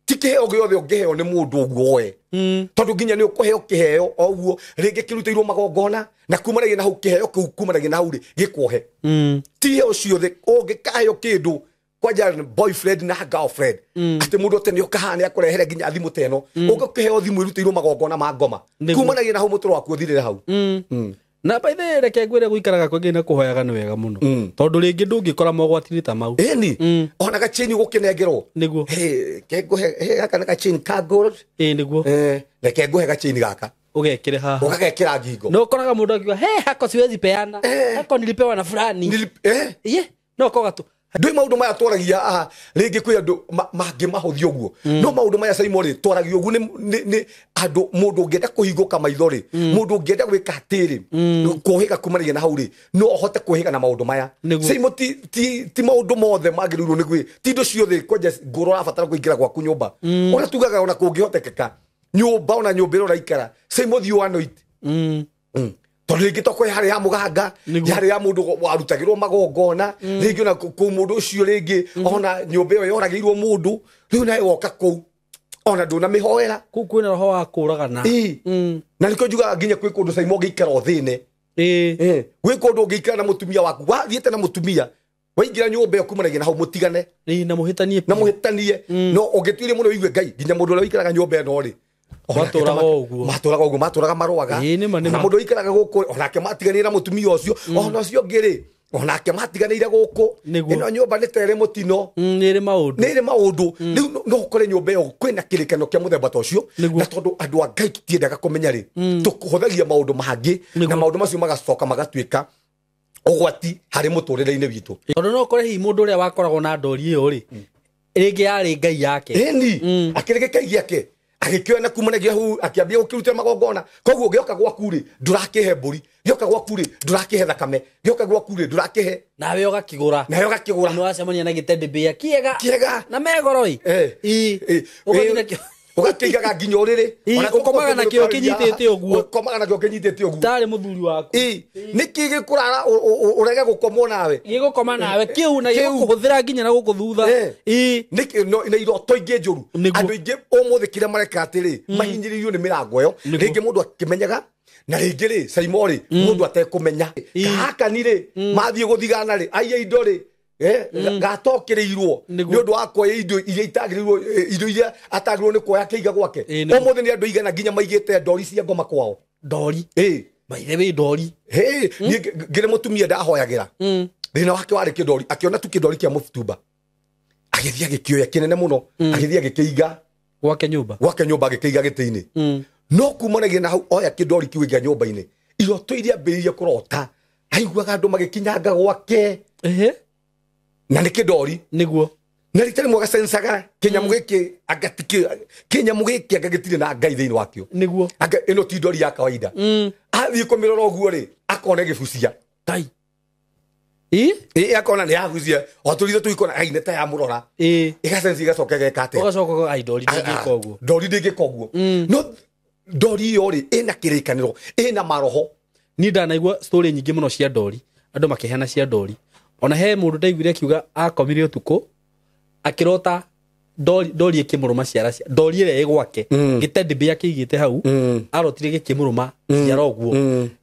Ti kĩheo gĩothe ũngĩheo nĩ mũndũ ũguo oe. Tondũ nginya nĩ ũkũheo kĩheo o ũguo rĩngĩ kĩrutĩirwo magongona na kumanagia na hau kĩheo kĩu kumanagia na hau rĩ gĩkuohe. Ti iheo ciothe ũngĩkaheo kĩndũ kwanja boyfriend na girlfriend atĩ mũndũ atĩ nĩ ũkaha nĩ akũrehere nginya thimũ ta ĩno, ũngĩkĩheo thimũ ĩrutĩirwo magongona ma ngoma kumanagia na hau mũtũro waku ũthirĩre hau. Na by the way, reke ngwĩre gũikaraga kwĩngĩ na kũhoyaga nĩ wega mũno, tondũ rĩngĩ ndũngĩkora mogwati-inĩ ta mau. Ĩni ona gacheni gũkĩnengerwo. Nĩguo. Hey, ke ngũhe, hey, gaka nĩ gacheni ka gold. Ĩĩ nĩguo. Reke ngũhe gacheni gaka ũgekĩre haha ũgagekĩra ngingo. No ũkoraga mũndũ akiuga he hako siwezi peana, hako nilipewa na fulani. Iye no koga tu. Ndå maå maya twaragia aha rĩngĩ kwĩ andũ mangĩmahũthia ũguo, no maũndũ maya Saimo rĩ twaragia ũguo nĩ andũ mũndũ ũngĩenda kũhingũka maitho rĩ, mũndũ ũngĩenda gwĩka atĩrĩ kũhĩga kumanagia na hau rĩ, no ũhote kũhĩga na maũndũ maya. Saimo ti maũndũ mothe magĩrĩirwo nĩ gwĩ ti indo ciothe kwanja ngũrũ ũrabatara kũingĩra gwaku nyũmba. Ũrĩa tugaga ona kũngĩhotekeka nyũmba ona nyũmba ĩrĩa ũraikara Saimo thiĩ ũanoit. Tondũ rĩngĩ tokorwo harĩ ya mũganga, yarĩ ya mũndũ warutagĩrwo magongona, rĩngĩ ona kũu mũndũ ũcio rĩngĩ ona nyũmba ĩyo yoragĩirwo mũndũ, rĩu nawe woka kũu ona ndũnamĩhoera. Kũu kwĩna roho wa kũragana. Na nĩkĩo njugaga nginya kwĩ kũndũ Saimo ũngĩikara ũthĩne. Gwĩ kũndũ ũngĩikara na mũtumia waku, wathiĩte na mũtumia waingĩra nyũmba ĩyo kumanagia na hau mũtigane. Na mũhĩtanie. Na mũhĩtanie. No ũngĩtuire mũno ũigue Ngai nginya mũndũ ũrĩa ũikaraga nyũmba ĩno rĩ, matũraga ũguo. Matũraga ũguo, matũraga marũaga. Na mũndũ ũikaraga gũkũ onake matiganĩire na mũtumia ũcio, ona ũcio ũngĩ rĩ onake matiganĩire gũkũ. Ĩno nyũmba nĩ ta ĩrĩ mũtino. Nĩ ĩrĩ maũndũ. Nĩ ĩrĩ maũndũ. Rĩu no ũkore nyũmba ĩyo kwĩna kĩrĩkano kĩa mũthemba ta ũcio, na tondũ andũ a Ngai tũtiendaga kũmenya rĩ, tũhũthagia maũndũ mangĩ na maũndũ macio magacoka magatuĩka ũgwati harĩ mũtũrĩre-inĩ witũ. Tondũ no ũkore hihi mũndũ ũrĩa wakoragwo na ndori ĩyo rĩ, rĩngĩ yarĩ Ngai yake. Ĩni, akĩrĩ gĩkai gĩake agĩkĩoya na kumanagia hau akĩambia gũkĩrutĩra magongona. Koguo gĩoka gwaku rĩ ndũrakĩhe mbũri, gĩoka gwaku rĩ ndũrakĩhe thakame, gĩoka gwaku rĩ ndũrakĩhe. Nawe ũgakĩgũra. Nawe ũgakĩgũra. Nĩ wacemania na gĩtendĩ mbĩa kĩega. Kĩega. Na megoro ĩ. Ũgathiĩ nakĩo. Ũgakĩigaga nginya ũrĩrĩ. Ũkomaga nakĩo kĩnyitĩte ũguo. Ũkomaga nakĩo kĩnyitĩte ũguo. Tarĩ mũthuri waku. Nĩkĩ gĩkũrara ũrege gũkomwo nawe? Gĩgũkoma nawe kĩu na gĩgũkũhũthĩra nginya na gũkũ thutha. Nĩkĩ na iroto ingĩ njũru. Andũ aingĩ ũmũthĩ kĩrĩa mareka atĩrĩ, mahinyĩrĩirio nĩ mĩrango ĩyo. Rĩngĩ mũndũ akĩmenyaga na rĩngĩ rĩ Saimo rĩ mũndũ atekũmenya. Kahakani rĩ mathiĩ gũthigana rĩ aiya indo rĩ gatokĩrĩirwo nĩ ũndũ wa kuoya indo iria itagĩrĩirwo, indo iria atagĩrĩirwo nĩ kuoya akĩiga gwake. Ũmũthĩ nĩ andũ aigana nginya maigĩte ndori cia ngoma kwao. Ndori? By the way, ndori. Niĩ ngĩrĩ mũtumia ndahoyagĩra. Thĩna wake warĩ kĩndori, akĩona tu kĩndori kĩa mũtumba. Agĩthiĩ agĩkĩoya kĩnene mũno, agĩthiĩ agĩkĩiga gwake nyũmba. Gwake nyũmba agĩkĩiga gĩtĩ-inĩ. No kumanagia na hau oya kĩndori kĩu aiga nyũmba-inĩ. Iroto iria ambĩrĩirie kũrota, aiguaga andũ magĩkinyanga gwake. Na nĩ kĩndori. Nĩguo. Na rita rĩmwe agacencaga kĩnyamũ gĩkĩ, anga kĩnyamũ gĩkĩ anga gĩtirĩ na Ngai thĩinĩ wakĩo. Nĩguo. Anga ĩno ti ndori ya kawaida. Athiĩ kũmĩrora ũguo rĩ, akona ĩgĩbucia. Ngai. Ĩ? Ĩ, akona nĩ yabucia. O tũritho tũikona, ai, nĩ ta yamũrora. Ĩgacencia ĩgacoka ĩgeka atĩa? Ũgacoka ũkauga, ai, ndori ndĩngĩka ũguo. Ndori ndĩngĩka ũguo. No ndori ĩyo rĩ, ĩna kĩrĩkanĩro, ĩna maroho. Niĩ ndanaigua story nyingĩ mũno cia ndori, andũ makĩheana cia ndori. Ona he mũndũ ndaiguire akiuga akomire ũtukũ akĩrota ndori ĩkĩmũrũma ciara cia ndori ĩrĩa ĩ gwake, gĩtendĩ mbĩa kĩigĩte hau, arotire gĩkĩmũrũma ciara ũguo.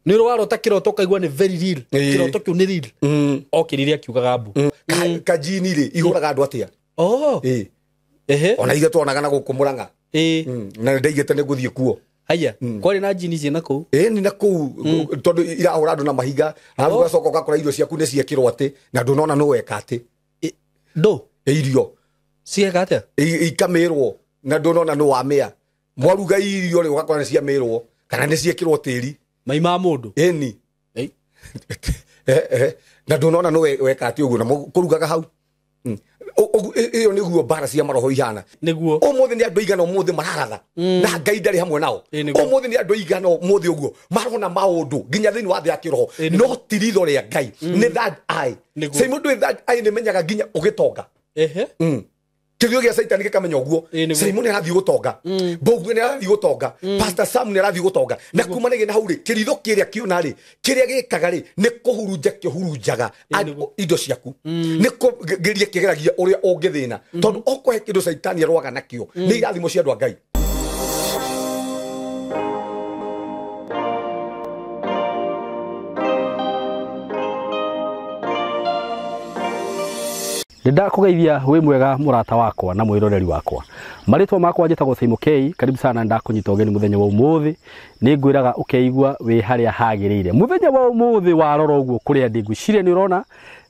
Nĩ ũrĩ warota kĩroto ũkaigua nĩ very real, kĩroto kĩu nĩ real. Okĩrire akiugaga mbu. Kajini rĩ, ihũraga andũ atĩa? Ona ithuĩ tuonaga na gũkũ Mũrang'a. Na ndaigĩte nĩ ngũthiĩ kuo. Haya, kwarĩ na jini ciĩ na kũu? Nĩ na kũu, tondũ irahũra andũ na mahiga, arabu ũgacoka ũgakora irio ciaku nĩ ciekĩrwo atĩ, na ndũnona nũ weka atĩ. Ndũ? Irio. Cieka atĩa? Ikamĩrwo, na ndũnona nũ wamĩa. Mwaruga irio rĩ, ũgakora nĩ ciamĩrwo, kana nĩ ciekĩrwo tĩri. Mai ma mũndũ? Ĩni. Na ndũnona nũ weka atĩ ũguo, na kũrugaga hau. Ĩyo nĩguo mbara cia maroho ihana. Nĩguo. Ũmũthĩ nĩ andũ aigana ũmũthĩ mararatha. Na Ngai ndarĩ hamwe nao. Nĩguo. Ũmũthĩ nĩ andũ aigana ũmũthĩ ũguo marona maũndũ nginya thĩinĩ wa thĩ ya kĩroho. No ti ritho rĩa Ngai. Nĩ third eye. Nĩguo. Same ũndũ third eye nĩ menyaga nginya ũgĩtonga. Kĩrĩo gĩa Caitani gĩkamenya ũguo. Simon nĩarathiĩ gũtonga, Mboguo nĩarathiĩ gũtonga, Pastor Sam nĩarathiĩ gũtonga. Na kumanagia na hau rĩ, kĩritho kĩrĩa kĩona rĩ, kĩrĩa gĩkaga rĩ, nĩ kũhurunja kĩhurunjaga indo ciaku, nĩ kũgeria kĩgeragia ũrĩa ũngĩthĩna, tondũ okorwo he kĩndũ Caitani arũaga nakĩo nĩ irathimo cia andũ a Ngai. Ndakũgeithia wĩ mwega mũrata wakwa na mwĩroreri wakwa. Marĩtwa makwa njĩtagwo Simon K. Karibu sana, ndakũnyita ũgeni mũthenya wa ũmũthĩ. Nĩngwĩraga ũkeigua wĩ harĩa hagĩrĩire. Mũthenya wa ũmũthĩ warora ũguo kũrĩa ndĩ, ngwĩciria nĩ ũrona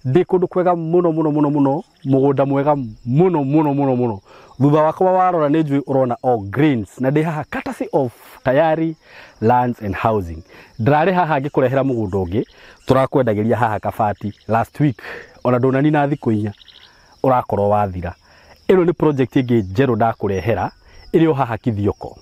ndĩ kũndũ kwega mũno mũno mũno mũno, mũgũnda mwega mũno mũno mũno mũno. Thutha wakwa warora nĩ njũĩ ũrona all greens, na ndĩ haha courtesy of Tayari Lands and Housing. Ndĩrarĩ haha ngĩkũrehera mũgũnda ũngĩ tũrakwendagĩria haha Kabati last week, ona ndũnanina thikũ inya ũrakorwo wathira. Ĩno nĩ project ĩngĩ njerũ ndakũrehera ĩrĩ o haha Kithioko.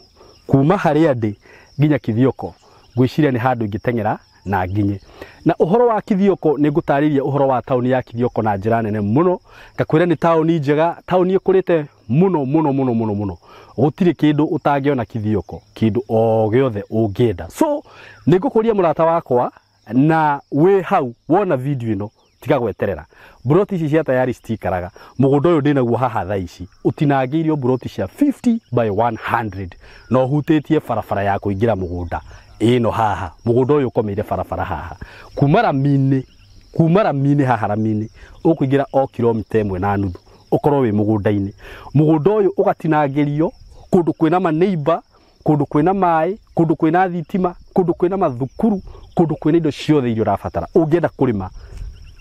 Kuma harĩa ndĩ nginya Kithioko ngwĩciria nĩ handũ ingĩteng'era na nginye. Na ũhoro wa Kithioko nĩ ngũtarĩria ũhoro wa taũni ya Kithioko na njĩra nene mũno, ngakwĩra nĩ taũni njega, taũni ĩkũrĩte mũno mũno mũno mũno mũno. Gũtirĩ kĩndũ ũtangĩona Kithioko, kĩndũ o gĩothe ũngĩenda. So nĩ ngũkũria mũrata wakwa, na wĩ hau wona video ĩno tiga gweterera. Mburoti ici cia Tayari citikaraga. Mũgũnda ũyũ ndĩnaguo haha thaa ici ũtinangĩirio mburoti cia 50 by 100 na ũhutĩtie barabara ya kũingĩra mũgũnda ĩno haha. Mũgũnda ũyũ ũkomeire barabara haha kuma rami-inĩ haha rami-inĩ ũkũingĩra o kilomita 1.5 ũkorwo wĩ mũgũnda-inĩ. Mũgũnda ũyũ ũgatinangĩrio kũndũ kwĩna maneiba, kũndũ kwĩna maĩ, kũndũ kwĩna thitima, kũndũ kwĩna mathukuru, kũndũ kwĩna indo ciothe iria ũrabatara. Ũngĩenda kũrĩma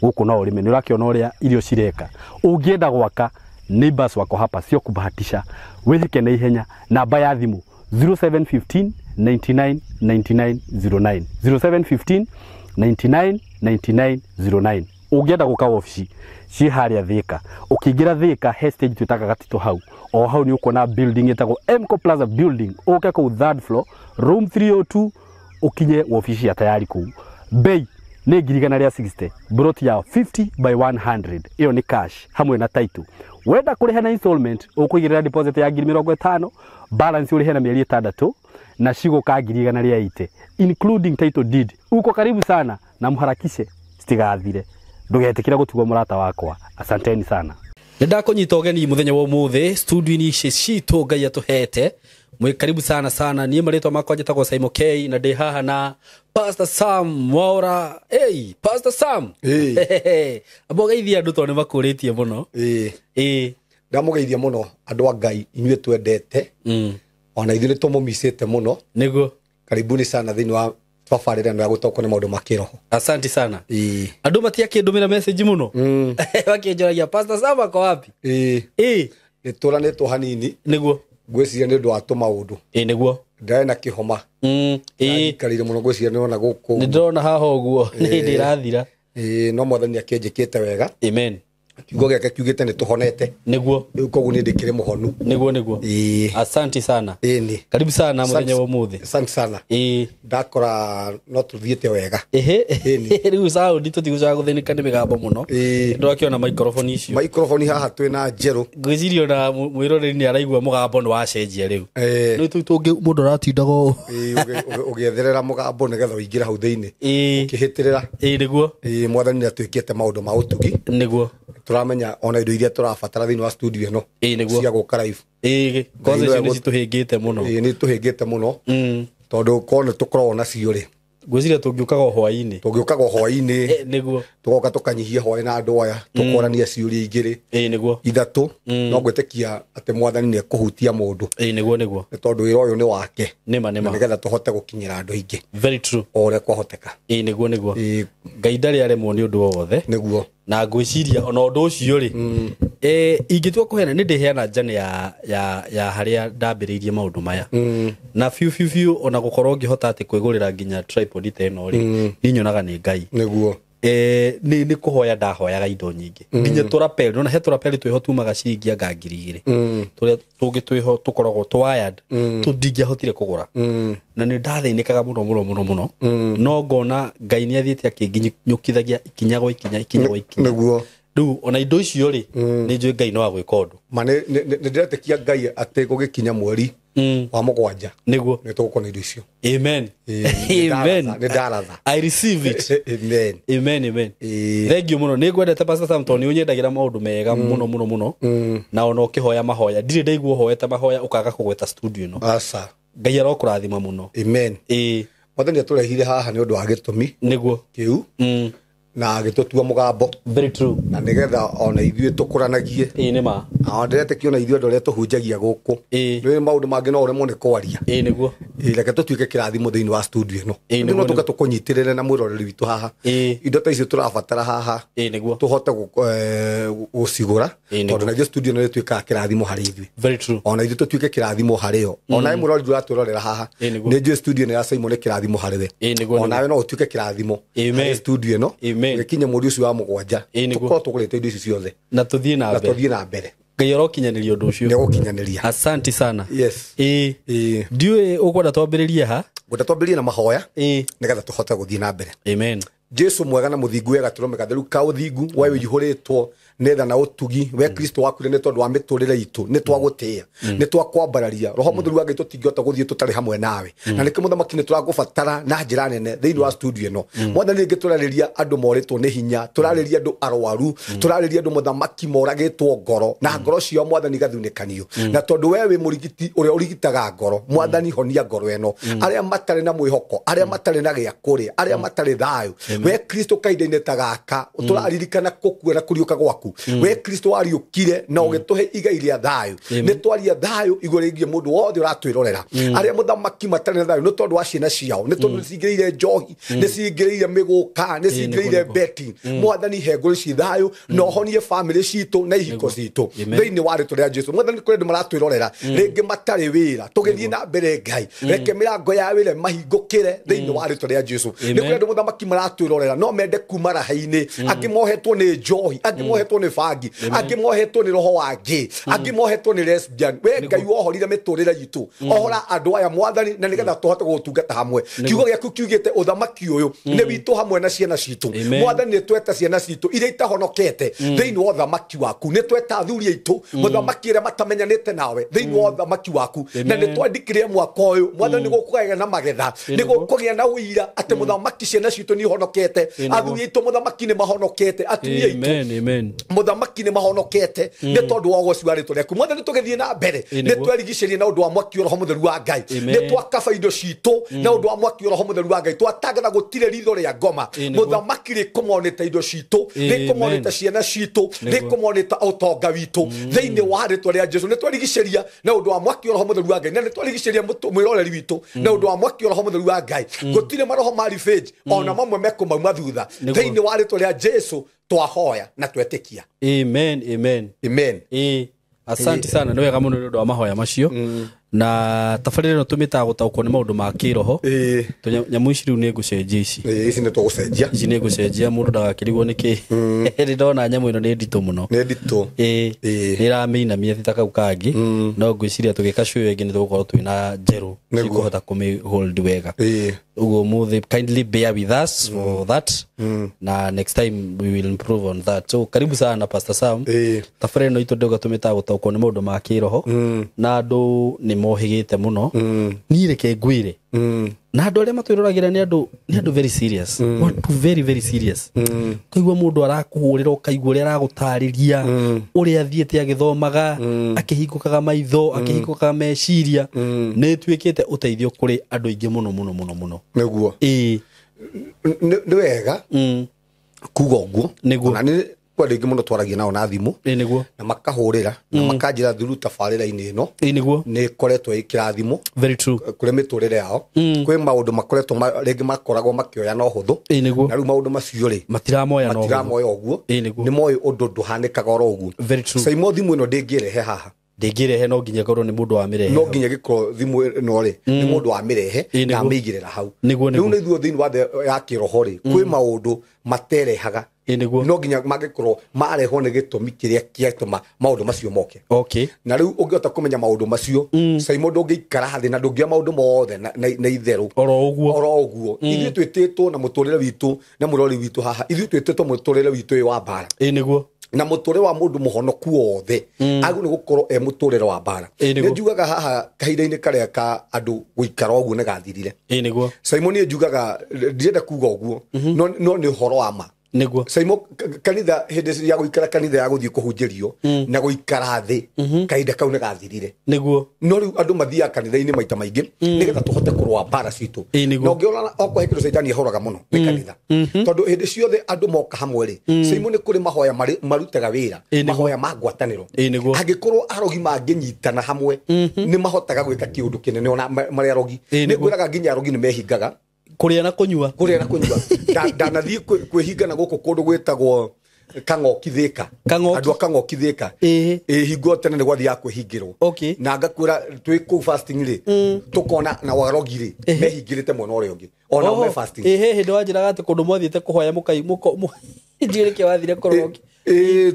gũkũ no ũrĩme, nĩ ũrakĩona ũrĩa irio cireka. Ũngĩenda gwaka, neighbors wako hapa sio kubahatisha. Wĩhĩke na ihenya. Namba ya thimũ 0715 99 99 09, 0715 99 99 09. Ũngĩenda gũka wabici ciĩ harĩa Thika, ũkĩingĩra Thika he stage twĩtaga Gatito hau, o hau nĩ ũkuona building ĩtagwo Mco Plaza building. Ũke kũu third floor room 302 ũkinye wabici ya Tayari kũu. Bei nĩ 160,000, broti ya 50 by 100, ĩyo nĩ cash hamwe na title. Wenda kũrĩha na installment ũkũigĩrĩra deposit ya 50,000, balance ũrĩhe na mĩeri 6 na cigũka 180,000 including title deed. Uko karibu sana na mharakishe citigathire. Ndũgetĩkĩre gũtigwo mũrata wakwa. Asanteni sana. Nĩndakũnyita ũgeni mũthenya wa ũmũthĩ studio-inĩ ici citũ Ngai atũhete. Mwe karibu sana sana. Niĩ marĩtwa makwa njĩtagwo Simon K na ndĩ haha na Pastor Sam Mwaura. Hey, Pastor Sam. Hey. Abo geithia andũ tondũ nĩ makũrĩtie mũno. Ĩĩ. Ndamũgeithia mũno andũ a Ngai inyuĩ twendete. Ona ithuĩ nĩtũmũmicĩte mũno. Nĩguo. Karibuni sana thĩinĩ wa tabarĩra ĩno ya gũtokwo nĩ maũndũ ma kĩroho. Asante sana. Andũ matiakĩndũmĩra message mũno. Makĩnjoragia Pastor Sam ako wapi? Ĩĩ. Nĩtũranĩtwo hanini. Nĩguo. Ngwĩciria nĩ ũndũ wa tũmaũndũ. Ĩĩ nĩguo. Ndarĩ na kĩhoma. Ĩĩ. Njikarire mũno ngwĩciria nĩrona gũkũ. Nĩndĩrona haha ũguo nĩ hĩndĩ ĩrathira. Ĩĩ, no Mwathani akĩnjĩkĩte wega. Amen. Kiugo gĩake kiugĩte nĩ tũhonete. Nĩguo. Rĩu koguo niĩ ndĩkĩrĩ mũhonu. Nĩguo nĩguo. Ĩĩ. Asante sana. Ĩĩ. Karibu sana mũthenya wa ũmũthĩ. Asante sana. Ĩĩ. Ndakora no tũthiĩte wega. Ĩhĩ. Rĩu sound tũtigũcoka gũthĩnĩka nĩ mĩgambo mũno. Ĩĩ. Ndĩrakĩona microphone icio. Microphone haha twĩna njerũ. Ngwĩciria ona mwĩroreri nĩ araigua mũgambo nĩ wacenjia rĩu. Ĩĩ. Nĩ tũu tũngĩ mũndũ aratindaga ũũ. Ĩĩ, ũgĩetherera mũgambo nĩgetha ũingĩre hau thĩinĩ. Ĩĩ. Ũkĩhĩtĩrĩra. Ĩĩ nĩguo. Ĩĩ, Mwathani nĩ atuĩkĩte maũndũ ma ũtugi. Nĩguo. Tũramenya ona indo iria tũrabatara thĩinĩ wa studio ĩno. Ĩĩ nĩguo. Cia gũka live. Ĩĩ, kwanza icio nĩ citũhĩngĩte mũno. Ĩĩ, nĩ tũhĩngĩte mũno. Tondũ korwo nĩ tũkoragwo nacio rĩ. Ngwĩciria tũngĩũkaga o hwaĩ-inĩ. Tũngĩũkaga o hwaĩ-inĩ. Nĩguo. Tũgoka tũkanyihia hwaĩ na andũ aya, tũkorania ciũria igĩrĩ. Ĩĩ nĩguo. Ithatũ. No ngwĩtĩkia atĩ Mwathani nĩ ekũhutia mũndũ. Ĩĩ nĩguo nĩguo. Nĩ tondũ wĩra ũyũ nĩ wake. Nĩma nĩma. Na nĩgetha tũhote gũkinyĩra andũ aingĩ. Very true. O ũrĩa kwahoteka. Ĩĩ nĩguo nĩguo. Ĩĩ. Ngai ndarĩ aremwo nĩ ũndũ o wothe. Nĩguo. Na ngwĩciria ona ũndũ ũcio rĩ, ingĩtua kũheana nĩ ndĩheana njane ya harĩa ndambĩrĩirie maũndũ maya. Na biũ biũ biũ ona gũkorwo ngĩhota atĩ kwĩgũrĩra nginya tripod ta ĩno rĩ, niĩ nyonaga nĩ Ngai. Nĩguo. Nĩ kũhoya ndahoyaga indo nyingĩ. Nginya tũrapeli, nĩwona he tũrapeli twĩho tumaga ciringi anga 2,000. Tũrĩa tũngĩ twĩho tũkoragwo tũ wired, tũndingĩahotire kũgũra. Na nĩ ndathĩnĩkaga mũno mũno mũno mũno. No ngona Ngai nĩ athiĩte akĩnginyũkithagia ikinya gwa ikinya, ikinya gwa ikinya. Nĩguo. Rĩu ona indo icio rĩ, nĩ njũĩ Ngai no agwĩka ũndũ. Ma nĩ ndĩretĩkia Ngai atĩ gũgĩkinya mweri wa 7 nĩguo nĩ tũgũkorwo na indo icio. Amen. Amen. Nĩ ndaratha. I receive it. Amen. Amen, amen. Thank you mũno. Nĩ ngwendete Pastor Sam tondũ nĩ ũnyendagĩra maũndũ mega mũno mũno mũno. Na ona ũkĩhoya mahoya, ndirĩ ndaigua ũhoete mahoya ũkaga kũgweta studio ĩno. Aca. Ngai arokũrathima mũno. Amen. Mwathani atũrehire haha nĩ ũndũ wa gĩtũmi nĩguo kĩu na agĩtũtua mũgambo. Very true. Na nĩgetha ona ithuĩ tũkũranagie. Ĩĩ nĩ ma. Na ndĩretĩkia ona ithuĩ andũ arĩa tũhunjagia gũkũ. Nĩ maũndũ mangĩ no ũremwo nĩ kwaria. Ĩĩ nĩguo. Reke tũtuĩke kĩrathimo thĩinĩ wa studio ĩno. No tũke tũkũnyitĩrĩre na mwĩroreri witũ haha. Indo ta icio tũrabatara haha. Ĩĩ nĩguo. Tũhote gũcigũra tondũ na ithuĩ studio ĩno ĩtuĩkaga kĩrathimo harĩ ithuĩ. Very true. Ona ithuĩ tũtuĩke kĩrathimo harĩ yo. Ona we mwĩroreri ũratwĩrorera haha. Nĩ njũĩ studio ĩno ya Simon nĩ kĩrathimo harĩ we. Ona we no ũtuĩke kĩrathimo harĩ studio ĩno. Gĩkinye mweri ũcio wa 7 tũkorwo tũgũrĩte indo ici ciothe na tũthiĩ na mbere. Na tũthiĩ na mbere. Ngai arokinyanĩria ũndũ ũcio. Nĩ egũkinyanĩria. Asante sana. Yes. Ndiũĩ ũkwenda twambĩrĩrie ha? Ngwenda twambĩrĩrie na mahoya nĩgetha tũhote gũthiĩ na mbere. Amen. Jesu mwega na mũthingu wega tũrome gatheru ka ũthingu we ũihũrĩtwo nĩ tha na ũtugi we Kristo wakuire nĩ tondũ wa mĩtũrĩre itũ nĩ twagũtĩĩa nĩ twakwambararia roho mũtheru wa Ngai tũtingĩhota gũthiĩ tũtarĩ hamwe nawe na nĩkĩo mũthamaki nĩ tũragũbatara na njĩra nene thĩinĩ wa studio ĩno. Mwathani rĩngĩ tũrarĩria andũ morĩtwo nĩ hinya, tũrarĩria andũ arwaru, tũrarĩria andũ mũthamaki moragĩtwo ngoro na ngoro ciao mwathani gathunĩkanio, na tondũ we wĩ mũrigiti ũrĩa ũrigitaga ngoro mwathani honia ngoro ĩno, arĩa matarĩ na mwĩhoko, arĩa matarĩ na gĩa kũrĩa, arĩa matarĩ thayũ, we Kristo kahinda-inĩ ta gaka tũraririkana gũkua na kũriũka gwaku, we Kristo wariũkire na ũgĩtũhe igai rĩa thayũ, nĩ twaria thayũ igũrũ rĩgiĩ mũndũ wothe ũratwĩrorera, arĩa mũthamaki matarĩ na thayũ nĩ tondũ wa ciana ciao, nĩ tondũ nĩ cingĩrĩire njohi, nĩ cingĩrĩire mĩgũka, nĩ cingĩrĩire betting, mwathani he ngoro ici thayũ na ũhonie bamĩrĩ citũ na ihiko citũ thĩinĩ wa rĩtwa rĩa Jesu. Mwathani kũrĩ andũ maratwĩrorera rĩngĩ matarĩ wĩra, tũgĩthiĩ na mbere Ngai reke mĩrango ya wĩra mahingũkĩre thĩinĩ wa rĩtwa rĩa Jesu. Nĩ kũrĩ andũ mũthamaki maratwĩrorera no mende kuma raha-inĩ, angĩ mohetwo nĩ njohi, angĩ mohetwo nĩ bangi, angĩ mohetwo nĩ roho wa gay, angĩ mohetwo nĩ lesbian. We Ngai wohorire mĩtũrĩre itũ, ohora andũ aya mwathani na nĩgetha tũhote gũgũtungata hamwe. Kiugo gĩaku kiugĩte ũthamaki ũyũ nĩ witũ hamwe na ciana citũ. Mwathani nĩ tweta ciana citũ iria itahonokete thĩinĩ wa ũthamaki waku, nĩ tweta athuri aitũ mũthamaki arĩa matamenyanĩte nawe thĩinĩ wa ũthamaki waku, na nĩ twandĩkire mwaka ũyũ mwathani gũkũgĩa na magetha, nĩ gũkũgĩa na ũira atĩ mũthamaki ciana citũ nĩ ihonokete, athuri aitũ mũthamaki nĩ mahonokete, atumia aitũ mũthamaki nĩ mahonokete nĩ tondũ wa ũgoci wa rĩtwa rĩaku. Mwathani tũgĩthiĩ na mbere nĩ twerigicĩrie na ũndũ wa mwaki wa roho mũtheru wa Ngai, nĩ twakaba indo citũ na ũndũ wa mwaki wa roho mũtheru wa Ngai, twatangatha gũtirĩ ritho rĩa ngoma mũthamaki rĩkũmonĩte indo citũ, rĩkũmonĩte ciana citũ, rĩkũmonĩte ũtonga witũ thĩinĩ wa rĩtwa rĩa Jesu. Nĩ twerigicĩria na ũndũ wa mwaki wa roho mũtheru wa Ngai, na nĩ twerigicĩria mwĩroreri witũ na ũndũ wa mwaki wa roho mũtheru wa Ngai, gũtirĩ maroho ma revenge ona mamwe mekũmauma thutha thĩinĩ wa rĩtwa rĩa Jesu twahoya na twetĩkia. Amen, amen. Amen. Asante sana nĩ wega mũno nĩ ũndũ wa mahoya macio. Na tabarĩra ĩno tũmĩtaga gũtaũkwo nĩ maũndũ ma kĩroho. Nyamũ ici rĩu nĩ ngũcenjia ici. Ici nĩ tũgũcenjia. Ici nĩ ngũcenjia mũndũ ndagakĩrigwo nĩkĩ. Nĩ ndona nyamũ ĩno nĩ nditũ mũno. Nĩ nditũ. Nĩ ĩramĩinamia ti ta kau kangĩ. No ngwĩciria tũgĩka show ĩngĩ nĩ tũgũkorwo twĩna njerũ cikũhota kũmĩ hold wega. Ũguo ũmũthĩ kindly bear with us for that. Na next time we will improve on that. So karibu sana Pastor Sam. Tabarĩra ĩno itũ ndauga tũmĩtaga gũtaũkwo nĩ maũndũ ma kĩroho. Na andũ nĩ mohĩgĩte mũno. Niĩ reke ngwĩre. Na andũ arĩa matwĩroragĩra nĩ andũ very serious. Andũ very very serious. Ũkaigua mũndũ arakũhũrĩra, ũkaigua ũrĩa aragũtarĩria, ũrĩa athiĩte agĩthomaga, akĩhingũkaga maitho, akĩhingũkaga meciria. Nĩ ĩtuĩkĩte ũteithio kũrĩ andũ aingĩ mũno mũno mũno mũno. Nĩguo. Nĩ wega kuga ũguo. Nĩguo. Ona nĩ kwa rĩngĩ mũno twaragia nao na thimũ. Nĩguo. Na makahũrĩra na makanjĩra thuru tabarĩra-inĩ ĩno. Nĩguo. Nĩ ĩkoretwo ĩ kĩrathimo. Very true. Kũrĩ mĩtũrĩre yao. Kwĩ maũndũ makoretwo rĩngĩ makoragwo makĩoya na ũhũthũ. Nĩguo. Na rĩu maũndũ macio rĩ matiramoya na ũhũthũ. Matiramoya ũguo. Nĩguo. Nĩ moĩ ũndũ ndũhanĩkaga oro ũguo. Very true. Saimo thimũ ĩno ndĩngĩrehe haha. Ndĩngĩrehe no nginya ĩkorwo nĩ mũndũ wa mĩrehe. No nginya gĩkorwo thimũ ĩno rĩ nĩ mũndũ wa mĩrehe na amĩigĩrĩra hau. Nĩguo. Rĩu nĩ ithuĩ thĩinĩ wa thĩ ya kĩroho rĩ kwĩ maũndũ materehaga. Nĩguo. No nginya mangĩkorwo marehwo nĩ gĩtũmi kĩrĩa kĩatũma maũndũ macio moke. Okay. Na rĩu ũngĩhota kũmenya maũndũ macio, Saimo ndũngĩikara thĩ na ndũngĩoya maũndũ mothe na itherũ. Oro ũguo. Oro ũguo. Ithuĩ twĩtĩtwo na mũtũrĩre witũ na mũrori witũ haha. Ithuĩ twĩtĩtwo mũtũrĩre witũ wĩ wa mbara. Nĩguo. Na mũtũrĩre wa mũndũ mũhonoku wothe agĩrĩirwo nĩ gũkorwo e mũtũrĩre wa mbara. Nĩ njugaga haha kahinda-inĩ karĩa ka andũ gũikara ũguo nĩ gathirire. Nĩguo. Simon niĩ njugaga ndirenda kuga ũguo no nĩ ũhoro wa ma. Nĩguo. Simon kanitha hĩndĩ ya gũikara kanitha ya gũthiĩ kũhunjĩrio na gũikara thĩ kahinda kau nĩ gathirire. Nĩguo. No rĩu andũ mathiaga kanitha-inĩ maita maingĩ nĩgetha tũhote kũrũa mbara citũ. Na ũngĩona okorwo he kĩndũ caitani ahũraga mũno nĩ kanitha. Tondũ hĩndĩ ciothe andũ moka hamwe rĩ, Simon nĩ kũrĩ mahoya marutaga wĩra, mahoya ma ngwatanĩro. Angĩkorwo arogi mangĩnyitana hamwe nĩ mahotaga gwĩka kĩũndũ kĩnene ona marĩ arogi. Nĩ ngwĩraga nginya arogi nĩ mehingaga kũrĩa na kũnyua. Kũrĩa na kũnyua. Ndanathiĩ kwĩhingana gũkũ kũndũ gwĩtagwo Kang'oki Thĩka. Andũ a Kang'oki Thĩka. Hingo tene nĩ gwathiaga kwĩhingĩrwo. Na ngakwĩra twĩ kũu fasting rĩ, tũkona na warogi rĩ, mehingĩrĩte mwena ũrĩa ũngĩ. Ona me fasting. Hĩndĩ wanjĩraga atĩ kũndũ mwathiĩte kũhoya mũkai njĩrĩ kĩ wathire kũrogi.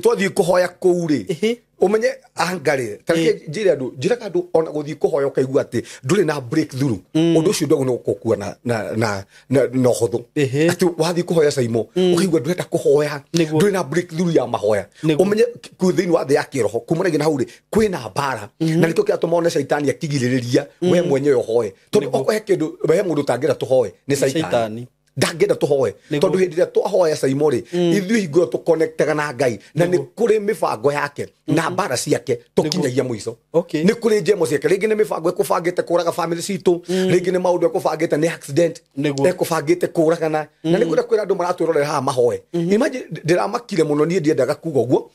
Twathiĩ kũhoya kũu rĩ, umenye angarĩ tareke njĩre andũ njĩraga andũ ona gũthiĩ kũhoya ũkaigua atĩ ndũrĩ na breakthrough ũndũ ũcio ndwagwo nĩ gũkua na na na na ũhũthũ atĩ wathiĩ kũhoya Saimo ũkaigua ndũrenda kũhoya ndũrĩ na breakthrough ya mahoya ũmenye kwĩ thĩinĩ wa thĩ ya kĩroho kumanagia na hau rĩ kwĩna mbara na nĩkĩo kĩratũma one caitani akĩgirĩrĩria we mwenyewe ũhoe tondũ okorwo he kĩndũ he mũndũ ũtangĩra tũhoe nĩ caitani ndangĩenda tũhoe tondũ hĩndĩ ĩrĩa twahoya Saimo rĩ ithuĩ hingo ĩyo tũconnectaga na Ngai na nĩ kũrĩ mĩbango yake na mbara ciake tũkinyagia mũico. Nĩ kũrĩ njemo ciake rĩngĩ nĩ mĩbango ĩkũbangĩte kũraga family citũ rĩngĩ nĩ maũndũ ekũbangĩte nĩ accident ekũbangĩte kũragana na nĩ kwenda kwĩra andũ maratwĩrorera haha mahoe. Imagine ndĩramakire mũno niĩ ndiendaga kuga ũguo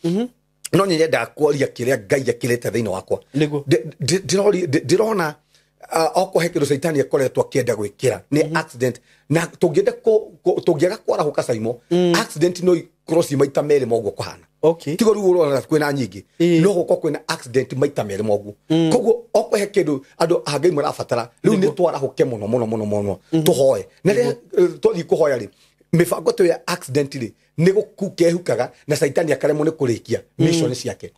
no nĩ nyendaga kwaria kĩrĩa Ngai ekĩrĩte thĩinĩ wakwa. Ndĩrona okorwo he kĩndũ caitani akoretwo akĩenda gwĩkĩra nĩ accident na tũngĩenda tũngĩaga kwarahũka Saimo accident no ikorwo ci maita merĩ moguo kũhana. Tigo rĩu ũrona kwĩna nyingĩ no gũkorwo kwĩna accident maita merĩ moguo koguo okorwo he kĩndũ andũ a Ngai marabatara rĩu nĩ twarahũke mũno mũno mũno mũno tũhoe na rĩrĩa twathiĩ kũhoya rĩ mĩbango tũ ya accident rĩ nĩ gũkehukaga na caitani akaremwo nĩ kũrĩkia mission ciake.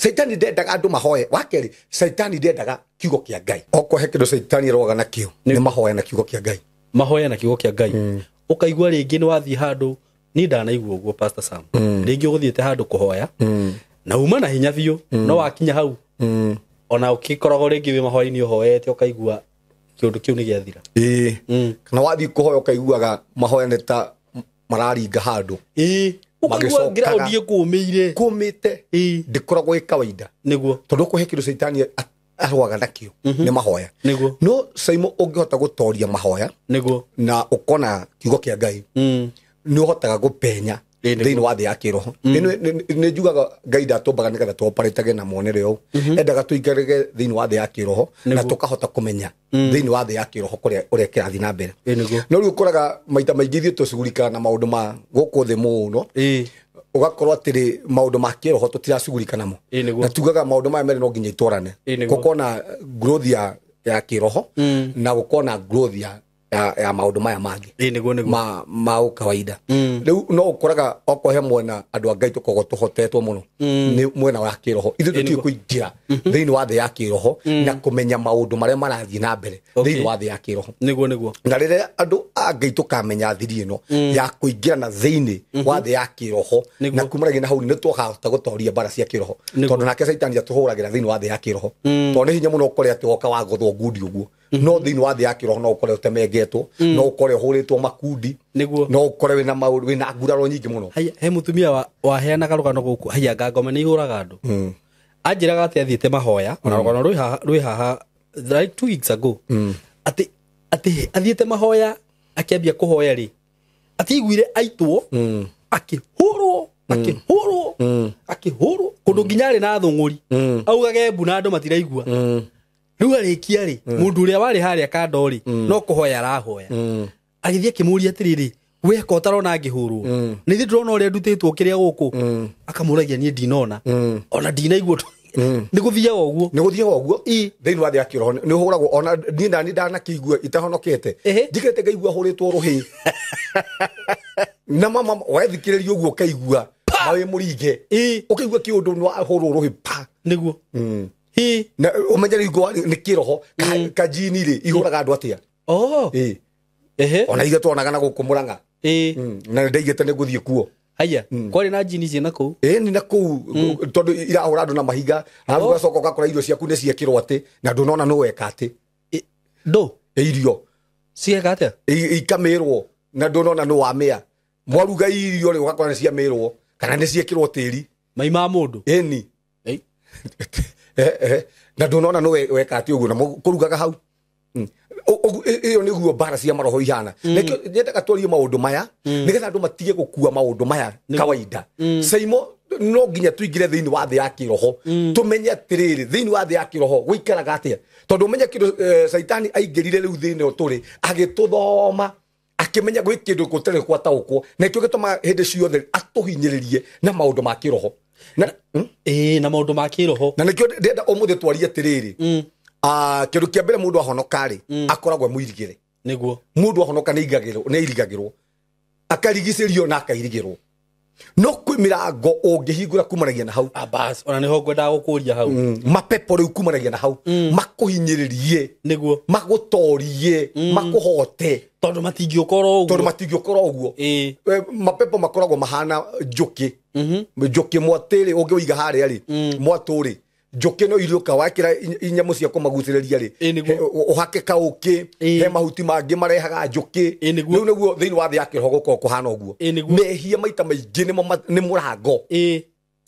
Caitani ndendaga andũ mahoe. Wa kerĩ caitani ndendaga kiugo kĩa Ngai. Okorwo he kĩndũ caitani aroaga nakĩo nĩ mahoya na kiugo kĩa Ngai. Mahoya na kiugo kĩa Ngai. Ũkaigua rĩngĩ nĩ wathiĩ handũ niĩ ndanaigua ũguo Pastor Sam rĩngĩ ũgũthiĩte handũ kũhoya na uma na hinya biũ no wakinya hau ona ũkĩkoragwo rĩngĩ wĩ mahoya-inĩ ũhoete ũkaigua kĩũndũ kĩu nĩ gĩathira. Kana wathiĩ kũhoya ũkaiguaga mahoya nĩ ta mararinga handũ ũkaigua ground ĩkũmĩire kũmĩte ndĩkoragwo ĩ kawaida. Nĩguo. Tondũ kũhe kĩndũ caitani arũaga nakĩo nĩ mahoya. No Saimo ũngĩhota gũtoria mahoya nĩguo na ũkona kiugo kĩa Ngai nĩ ũhotaga gũpenya thĩinĩ wa thĩ ya kĩroho. Nĩ njugaga Ngai ndatũmbaga nĩgetha tũoparetage na muonere ũũ endaga tũikarage thĩinĩ wa thĩ ya kĩroho na tũkahota kũmenya thĩinĩ wa thĩ ya kĩroho kũrĩa ũrĩa kĩrathiĩ na mbere. No rĩu ũkoraga maita maingĩ ithuĩ tũcugurikaga na maũndũ ma gũkũ thĩ mũno ũgakorwo atĩrĩ maũndũ ma kĩroho tũtiracugurika namo na tugaga maũndũ maya merĩ no nginya itwarane gũkorwo na growth ya kĩroho na gũkorwo na growth ya maũndũ maya mangĩ ma ũkawaida. Rĩu no ũkoraga okorwo he mwena andũ a Ngai tũkoragwo tũhotetwo mũno nĩ mwena wa kĩroho ithuĩ tũtiũĩ kũingĩra thĩinĩ wa thĩ ya kĩroho na kũmenya maũndũ marĩa marathiĩ na mbere thĩinĩ wa thĩ ya kĩroho. Nĩguo. Na rĩrĩa andũ a Ngai tũkamenya thiri ĩno ya kũingĩra na thĩinĩ wa thĩ ya kĩroho na kumanagia na hau nĩ tũkahota gũtoria mbara cia kĩroho tondũ nake caitani atũhũragĩra thĩinĩ wa thĩ ya kĩroho tondũ nĩ hinya mũno ũkore atĩ woka wagothwo ngundi ũguo no thĩinĩ wa thĩ ya kĩroho no ũkore ũtemengetwo no ũkore ũhũrĩtwo makundi no ũkore wĩna maũndũ wĩna nguraro nyingĩ mũno. He mũtumia waheanaga rũgano gũkũ haiya ngangoma nĩ ihũraga andũ anjĩraga atĩ athiĩte mahoya ona rũgano rwĩ haha like 2 weeks ago atĩ athiĩte mahoya akĩambia kũhoya rĩ atĩ aiguire aitwo akĩhũrwo akĩhũrwo akĩhũrwo kũndũ nginya arĩ na thũng'ũri augage mbu na andũ matiraigua rĩu arĩkia rĩ mũndũ ũrĩa warĩ harĩa kando rĩ no kũhoya arahoya agĩthiĩ akĩmũria atĩrĩrĩ we ko ũtarona ngĩhũrwo nĩ ithuĩ ndĩrona ũrĩa ndutĩtwo kĩrĩa gũkũ akamũragia niĩ ndinona ona ndinaigua nĩ gũthiaga ũguo nĩ gũthiaga ũguo thĩinĩ wa thĩ ya kĩroho nĩ ũhũragwo ona niĩ nani ndanakĩigua itahonokete njikĩrĩte ngaigua hũrĩtwo rũhĩ na mama wethikĩrĩria ũguo ũkaigua na wĩ mũringe ũkaigua kĩũndũ nĩ wahũrwo rũhĩ pa nĩguo na ũmenye rĩu nĩ kĩroho kajini rĩ ihũraga andũ atĩa ona ithuĩ tuonaga na gũkũ Mũrang'a na nĩ ndaigĩte nĩ ngũthiĩ kuo. Haya, kwarĩ na njini ciĩ na kũu. Ĩni na kũu tondũ irahũra andũ na mahiga, arabu ũgacoka ũgakora irio ciaku nĩ ciekĩrwo atĩ na ndũnona nũ weka atĩ. Ndũ Irio cieka atĩa? Ikamĩrwo na ndũnona nũ wamĩa. Mwaruga irio rĩ, ũgakora nĩ ciamĩrwo kana nĩ ciekĩrwo tĩri. Mai ma mũndũ. Ĩni. Na ndũnona nũ weka atĩ ũguo na kũrugaga hau. Ĩyo nĩguo mbara cia maroho ihana. Nĩkĩo nyendaga twarie maũndũ maya nĩgetha andũ matige gũkua maũndũ maya kawaida. Saimo no nginya tuingire thĩinĩ wa thĩ ya kĩroho, tũmenye atĩrĩrĩ, thĩinĩ wa thĩ ya kĩroho gũikaraga atĩa, tondũ ũmenye kĩndũ Caitani aingĩrire rĩu thĩinĩ ũyũ tũrĩ, agĩtũthoma akĩmenya gwĩ kĩndũ gũtarĩ gwataũkwo, na nĩkĩo gĩtũmaga hĩndĩ ciothe atũhinyĩrĩrie na maũndũ ma kĩroho. Na na maũndũ ma kĩroho. Na nĩkĩo ndĩrenda ũmũthĩ twarie atĩrĩrĩ, kĩndũ kĩa mbere mũndũ ahonoka rĩ, akoragwo mũirigĩre. Nĩguo. Mũndũ ahonoka nĩ irigagĩrwo, akarigicĩrio na akairigĩrwo. No kwĩ mĩrango ũngĩhingũra kumanagia na hau. Bas, ona nĩho ngwendaga gũkũria hau. Mapepo rĩu kumanagia na hau, makũhinyĩrĩrie, Nĩguo. magũtorie, makũhote. Tondũ matingĩũkora ũguo. Tondũ matingĩũkora ũguo. Mapepo makoragwo mahana njũkĩ. Njũkĩ mwatĩ rĩ, ũngĩũiga harĩa rĩ, mwatũ rĩ, njũkĩ no iriũka wakĩra inyamũ cia kũmagucĩrĩria rĩ, ũhake kaũkĩ, he mahuti mangĩ marehaga njũkĩ. Rĩu nĩguo thĩinĩ wa thĩ ya kĩroho gũkorwo kũhana ũguo. Mehia maita maingĩ nĩ mũrango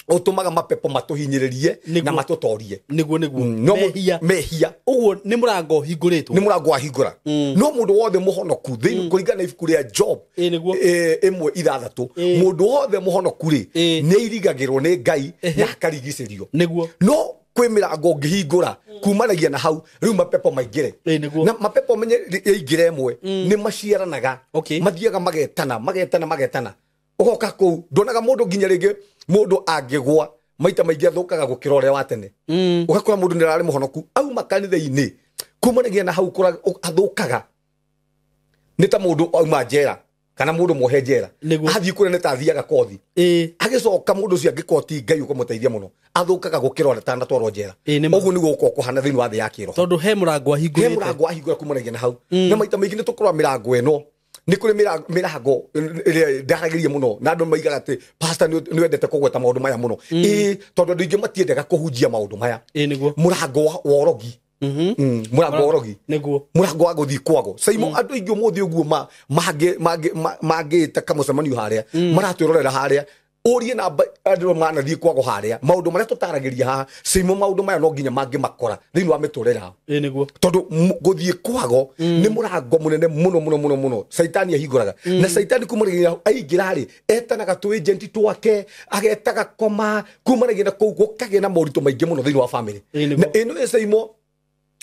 ũtũmaga mapepo matũhinyĩrĩrie na matũtorie. Nĩguo nĩguo. Mehia. Mehia. Ũguo nĩ mũrango ũhingũrĩtwo. Nĩ mũrango wahingũra. No mũndũ wothe mũhonoku thĩinĩ kũringana na ibuku rĩa Job 1:6, mũndũ wothe mũhonoku rĩ, nĩ irigagĩrwo nĩ Ngai na akarigicĩrio. Nĩguo. No kwĩ mĩrango ũngĩhingũra kumanagia na hau, rĩu mapepo maingĩre. Na mapepo menye yaingĩra ĩmwe nĩ maciaranaga. Mathiaga magetana, magetana, magetana. Ũgoka kũu ndonaga mũndũ nginya rĩngĩ mũndũ angĩgwa maita maingĩ athũkaga gũkĩra ũrĩa wa tene. Ũgakora mũndũ nĩ ararĩ mũhonoku auma kanitha-inĩ, kumanagia na hau athũkaga. Nĩ ta mũndũ auma njera kana mũndũ muohe njera, athiĩ kũrĩa nĩ ta athiaga kothi, agĩcoka mũndũ ũcio angĩkorwo ti Ngai ũkũmũteithia mũno, athũkaga gũkĩra ũrĩa atanatwarwo njera. Ũguo nĩguo gũkorwo kũhana thĩinĩ wa thĩ ya kĩroho. Tondũ he mũrango ahingũrĩte. He mũrango ahingũra kumanagia na hau. Na maita maingĩ nĩ tũkoragwo mĩrango ĩno, nĩ kũrĩ mĩrango ĩrĩa ndaragĩria mũno na andũ maigaga atĩ pastor nĩ wendete kũgweta maũndũ maya mũno. Tondũ andũ aingĩ matiendaga kũhunjia maũndũ maya. Mũrango wa ũrogi. Mũrango wa ũrogi. Nĩguo. Mũrango wa gũthiĩ kwago. Saimo andũ aingĩ ũmũthĩ ũguo mangĩta kamũcemanio harĩa, maratwĩrorera harĩa, ũrie namba andũ manathiĩ kwago harĩa, maũndũ marĩa tũtaragĩria haha, Saimo maũndũ maya no nginya mangĩmakora thĩinĩ wa mĩtũrĩre yao. Nĩguo. Tondũ gũthiĩ kwago nĩ mũrango mũnene mũno mũno mũno mũno Caitani ahingũraga. Na Caitani kumanagia aingĩra rĩ, etanaga tũ agent twake, agetaga koma, kumanagia na kũu gũkagĩa na moritũ maingĩ mũno thĩinĩ wa family. Na ĩno ĩ Saimo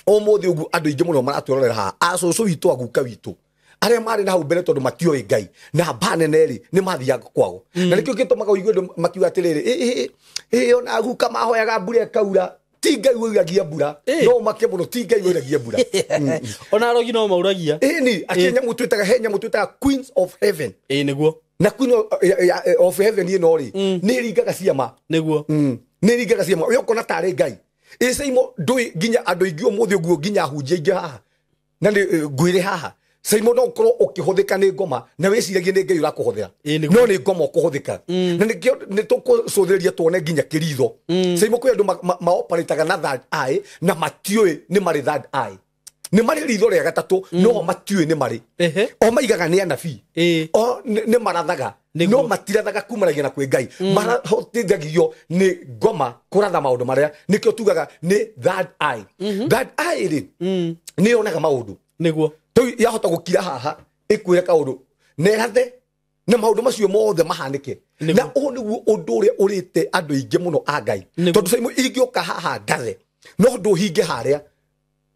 ũmũthĩ ũguo andũ aingĩ mũno maratwĩrorera haha, acũcũ witũ, aguka witũ, arĩa marĩ na hau mbere tondũ matioĩ Ngai na mba nene rĩ, nĩ mathiaga kwago. Na nĩkĩo gĩtũmaga ũigue andũ makiuga atĩrĩrĩ, ona aguka mahoyaga mbura ĩkaura, ti Ngai ũiragia mbura. No make mũno, ti Ngai ũiragia mbura. Ona arogi no mauragia. Ĩni, akĩ nyamũ twĩtaga, he nyamũ twĩtaga Queens of Heaven. Nĩguo. Na Queen of Heaven ĩno rĩ, nĩ ĩringaga ciama. Nĩguo. Nĩ ĩringaga ciama. We ũkona tarĩ Ngai. Saimo ndũĩ nginya andũ aingĩ ũmũthĩ ũguo nginya ahunjia aingĩ haha na nĩ ngwĩre haha, Saimo no ũkorwo ũkĩhũthĩka nĩ ngoma na wĩciragie nĩ Ngai ũrakũhũthĩra, no nĩ ngoma ũkũhũthĩka. Na nĩkĩo nĩ tũkũcũthĩrĩria tuone nginya kĩritho. Saimo kwĩ andũ maoperataga na third eye na matiũĩ nĩ marĩ third eye, nĩ marĩ ritho rĩa gatatũ, no matiũĩ nĩ marĩ. O maigaga nĩ anabii, o nĩ marathaga, no matirathaga kumanagia na kwĩ Ngai, marahotithagio nĩ ngoma kũratha maũndũ marĩa, nĩkĩo tugaga nĩ third eye. Third eye rĩ, nĩ yonaga maũndũ. Nĩguo. Rĩu yahota gũkira haha ĩkwĩre kaũndũ na ĩrathe na maũndũ macio mothe mahanĩke. Na ũũ nĩguo ũndũ ũrĩa ũrĩte andũ aingĩ mũno a Ngai. Tondũ Saimo ingĩũka haha ndathe, no ndũhinge harĩa,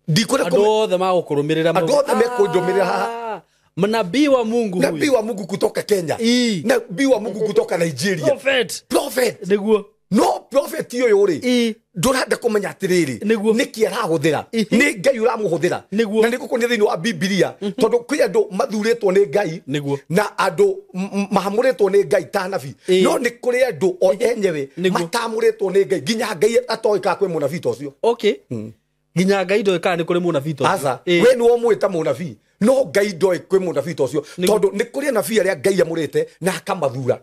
andũ othe magũkũrũmĩrĩra, andũ othe mekũndũmĩrĩra haha. Mnabii wa Mungu huyu. Nabii wa Mungu kutoka Kenya. Nabii wa Mungu kutoka Nigeria. Prophet. Prophet. Nĩguo. No prophet ũyũ rĩ, ndũrenda kũmenya atĩrĩrĩ, nĩkĩ arahũthĩra, nĩ Ngai ũramũhũthĩra. Na nĩ gũkũnia thĩinĩ wa Bibilia, tondũ kwĩ andũ mathurĩtwo nĩ Ngai na andũ mahamũrĩtwo nĩ Ngai ta anabii, no nĩ kũrĩ andũ o enyewe matamũrĩtwo nĩ Ngai, nginya Ngai atoĩ kana kwĩ mũnabii ta ũcio. Nginya Ngai ndoĩ kana nĩ kũrĩ mũnabii ta ũcio. Aca, we nĩwe ũmũĩ ta mũnabii, no Ngai ndoĩ kwĩ mũnabii ta ũcio, tondũ nĩ kũrĩ anabii arĩa Ngai amũrĩte na akamathura.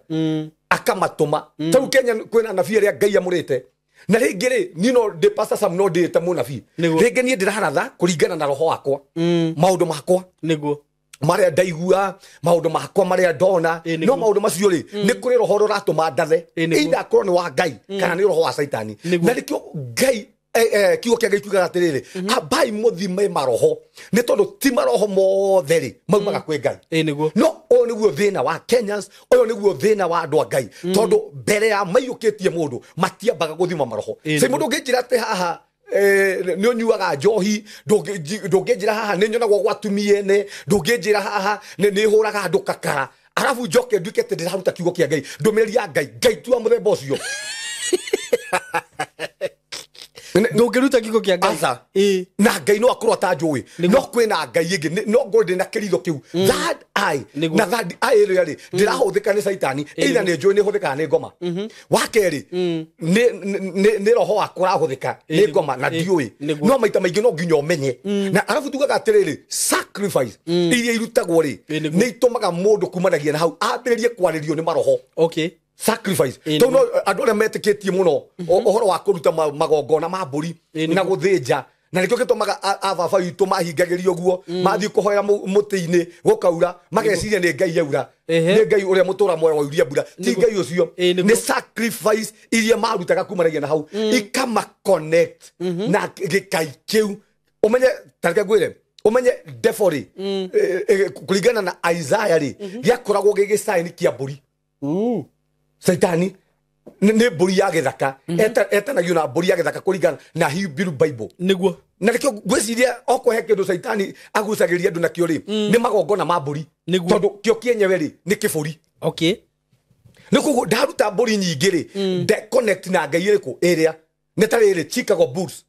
Akamatũma. Tarĩu Kenya kwĩna anabii arĩa Ngai amũrĩte. Na rĩngĩ rĩ, niĩ no ndĩ Pastor Sam no ndĩĩte mũnabii. Rĩngĩ niĩ ndĩraratha kũringana na roho wakwa. Maũndũ makwa. Nĩguo. Marĩa ndaigua, maũndũ makwa marĩa ndona. No maũndũ macio rĩ, nĩ kũrĩ roho ũrĩa ũratũma ndathe. Either akorwo nĩ wa Ngai kana nĩ roho wa Caitani. Na nĩkĩo Ngai kiugo kĩa Ngai kiugaga atĩrĩrĩ, ambai mũthime maroho, nĩ tondũ ti maroho mothe rĩ maumaga kwĩ Ngai. No ũyũ nĩguo thĩna wa Kenyans, ũyũ nĩguo thĩna wa andũ a Ngai, tondũ mbere ya maiyũkĩtie mũndũ matiambaga gũthima maroho. Cai mũndũ ũngĩnjĩra atĩ haha nĩ ũnyuaga njohi, ndũngĩnjĩra haha nĩ nyonagwo gwa atumia ene, ndũngĩnjĩra haha nĩ hũraga andũ kakara, arabu njoke nduĩke atĩ ndĩraruta kiugo kĩa Ngai, ndũmĩrĩri ya Ngai, Ngai ti wa mũthemba ũcio. Ndũngĩruta kiugo kĩa Ngai. Aca. Na Ngai no akorwo atanjũĩ, no kwĩna Ngai ĩngĩ, no ngorwo ndĩna kĩritho kĩu. Third eye. Na third eye ĩrĩa rĩ, ndĩrahũthĩka nĩ Caitani, either nĩ njũĩ nĩ hũthĩkaga nĩ ngoma. Wa kerĩ, nĩ roho wakwa ũrahũthĩka nĩ ngoma na ndiũĩ. No maita maingĩ no nginya ũmenye. Na arabu tugaga atĩrĩrĩ, sacrifice iria irutagwo rĩ, nĩ itũmaga mũndũ kumanagia na hau ambĩrĩrie kwarĩrio nĩ maroho. Sacrifice. Tondũ andũ arĩa metĩkĩtie mũno ũhoro wa kũruta magongona ma mbũri na gũthĩnja, na nĩkĩo gĩtũmaga ababa witũ mahingagĩrio ũguo, mathiĩ kũhoya mũtĩ-inĩ gũkaura, mageciria nĩ Ngai yaura, nĩ Ngai ũrĩa mũtũra muoyo wauria mbura, ti Ngai ũcio. Nĩ sacrifice iria marutaga kumanagia na hau, ikama connect na gĩkai kĩu. Ũmenye, ta reke ngwĩre, ũmenye devil rĩ, kũringana na Isaiah rĩ, gĩakoragwo gĩ gĩcaini kĩa mbũri. Saitani nĩ mbũri ya gĩthaka, etanagio na mbũri ya gĩthaka kũringana na Hebrew Bible. Nĩguo. Na nĩkĩo ngwĩciria okorwo he kĩndũ Saitani agucagĩrĩria andũ nakĩo rĩ, nĩ magongona ma mbũri. Tondũ kĩo kĩenyewe rĩ, nĩ kĩbũri. Nĩ koguo ndaruta mbũri nyingĩ rĩ, connect na Ngai ĩrĩkũ ĩrĩa nĩ ta rĩrĩ Chicago Bulls,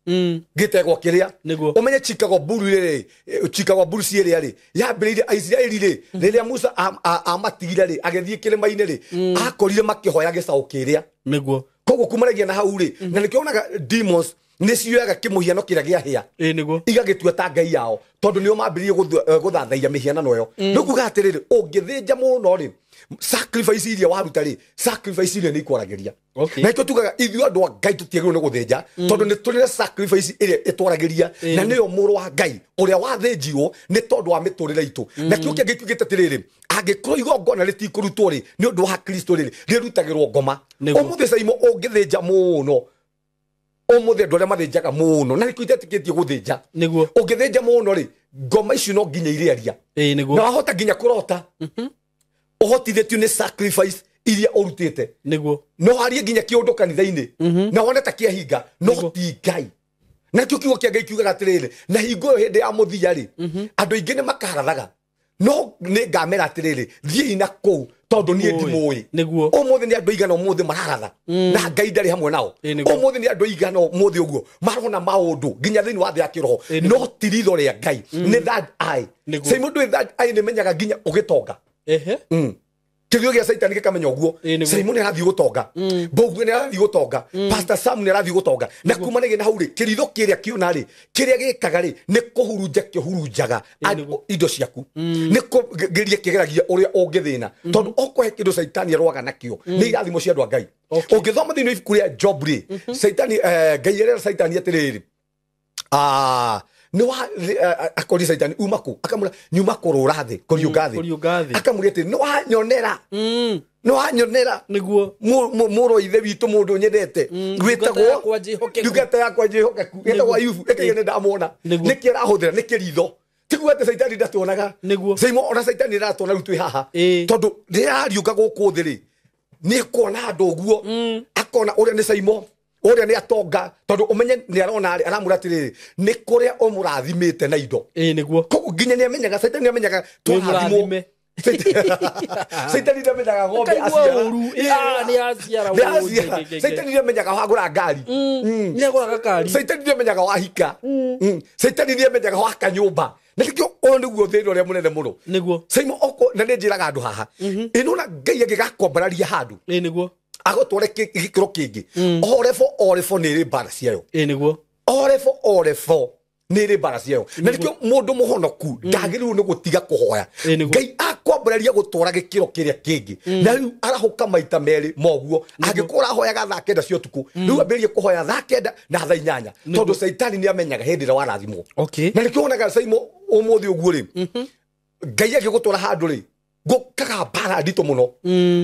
gĩtegwa kĩrĩa. Ũmenye Chicago Bulls rĩ, Chicago Bulls ĩrĩa rĩ, yambĩrĩirie Aisiraeli rĩ, rĩrĩa Musa amatigire rĩ, agĩthiĩ kĩrĩma-inĩ rĩ, akorire makĩhoya gĩcaũ kĩrĩa. Nĩguo. Koguo kumanagia na hau rĩ, na nĩkĩo wonaga demons nĩ cioyaga kĩmũhiano kĩrĩa gĩa hĩa. Nĩguo. Igagĩtua ta Ngai yao, tondũ nĩo mambĩrĩirie gũthathaiya mĩhianano ĩyo. Rĩu kuga atĩrĩrĩ, ũngĩthĩnja mũno rĩ, sacrifice iria waruta rĩ, sacrifice iria nĩ ikwaragĩria. Na nĩkĩo tugaga ithuĩ andũ a Ngai tũtiagĩrĩirwo nĩ gũthĩnja, tondũ nĩ tũrĩ na sacrifice ĩrĩa ĩtwaragĩria, na nĩyo mũrũ wa Ngai ũrĩa wathĩnjirwo nĩ tondũ wa mĩtũrĩre itũ. Na kĩo kĩngĩ kiugĩte atĩrĩrĩ, angĩkorwo igongona rĩtikũrutwo rĩ, nĩ ũndũ wa Kristo rĩ, rĩrutagĩrwo ngoma. Ũmũthĩ Saimo ũngĩthĩnja mũno, ũmũthĩ andũ arĩa mathĩnjaga mũno, na nĩkĩo itetĩkĩtie gũthĩnja. Nĩguo. Ũngĩthĩnja mũno rĩ, ngoma icio no nginya irĩaria. Nĩguo. Na wahota nginya kũrota. Ũhotithĩtio nĩ sacrifice iria ũrutĩte. Nĩguo. No harie nginya kĩũndũ kanitha-inĩ. Na wone ta kĩahinga, no ti Ngai. Na kĩo kiugo kĩa Ngai kiugaga atĩrĩrĩ, na hingo ĩyo hĩndĩ ya mũthia rĩ, andũ aingĩ nĩ makarathaga. No nĩ ngamera atĩrĩrĩ, thiĩi na kũu tondũ niĩ ndimũĩ. Nĩguo. Ũmũthĩ nĩ andũ aigana ũmũthĩ mararatha. Na Ngai ndarĩ hamwe nao. Ũmũthĩ nĩ andũ aigana ũmũthĩ ũguo marona maũndũ nginya thĩinĩ wa thĩ ya kĩroho. No ti ritho rĩa Ngai, nĩ third eye. Cai mũndũ wĩ third eye nĩ menyaga nginya ũgĩtonga. Kĩgio gĩa Caitani gĩkamenya ũguo. Simon nĩ arathiĩ gũtonga, Mboguo nĩ arathiĩ gũtonga, Pastor Sam nĩ arathiĩ gũtonga. Na kumanagia na hau rĩ, kĩritho kĩrĩa kĩona rĩ, kĩrĩa gĩkaga rĩ, nĩ kũhurunja kĩhurunjaga indo ciaku. Nĩ kũgeria kĩgeragia ũrĩa ũngĩthĩna. Tondũ okorwo he kĩndũ Caitani arũaga nakĩo, nĩ irathimo cia andũ a Ngai. Ũngĩthoma thĩinĩ wa ibuku rĩa Job rĩ, Caitani, Ngai erera Caitani atĩrĩrĩ, nĩ wa akori Caitani uma kũ? Akamwĩra nyuma kũrũra thĩ, kũriũnga thĩ. Akamwĩra atĩ nĩ wanyonera. Nĩ wanyonera. Nĩguo. Mũrũ wa ithe witũ mũndũ nyendete. Wĩtagwo ndungata yakwa njĩhokeku. Wĩtagwo Ayubu. Ĩkĩgĩa nĩ ndamwona. Nĩkĩ arahũthĩra? Nĩ kĩritho. Tiguo atĩ Caitani ndatuonaga. Nĩguo. Caimo ona Caitani ndaratuona rĩu twĩ haha. Tondũ rĩrĩa arariũka gũkũ thĩ rĩ, nĩ ekuona andũ ũguo. Akona ũrĩa nĩ Caimo, ũrĩa nĩ atonga, tondũ ũmenye nĩ arona rĩ, aramwĩra atĩrĩrĩ, nĩ kũrĩa ũmũrathimĩte na indo. Nĩguo. Koguo nginya nĩ amenyaga, Caitani nĩ amenyaga tũrathimwo. Caitani nĩ amenyaga ng'ombe aciara. Nĩ aciara. Nĩ aciara. Caitani nĩ amenyaga wagũra ngari. Nĩ agũraga ngari. Caitani nĩ amenyaga wahika. Caitani nĩ amenyaga waka nyũmba. Na nĩkĩo ũyũ nĩguo thĩna ũrĩa mũnene mũno. Nĩguo. Caimo oko na nĩ njĩraga andũ haha. Ĩno na Ngai angĩgakwambararia handũ. Nĩguo. Agũtware gĩkĩro kĩngĩ. Orefo orefo nĩ ĩrĩ mbara ciayo. Nĩguo. Orefo orefo nĩ ĩrĩ mbara ciayo. Na nĩkĩo mũndũ mũhonoku ndagĩrĩirwo nĩ gũtiga kũhoya. Ngai Akwambĩrĩria gũtwara gĩkĩro kĩrĩa kĩngĩ. Na rĩu arahũka maita merĩ moguo. Angĩkorwo ũrahoyaga 9:00 cia ũtukũ, rĩu ambĩrĩrie kũhoya 9:00 na 8:00, tondũ caitani nĩ amenyaga hĩndĩ ĩrĩa warathimwo. Okay. Na nĩkĩo wonaga Saimo ũmũthĩ ũguo rĩ, Ngai agĩgũtwara handũ rĩ, gũkaga mbara nditũ mũno.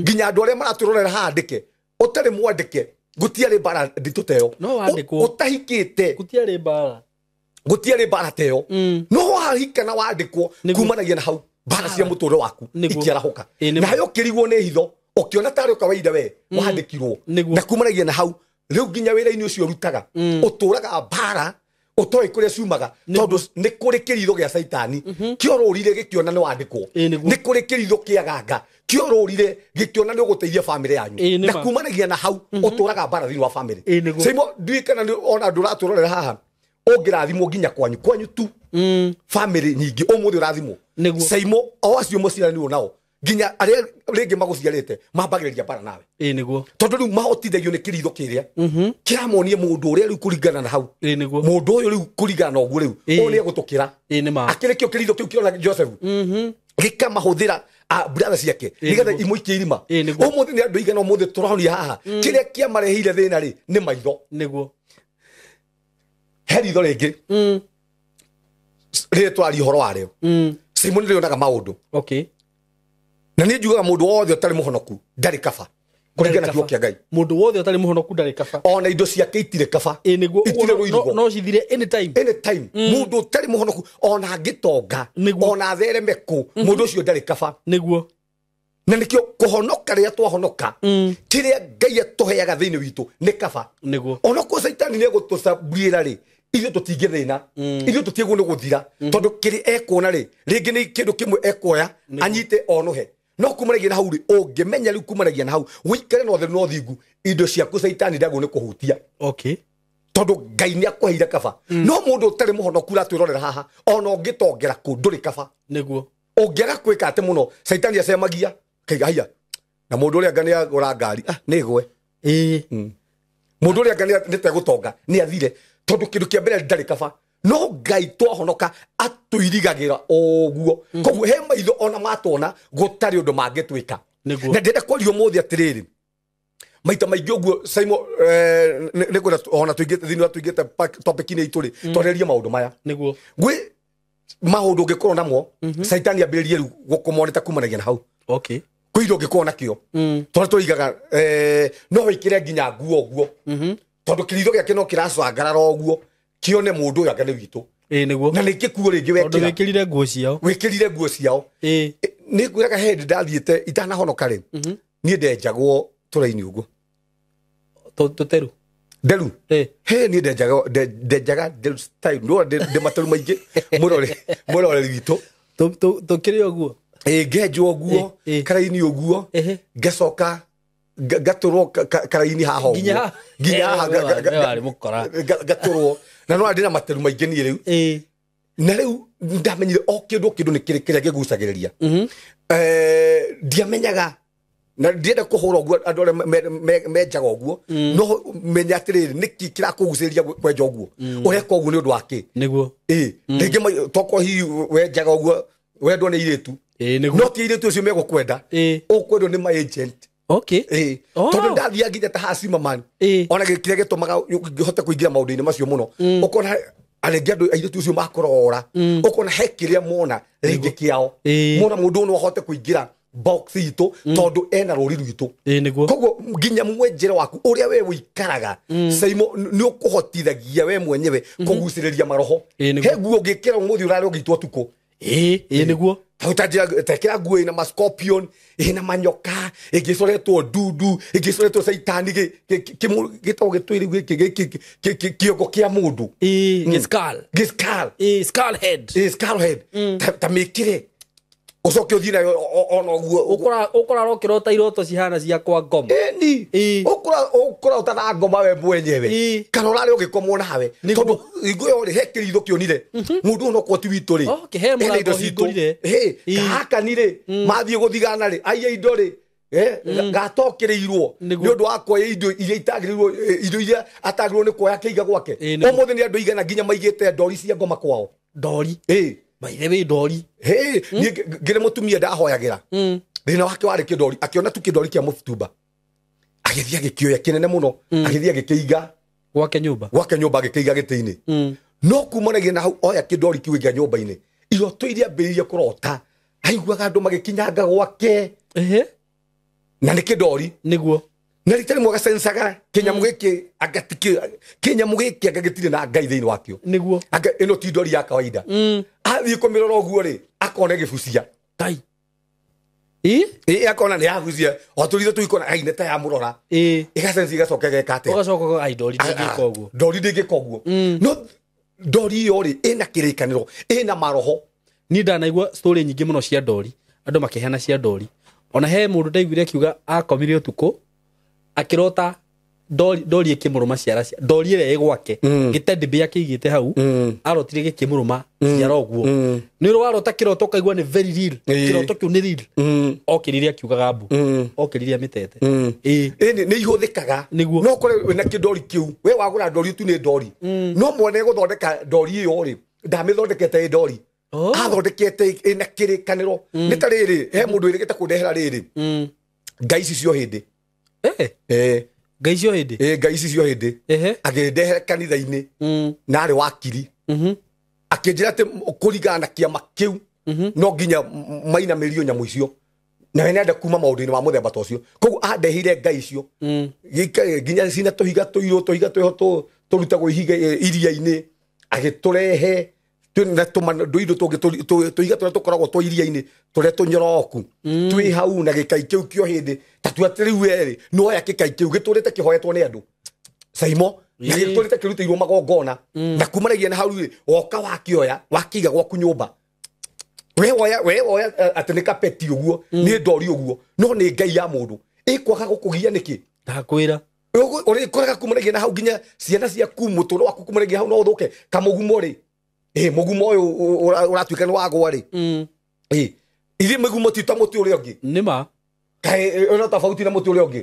Nginya andũ arĩa maratwĩrorera haha andĩke, ũtarĩ mwandĩke, gũtiarĩ mbara nditũ ta ĩyo. No wandĩkwo. Ũtahikĩte, Gũtiarĩ mbara. Gũtiarĩ mbara ta ĩyo. No wahika na wandĩkwo, Nĩguo. kumanagia na hau mbara cia mũtũrĩre waku Nĩguo. ikĩarahũka. Ĩĩ, nĩguo. Nawe ũkĩrigwo nĩ hitho, ũkĩona tarĩ ũkawaida we wandĩkirwo. Nĩguo. Na kumanagia na hau rĩu nginya wĩra-inĩ ũcio ũrutaga, ũtũraga mbara ũtoĩ kũrĩa ciumaga, tondũ nĩ kũrĩ kĩritho gĩa caitani kĩorũrire gĩkĩona nĩ wandĩkwo. Ĩĩ, nĩguo. Nĩ kũrĩ kĩritho kĩa ganga kĩorũrire gĩkĩona nĩ ũgũteithia bamĩrĩ yanyu. Ĩĩ, nĩ Na ma. kumanagia na hau ũtũraga mbara thĩinĩ wa bamĩrĩ. Ĩĩ, nĩguo. Saimo, ndiũĩ kana ona andũ ũratũrorera haha ũngĩrathimwo nginya kwanyu kwanyu tu, bamĩrĩ nyingĩ ũmũthĩ ũrathimwo. Nĩguo. Saimo, o acio mũciaranirwo nao, nginya arĩa rĩngĩ magũciarĩte, mambagĩrĩria mbara nawe, Ĩĩ, nĩguo. tondũ rĩu mahotithagio nĩ kĩritho kĩrĩa kĩramonia mũndũ ũrĩa rĩu kũringana na hau, Ĩĩ, nĩguo. mũndũ ũyũ rĩu kũringana na ũguo rĩu, Ĩĩ. ũyũ nĩ egũtũkĩra. Ĩĩ, nĩ ma. Akĩrĩ kĩo kĩritho kĩu kĩrona Joseph gĩkamahũthĩra brother ciake Ĩĩ, nĩgetha nĩguo. imũikie irima. Ĩĩ, nĩguo. Ũmũthĩ nĩ andũ aigana ũmũthĩ tũronia haha kĩrĩa kĩamareheire thĩna rĩ nĩ maitho. Nĩguo. He ritho rĩngĩ rĩrĩ tũraria ũhoro warĩo, Simon, rĩonaga maũndũ. Okay. Na niĩ njugaga mũndũ wothe ũtarĩ mũhonoku ndarĩ kaba kũringana na kiugo kĩa Ngai. Mũndũ wothe ũtarĩ mũhonoku ndarĩ kaba. Ona indo ciake itirĩ kaba. Ĩĩ, nĩguo. Itirĩ No- rũirigo. No cithire anytime. Anytime. Mũndũ ũtarĩ mũhonoku, ona angĩtonga, Nĩguo. ona athereme kũ, mũndũ ũcio ndarĩ kaba. Nĩguo. Na nĩkĩo kũhonoka rĩrĩa twahonoka, kĩrĩa Ngai atũheaga thĩinĩ witũ nĩ kaba. Nĩguo. Onokorwo caitani nĩ egũtũcambuĩra rĩ, ithuĩ tũtingĩthĩna, ithuĩ tũtiĩguo nĩ gũthira, tondũ kĩrĩ ekuona rĩ, rĩngĩ nĩ kĩndũ kĩmwe ekuoya anyite onuhe. No kumanagia na hau rĩ, ũngĩmenya rĩu kumanagia na hau ũikare na ũtheru na ũthingu, indo ciaku caitani ndagwo nĩ kũhutia, Okay. tondũ Ngai nĩ akũheire kaba. No mũndũ ũtarĩ mũhonoku ũratwĩrorera haha, ona ũngĩtongera kũ, ndũrĩ kaba. Nĩguo. Ũngĩaga kwĩka atĩ mũno, caitani acemagia kaiga haiya na mũndũ ũrĩa anga nĩ agũra ngari, nĩ ĩgwe. Ĩĩ. Mũndũ ũrĩa anga nĩ tegũtonga nĩ athire, tondũ kĩndũ kĩa mbere ndarĩ kaba. No Ngai twahonoka atũirigagĩra ũguo, koguo he maitho ona matwona gũtarĩ ũndũ mangĩtwĩka. Nĩguo. Na ndĩrenda kwaria ũmũthĩ atĩrĩrĩ, maita maingĩ ũguo Saimo, nĩ ngwenda ona tũingĩte thĩinĩ wa tũingĩte topic-inĩ itũ rĩ, twarĩrĩrie maũndũ maya. Nĩguo. Gwĩ maũndũ ũngĩkorwo namo, caitani ambĩrĩrie rĩu gũkũmoneta kumanagia na hau. Okay. Kwĩ indo ũngĩkorwo nakĩo, tondũ tũigaga, no wĩkĩre nginya nguo ũguo, tondũ kĩritho gĩake no kĩracangarara ũguo kĩone mũndũ ũyũ anga nĩ witũ. Ĩĩ, nĩguo. Na nĩ gĩkuo rĩngĩ Tondũ wekĩra. wĩkĩrire nguo ciao. Wĩkĩrire nguo ciao. Ĩĩ. Nĩ ngwĩraga he hĩndĩ ndathiĩte itanahonoka rĩ, niĩ ndenjagwo tũraini ũguo. Tũteru. Nderu. Ĩĩ. He niĩ ndenjaga ndenjaga nderu style no ndĩ materu maingĩ mũroreri witũ. Tũkĩrĩ ũguo. Ĩ, ngenjwo ũguo, Ĩ, ĩ. karaini ũguo, Ehe. ngacoka ngatũrwo karaini haha ũguo. Nginya haha? Nginya haha We warĩ mũkora. Ngatũrwo na no ndĩna materu maingĩ niĩ rĩu. Ĩĩ. Na rĩu ndamenyire o kĩndũ kĩndũ nĩ kĩrĩ kĩrĩa kĩgucagĩrĩria. Ndiamenyaga na ndienda kũhũra ũguo andũ arĩa menjaga ũguo, no menya atĩrĩrĩ, nĩkĩ kĩrakũgucĩrĩria kwenja ũguo? Ũreka ũguo nĩ ũndũ wa kĩ? Nĩguo. Ĩ, rĩngĩ tokorwo hihi wenjaga ũguo wendwo nĩ airĩtu. Ĩĩ, nĩguo. No ti airĩtu acio megũkwenda, Ĩĩ. ũkwendwo nĩ my agent. Okay. Ĩ, Oh. tondũ ndathiaga nginya ta haha man, Ĩ. ona kĩrĩa gĩtũmaga ngĩhote kũingĩra maũndũ-inĩ macio mũno, ũkona rĩngĩ andũ airĩtu acio makũrora, ũkona he kĩrĩa mona rĩngĩ kĩao, Ĩ. mona mũndũ ũyũ no ahote kũingĩra box itũ tondũ ena rũri rwitũ. Ĩĩ, nĩguo. Koguo nginya mwenjere waku ũrĩa we ũikaraga, Saimo, nĩ ũkũhotithagia we mwenyewe kũgucĩrĩria maroho. Ĩ, nĩguo. He nguo ũngĩkĩra ũmũthĩ ũrarĩ ũgĩitwo ũtukũ. Ĩĩ, ĩĩ, nĩguo. Tekĩra nguo ĩna ma scorpion, ĩna manyoka, ĩngĩcoretwo ndundu, ĩngĩcoretwo caitani, gĩtagwo gĩtwĩrĩ gĩkĩ gĩkĩ kĩongo kĩa mũndũ. Ĩĩ, gĩ skull. Gĩ skull. Ĩĩ, skull head. Ĩ, skull head. Ta mĩkĩre ũcoke ũthiĩ nayo ona ũguo. Ũkũrara ũkĩrota iroto cihana cia kwa ngoma. Ĩni. Ĩ. Ũkũra ũtana ngoma we mwenyewe, Ĩ. kana ũrarĩ ũgĩkomwo nawe, Nĩguo. tondũ hingo ĩyo rĩ, he kĩritho kĩonire mũndũ ũyũ no ti witũ rĩ. Okay, he Ena mũrango indo citũ. ũhingũrire. Ĩ, Ĩ. kahakani rĩ, mathiĩ gũthigana rĩ, aiya indo rĩ, gatokĩrĩirwo Nĩguo. nĩ ũndũ wa kuoya indo iria itagĩrĩirwo, indo iria atagĩrĩirwo nĩ kuoya akĩiga gwake. Ĩ, nĩguo. Ũmũthĩ nĩ andũ aigana nginya maigĩte ndori cia ngoma kwao. Ndori. Ĩ. By the way ndori. Hey, niĩ ngĩrĩ mũtumia ndahoyagĩra. Thĩna wake warĩ kĩndori, akĩona tu kĩndori kĩa mũtumba. Agĩthiĩ agĩkĩoya kĩnene mũno, agĩthiĩ agĩkĩiga Gwake nyũmba. Gwake nyũmba, agĩkĩiga gĩtĩ-inĩ. No kumanagia na hau oya kĩndori kĩu iga nyũmba-inĩ, iroto iria ambĩrĩirie kũrota, aiguaga andũ magĩkinyanga gwake. Ehe. Na nĩ kĩndori. Nĩguo. Na rita rĩmwe agacencaga kĩnyamũ gĩkĩ, anga kĩnyamũ gĩkĩ anga gĩtirĩ na Ngai thĩinĩ wakĩo. Nĩguo. Anga ĩno ti ndori ya kawaida. Athiĩ kũmĩrora ũguo rĩ, akona ĩgĩbucia. Ngai. Ĩ? Ĩ, akona nĩ yabucia o tũritho tũikona ai nĩ ta yamũrora. Ĩ. Ĩgacenci ĩgacoka ĩgeka atĩa? Ũgacoka ai ndori ndĩngĩka ũguo. Ndori ndĩngĩka ũguo. No ndori ĩyo rĩ, ĩna kĩrĩkanĩro, ĩna maroho. Niĩ ndanaigua story nyingĩ mũno cia ndori, andũ makĩheana cia ndori. Ona he mũndũ ndaiguire akiuga akomire ũtukũ akĩrota ndori ĩkĩmũrũma ciara cia ndori ĩrĩa ĩ gwake, gĩtendĩ mbĩa kĩigĩte hau, arotire gĩkĩmũrũma ciara ũguo. Nĩ ũrĩ warota kĩroto ũkaigua nĩ very real, kĩroto kĩu nĩ real. Okĩrire akiugaga mbu, okĩrire amĩtete. Ĩ. Ĩ, nĩ ihũthĩkaga. Nĩguo. No kũrĩ wĩna kĩndori kĩu, we wagũra ndori tu nĩ ndori. No mwene gũthondeka ndori ĩyo rĩ, ndamĩthondekete ĩ ndori. Athondekete ĩna kĩrĩkanĩro. Nĩ ta rĩrĩ, he mũndũ wĩrĩgĩte kũndehera rĩrĩ. Ngai ici cio hĩndĩ. Ngai cio hĩndĩ? Ĩ, ngai ici cio hĩndĩ. Akĩndehera kanitha-inĩ. Na arĩ wakiri. Akĩnjĩra atĩ kũringana na kĩama kĩu, no nginya mainamĩrio nyamũ icio. Na we nĩenda kuma maũndũ-inĩ ma mũthemba ta ũcio. Koguo andeheire ngai icio. Nginya cina tũhiga tũirũ, tũhiga twĩho tũrutagwo ihiga iria-inĩ. Agĩtũrehe na tũindo tũngĩ, tũhiga tũrĩa tũkoragwo twa iria-inĩ, tũrĩa tũnyoroku. Twĩ hau na gĩkai kĩu kĩo hĩndĩ. Ta tua atĩ rĩu we-rĩ, nĩwoya gĩkai kĩu gĩtũrĩte kĩhoetwo nĩ andũ. Saimo, na gĩtũrĩte kĩrutĩirwo magongona. Na kumanagia na hau rĩ, woka wakĩoya, wakĩiga gwaku nyũmba. We woya atĩ nĩ kapeti ũguo, nĩ ndori ũguo, no nĩ ngai ya mũndũ. Ĩkwaga gũkũgia nĩkĩ? Ndakwĩra. Ũrĩkoraga kumanagia na hau nginya ciana ciaku, mũtũrĩre waku kumanagia hau no ũthũke. Kamũgumo rĩ, mũgumo ũyũ ũratuĩka nĩ wagwa rĩ. Ithuĩ mĩgumo ti ta mũtĩ ũrĩa ũngĩ. Nĩ ma. Kaĩ ĩno tofauti na mũtĩ ũrĩa ũngĩ.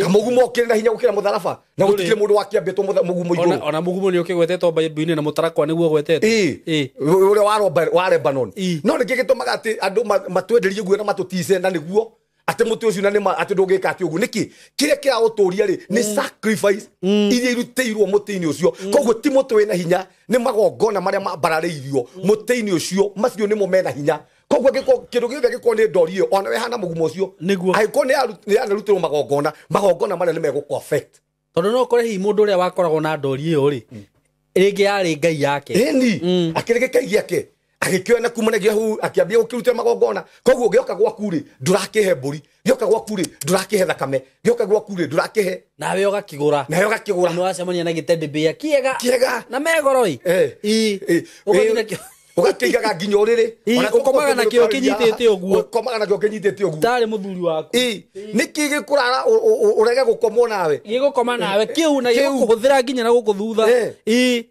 Kamũgumo ũkĩrĩ na hinya gũkĩra mũtharaba, na gũtikĩrĩ mũndũ wakĩambĩtwo mũgumo igũrũ. Ona mũgumo nĩ ũkĩgwetetwo Bible-inĩ na mũtarakwa nĩguo ũgwetetwo. Ũrĩa wa Lebanon. No nĩkĩ gĩtũmaga atĩ andũ matwenderie guo na matũtice na nĩguo atĩ mũtĩ ũcio na nĩ atĩ ndũngĩka atĩ ũguo. Nĩkĩ? Kĩrĩa kĩraũtũria rĩ, nĩ sacrifice iria irutĩirwo mũtĩ-inĩ ũcio. Koguo ti mũtĩ wĩna hinya, nĩ magongona marĩa mambararĩirio mũtĩ-inĩ ũcio, macio nĩmo mena hinya. Koguo kĩndũ gĩothe gĩkorwo nĩ ndori ĩyo, ona we hana mũgumo ũcio. Nĩguo. Angĩkorwo nĩ yanarutĩrwo magongona, magongona marĩa nĩ megũkũ affect. Tondũ no ũkore hihi mũndũ ũrĩa wakoragwo na ndori ĩyo rĩ, rĩngĩ yarĩ ngai yake. Ĩni, akĩrĩ gĩkai gĩake. Agĩkĩoya na kumanagia hau, akĩambia gũkĩrutĩra magongona. Koguo gĩoka gwaku rĩ, ndũrakĩhe mbũri. Gĩoka gwaku rĩ, ndũrakĩhe thakame. Gĩoka gwaku rĩ, ndũrakĩhe. Nawe ũgakĩgũra. Nawe ũgakĩgũra. Nĩ wacemania na gĩtendĩ mbĩa kĩega. Kĩega. Na megoro ĩ. Ũgathiĩ nakĩo. Ũgakĩigaga nginya ũrĩrĩ. Ona ũkomaga nakĩo kĩnyitĩte ũguo. Ũkomaga nakĩo kĩnyitĩte ũguo. Tarĩ mũthuri waku. Nĩkĩ gĩkũrara ũrege gũkomwo nawe? Gĩgũkoma nawe kĩu na gĩgũkũhũthĩra nginya na gũkũ thutha.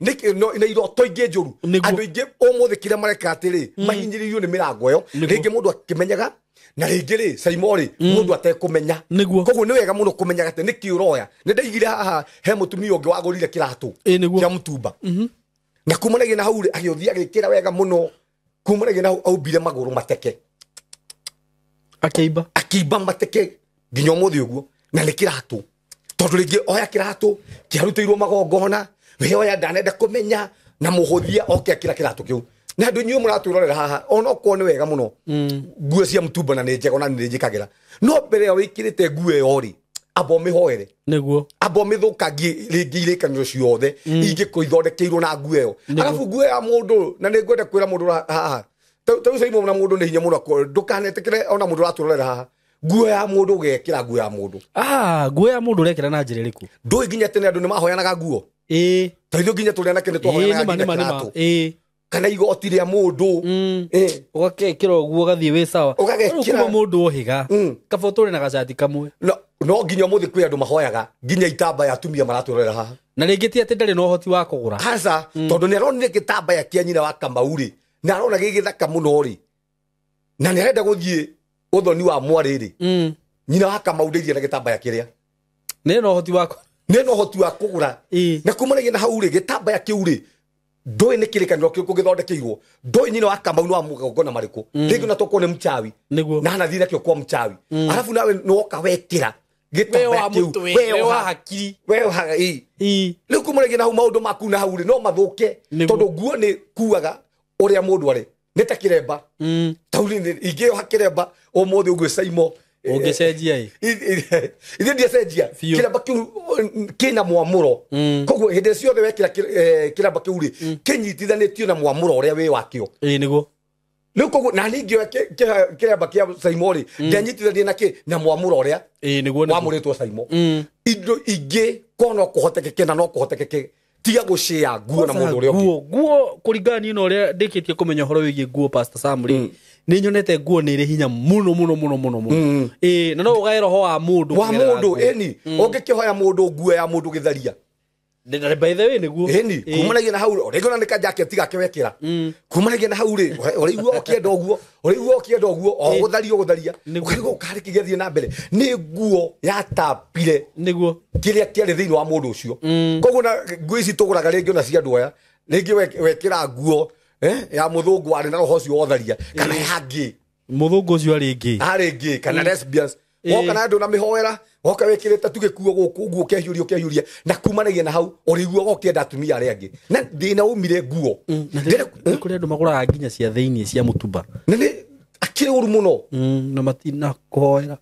Nĩkĩ na iroto ingĩ njũru. Andũ aingĩ ũmũthĩ kĩrĩa mareka atĩrĩ, mahinyĩrĩirio nĩ mĩrango ĩyo. Rĩngĩ mũndũ akĩmenyaga, na rĩngĩ rĩ, Saimo rĩ, mũndũ atekũmenya. Koguo nĩ wega mũno kũmenyaga atĩ nĩkĩ ũroya. Nĩ ndaigire haha he mũtumia ũngĩ wagũrire kĩratũ kĩa mũtumba. Na kumanagia na hau rĩ, agĩũthiĩ agĩkĩra wega mũno. Kumanagia na hau aumbire magũrũ mateke. Akĩimba. Akĩimba mateke nginya ũmũthĩ ũguo. Na nĩ kĩratũ. Tondũ rĩngĩ oya kĩratũ, kĩarutĩirwo magongona, we oya ndanenda kũmenya, na mũhũthia oke akĩra kĩratũ kĩu. Na andũ inyuĩ mũratwĩrorera haha, ona okorwo nĩ wega mũno, nguo cia mũtumba na nĩ njega ona nĩ njĩkagĩra. No mbere ya wĩkĩrĩte nguo ĩyo rĩ, amba ũmĩhoere. Nĩguo. Amba ũmĩthũkangie rĩngĩ irĩkanĩro ciothe, ingĩkorwo ithondekeirwo na nguo ĩyo. Arabu nguo ya mũndũ, na nĩ ngwenda kwĩra mũndũ haha, ta rĩu Saimo na mũndũ nĩ hinya mũno, ndũkanetĩkĩre ona mũndũ ũratwĩrorera haha. Nguo ya mũndũ ũgekĩra nguo ya mũndũ. Nguo ya mũndũ ũrekĩra na njĩra ĩrĩkũ? Ndũĩ nginya tene andũ nĩ mahoyanaga nguo? Ta ithuĩ nginya tũrĩ anake nĩ twahoyanaga nginya kĩratũ. Kana igoti rĩa mũndũ. Ũgakĩra ũguo ũgathiĩ wĩ sawa. Ũgagekĩra. Rĩu kuma mũndũ ohiga, kaba ũtũre na gacati kamwe. No nginya ũmũthĩ kwĩ andũ mahoyaga nginya itambaya atumia maratwĩrorera haha. Na rĩngĩ ti atĩ ndarĩ na ũhoti wa kũgũra. Aca, tondũ nĩ aronire gĩtambaya kĩa nyina wa Kamau rĩ, na arona gĩ gĩthaka mũno rĩ, na nĩ arenda gũthiĩ ũthoni wa mwarĩ rĩ, nyina wa Kamau ndairie na gĩtambaya kĩrĩa. Nĩ na ũhoti wa Nĩ na ũhoti wa kũgũra. Na kumanagia na hau rĩ, gĩtambaya kĩu rĩ, Ndũĩ nĩ kĩrĩkanĩro kĩrĩkũ gĩthondekeirwo, ndũĩ nyina wa Kamau nĩ wa magongona marĩkũ, rĩngĩ ona tokorwo nĩ mchawi Nĩguo. na anathire nakĩo kwa mchawi, arabu nawe nĩwoka wekĩra We gĩtambaya wa kĩu, mũtwe, we we wa wa hakiri. we wa ĩ. Ii. Rĩu kumũragia na hau maũndũ maku na hau rĩ no mathũke, Nĩguo. tondũ nguo nĩ kuaga ũrĩa mũndũ arĩ, nĩ ta kĩremba. Tau ingĩoha kĩremba ũmũthĩ ũguo Saimo, Ũngĩcenjia ĩ. Ithuĩ ndiacenjia. Biũ. Kĩremba kĩu kĩna mwamũro, koguo hĩndĩ ciothe wekĩra kĩremba kĩu rĩ, kĩnyitithanĩtio na mwamũro ũrĩa wĩ wakĩo. Ĩ nĩguo. Rĩu koguo na niĩ ingĩoya kĩremba kĩa Saimo rĩ, ndianyitithania na kĩ na mwamũro ũrĩa Ĩ nĩguo nĩguo. wamũrĩtwo Saimo. Indo ingĩ ko no kũhotekeke na no kũhotekeke, tiga gũcĩa nguo na mũndũ ũrĩa ũngĩ. Nguo kũringana niĩ na ũrĩa ndĩkĩtie kũmenya ũhoro wĩgiĩ nguo, Pastor Sam rĩ, nĩ nyonete nguo nĩ ĩrĩ hinya mũno mũno mũno mũno mũno. Ĩ na no ũgae roho wa mũndũ Wa kũgerera mũndũ nguo. ĩni ũngĩkĩhoya mũndũ nguo ya mũndũ gĩtharia. Na by the way nĩguo. Ĩni Ĩ. kumanagia na hau rĩngĩ ona nĩ kajaketi gake wekĩra, kumanagia na hau rĩ, ũraigua ũkĩenda ũguo, ũraigua ũkĩenda ũguo, o gũtharia ũgũtharia. Nĩguo. Ũkarigwo karĩ kĩgĩathiĩ na mbere nĩ nguo yatapire Nĩguo. kĩrĩa kĩarĩ thĩinĩ wa mũndũ ũcio. Koguo na nguo ici tũgũraga rĩngĩ ona cia andũ aya, rĩngĩ wekĩra nguo ya mũthũngũ warĩ na roho ũcio wa ũtharia, kana ya ngĩ. Mũthũngũ ũcio arĩ ngĩ. Arĩ ngĩ kana lesbians, woka na andũ na mĩhoera, woka wĩkĩrĩte tu gĩkuo gũkũ ũguo, ũkehiũria ũkehiũria, na kumanagia na hau ũrĩiguaga ũkĩenda atumia arĩa angĩ, na thĩna umire nguo. Na nĩ kũrĩ andũ magũraga nginya cia thĩinĩ cia mũtumba. Na nĩ akĩrĩ ũru mũno. Na matina kũhoera.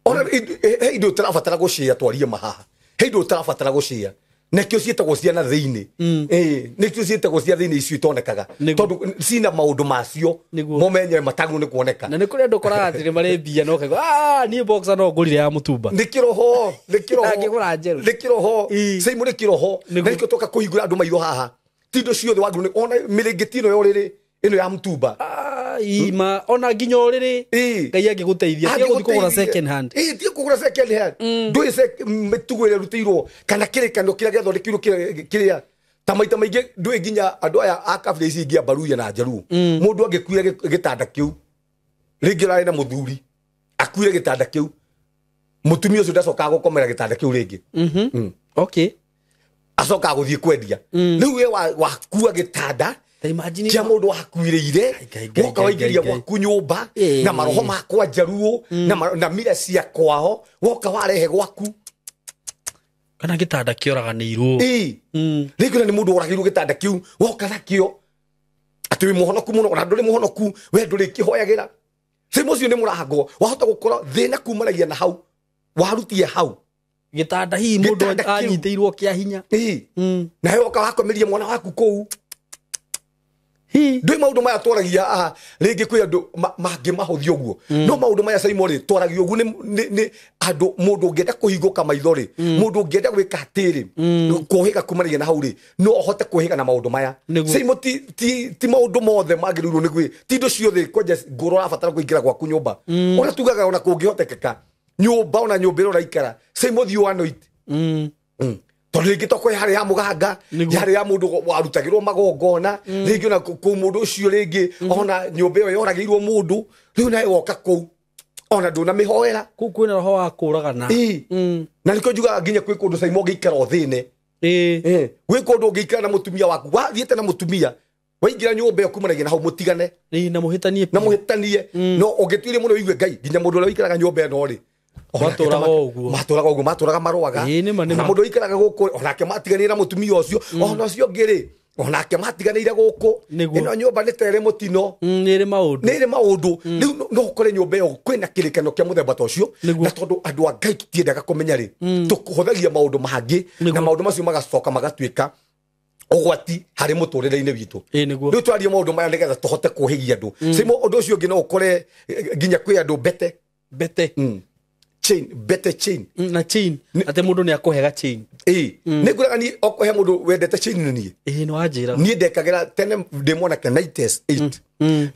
Ona he indo ũtarabatara gũcĩa, twarie mahaha, he indo ũtarabatara gũcĩa, nekĩo ciĩtagwo cia na thĩinĩ. Ĩĩ, nĩkĩo ciĩtagwo cia thĩinĩ, icio itonekaga Nĩguo. tondũ cina maũndũ macio Nĩguo. mo menyewe matagĩrĩirwo nĩ kuoneka. Na nĩ kũrĩ andũ ũkoraga atĩ nĩ marĩ mbia no ũkaigua, "Ah, niĩ boxer no ngũrire ya mũtumba." Nĩ kĩroho, nĩ kĩroho. Ndangĩgũra njerũ. Nĩ kĩroho. Ĩ. Same nĩ kĩroho. Nĩguo. Na nĩkĩo tũka kũhingũra andũ maitho haha, ti indo ciothe wagĩrĩirwo nĩ ona mĩrĩngĩti ĩno ya ũrĩrĩ ĩno ya mũtumba. Ah, ima ona nginya ũrĩrĩ. Ĩ. Ngai angĩgũteithia tiga gũthiĩ kũgũra second hand. Ĩ, tiga kũgũra second hand. Ndũĩ mĩtugo ĩrĩa ĩrutĩirwo kana kĩrĩkanĩro kĩrĩa gĩathondekeirwo kĩrĩa ta maita maingĩ ndũĩ nginya andũ aya a kabira ici ingĩ a Baruya na Njaruo, mũndũ angĩkuire gĩtanda kĩu, rĩngĩ ũrarĩ na mũthuri akuire gĩtanda kĩu, mũtumia ũcio ndacokaga gũkomera gĩtanda kĩu rĩngĩ. Okay. Acokaga gũthiĩ kwendia. Rĩu we wakua gĩtanda Ta imagine kĩa mũndũ wakuĩrĩire, Ngai, Ngai, woka Ngai, waingĩria Ngai. gwaku nyũmba Ĩ. na maroho makwa Njaruo na mira cia kwao, woka warehe gwaku. Kana gĩtanda kĩoraganĩirwo. Ĩ, rĩngĩ ona nĩ mũndũ woragĩirwo gĩtanda kĩu, woka nakĩo atĩ wĩ mũhonoku mũno, ona ndũrĩ mũhonoku, we ndũrĩ kĩhoyagĩra. Same ũcio nĩ mũrango wahota gũkorwo thĩna kumanagia na hau warutie hau. Gĩtanda hihi mũndũ Gĩtanda kĩu. anyitĩirwo kĩa hinya. Ĩ, nawe woka wakomeria mwana waku kũu. Hi. Ndũĩ maũndũ maya twaragia haha, rĩngĩ kwĩ andũ mangĩmahũthia ũguo, no maũndũ maya Saimo rĩ, twaragia ũguo nĩ andũ mũndũ ũngĩenda kũhingũka maitho rĩ, mũndũ ũngĩenda gwĩka atĩrĩ, kũhĩga kumanagia na hau rĩ, no ũhote kũhĩga na maũndũ maya. Nĩguo. Saimo, ti maũndũ mothe magĩrĩirwo nĩ gwĩ ti indo ciothe kwanja ngũrũ ũrabatara kũingĩra gwaku nyũmba. Ũrĩa tugaga ona kũngĩhotekeka nyũmba, ona nyũmba ĩrĩa ũraikara, Saimo, thiĩ ũanoit. Tondũ rĩngĩ tokorwo yarĩ ya mũganga, Nĩguo. yarĩ ya mũndũ warutagĩrwo magongona, rĩngĩ ona kũu mũndũ ũcio rĩngĩ ona nyũmba ĩyo yoragĩirwo mũndũ, rĩu nawe woka kũu ona ndũnamĩhoera. Kũu kwĩna roho wa kũragana. Ĩ. Na nĩkĩo njugaga nginya kwĩ kũndũ Saimo ũngĩikara ũthĩne. Ĩ. Gwĩ kũndũ ũngĩikara na mũtumia waku, wathiĩte na mũtumia, waingĩra nyũmba ĩyo kumanagia na hau mũtigane. Ĩ, na mũhĩtanie Na biũ. mũhĩtanie, no ũngĩtuire mũno ũigue Ngai nginya mũndũ ũrĩa ũikaraga nyũmba ĩno rĩ, Matũraga o ũguo. Matũraga ũguo, matũraga marũaga. Ĩ, nĩma, nĩma. Ona mũndũ ũikaraga gũkũ onake matiganĩire na mũtumia ũcio, ona ũcio ũngĩ rĩ, onake matiganĩire gũkũ. Nĩguo. Ĩno nyũmba nĩ ta ĩrĩ mũtino. Nĩ ĩrĩ maũndũ. Nĩ ĩrĩ maũndũ. Rĩu no ũkore nyũmba ĩyo kwĩna kĩrĩkano kĩa mũthemba ta ũcio. Nĩguo. Na tondũ andũ a Ngai tũtiendaga kũmenya rĩ, tũhũthagia maũndũ mangĩ, Nĩguo. na maũndũ macio magacoka magatuĩka ũgwati harĩ mũtũrĩre-inĩ witũ. Ĩ nĩguo. Rĩu twarie maũndũ maya nĩgetha tũhote kũhĩgia andũ. Same ũndũ ũcio ũngĩ no ũkore nginya kwĩ andũ mbete. Mbete. Chain, mbete, chain. Na chain atĩ mũndũ nĩ akũhega chain. Ĩ, nĩ ngwĩraga niĩ okohe mũndũ wendete chain nĩ niĩ. Ĩ, nĩ wanjĩra. Niĩ ndekagĩra tene ndĩ mwanake 98,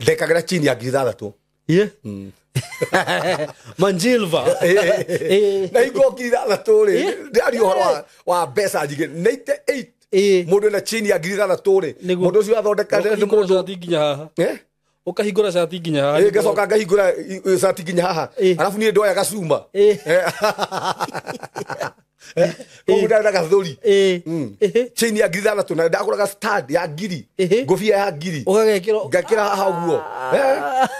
ndekagĩra chain ya 6,000. Ye. Manjilva. Ĩ. Na hingo 6,000 rĩ, ndĩraria ũhoro wa mbeca nyingĩ 98. Ĩ. Mũndũ ena chain ya 6,000 rĩ, Nĩguo. mũndũ ũcio athondeka nĩ Ũkahingũra mũndũ cati nginya haha. Eh? Ũkahingũra cati nginya haha. Ĩ, ngacoka ngahingũra cati nginya haha. Ĩ. Arabu niĩ ndoya gacuma. Ĩ. Koguo ndarĩ na gathũri. Ĩĩ. Chain ya 6,000 na ndagũraga stand ya 1,000. Ĩhĩ. Ngũbia ya 1,000. Ũgagekĩrwo. Ngakĩra haha ũguo.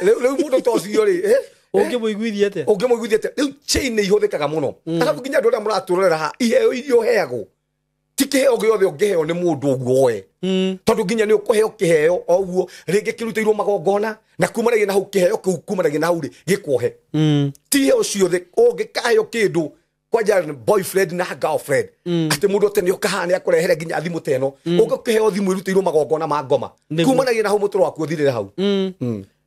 Rĩu mũndũ ta ũcio rĩ, Ũngĩmũiguithia atĩa? Ũngĩmũiguithia atĩa? Rĩu chain nĩ ihũthĩkaga mũno. Arabu nginya andũ arĩa mũratũrorera haha, iheo iria ũheagwo ti kĩheo gĩothe ũngĩheo nĩ mũndũ ũguo we. Tondũ nginya nĩ ũkũheo kĩheo o ũguo rĩngĩ kĩrutĩirwo magongona na kumanagia na hau kĩheo kĩu kumanagia na hau rĩ gĩkuohe. Ti iheo ciothe ũngĩkaheo kĩndũ kwanja boyfriend na girlfriend atĩ mũndũ atĩ nĩ ũkahaha nĩ akũrehere nginya thimũ ta ĩno, ũngĩkĩheo thimũ ĩrutĩirwo magongona ma ngoma kumanagia na hau mũtũro waku ũthirĩre hau.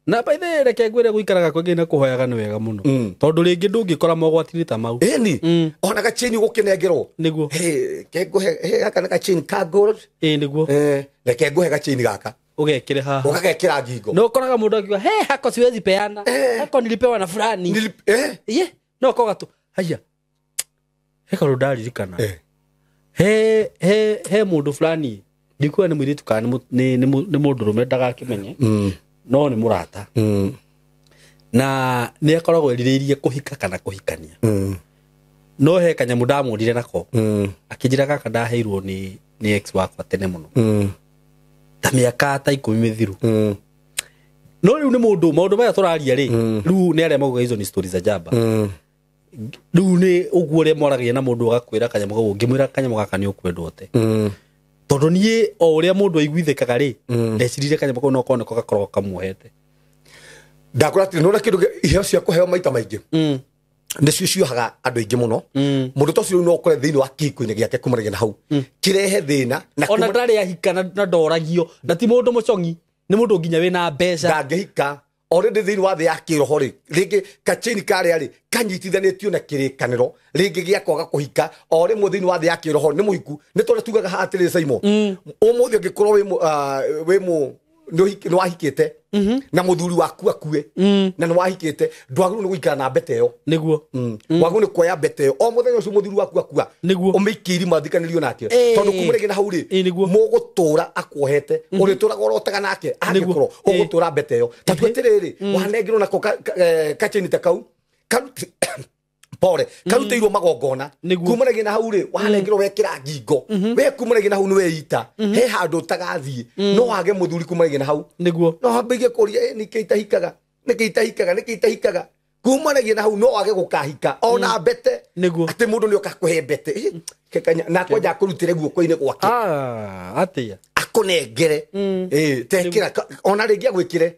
Na by the way, reke ngwĩre gũikaraga kwengĩ na kũhoyaga nĩ wega mũno, tondũ rĩngĩ ndũngĩkora mogwati-inĩ ta mau. Ĩni ona gachain gũkĩnengerwo. Nĩguo. Ke ngũhe gaka nĩ gachain ka gold. Ĩĩ nĩguo. Reke ngũhe gachain gaka ũgekĩre haha, ũgagekĩra ngingo. No ũkoraga mũndũ akiuga he hako siwezi peana, hako nilipewa na fulani. Ye no koga tu haya he kaũndũ ndaririkana. He he he mũndũ fulani ndikuwa nĩ mũirĩtu kana nĩ mũndũrũme ndagakĩmenye, no nĩ mũrata na nĩ akoragwo erirĩirie kũhika kana kũhikania. No he kanyamũ ndamũrire nako, akĩnjĩra gaka ndaheirwo nĩ ex wakwa tene mũno, ta mĩaka ta 10 mĩthiru. No rĩu nĩ mũndũ maũndũ maya tũraria rĩ, rĩu nĩ arĩa maugaga izo ni stories za jaba. Rĩu nĩ ũguo ũrĩa mwaragia na mũndũ agakwĩra kanyamũ kau, ũngĩmwĩra kanyamũ gaka nĩ ũkwendwo te, tondũ niĩ o ũrĩa mũndũ aiguithĩkaga rĩ, ndecirire kanyamũ kau no korwo nĩko gakoragwo kamuohete. Ndakũra atĩ nĩwona kĩndũ iheo cia kũheo maita maingĩ nĩcio ciohaga andũ aingĩ mũno. Mũndũ ta ũcio rĩu no ũkore thĩinĩ wa kĩhiko-inĩ gĩake kumanagia na hau kĩrehe thĩna na ona ndarĩ ahika na ndoragio, na ti mũndũ mũcong'i, nĩ mũndũ nginya wĩna mbeca ndangĩhika. Already thĩinĩ wa thĩ ya kĩroho rĩ, rĩngĩ kachain karĩa rĩ kanyitithanĩtio na kĩrĩkanĩro rĩngĩ gĩa kwaga kũhika. O rĩmwe thĩinĩ wa thĩ ya kĩroho nĩ mũhiku, nĩ tondũ tugaga haha atĩrĩ Saimo, ũmũthĩ ũngĩkorwo wĩ nĩ wahikĩte na mũthuri waku akue na nĩ wahikĩte, ndwagĩrĩirwo nĩ gũikara na mbete ĩyo. Nĩguo. Wagĩrĩirwo nĩ kuoya mbete ĩyo o mũthenya ũcio mũthuri waku akua, Nĩguo. ũmĩikie irima thikanĩrio nake, tondũ kuma rĩngĩ na hau rĩ mũgũtũra akuohete, ũrĩtũraga ũrotaga nake angĩkorwo ũgũtũra mbete ĩyo. Ta tua atĩrĩrĩ, wanengerwo nako kachain ta kau pore karutĩirwo magongona kumanagia na hau rĩ, wanengerwo wekĩra ngingo we kumanagia na hau nĩ weita he handũ ũtagathiĩ, no wage mũthuri kumanagia na hau. Nĩguo. No wambĩrĩrie kũria nĩkĩ itahikaga, nĩkĩ itahikaga, nĩkĩ itahikaga, kumanagia na hau no wage gũkahika ona mbete. Nĩguo. Atĩ mũndũ nĩ oka kũhe mbete na kwanja akũrutĩre guoko-inĩ gwake. Atĩa akũnengere tekĩra ona rĩngĩ agwĩkĩre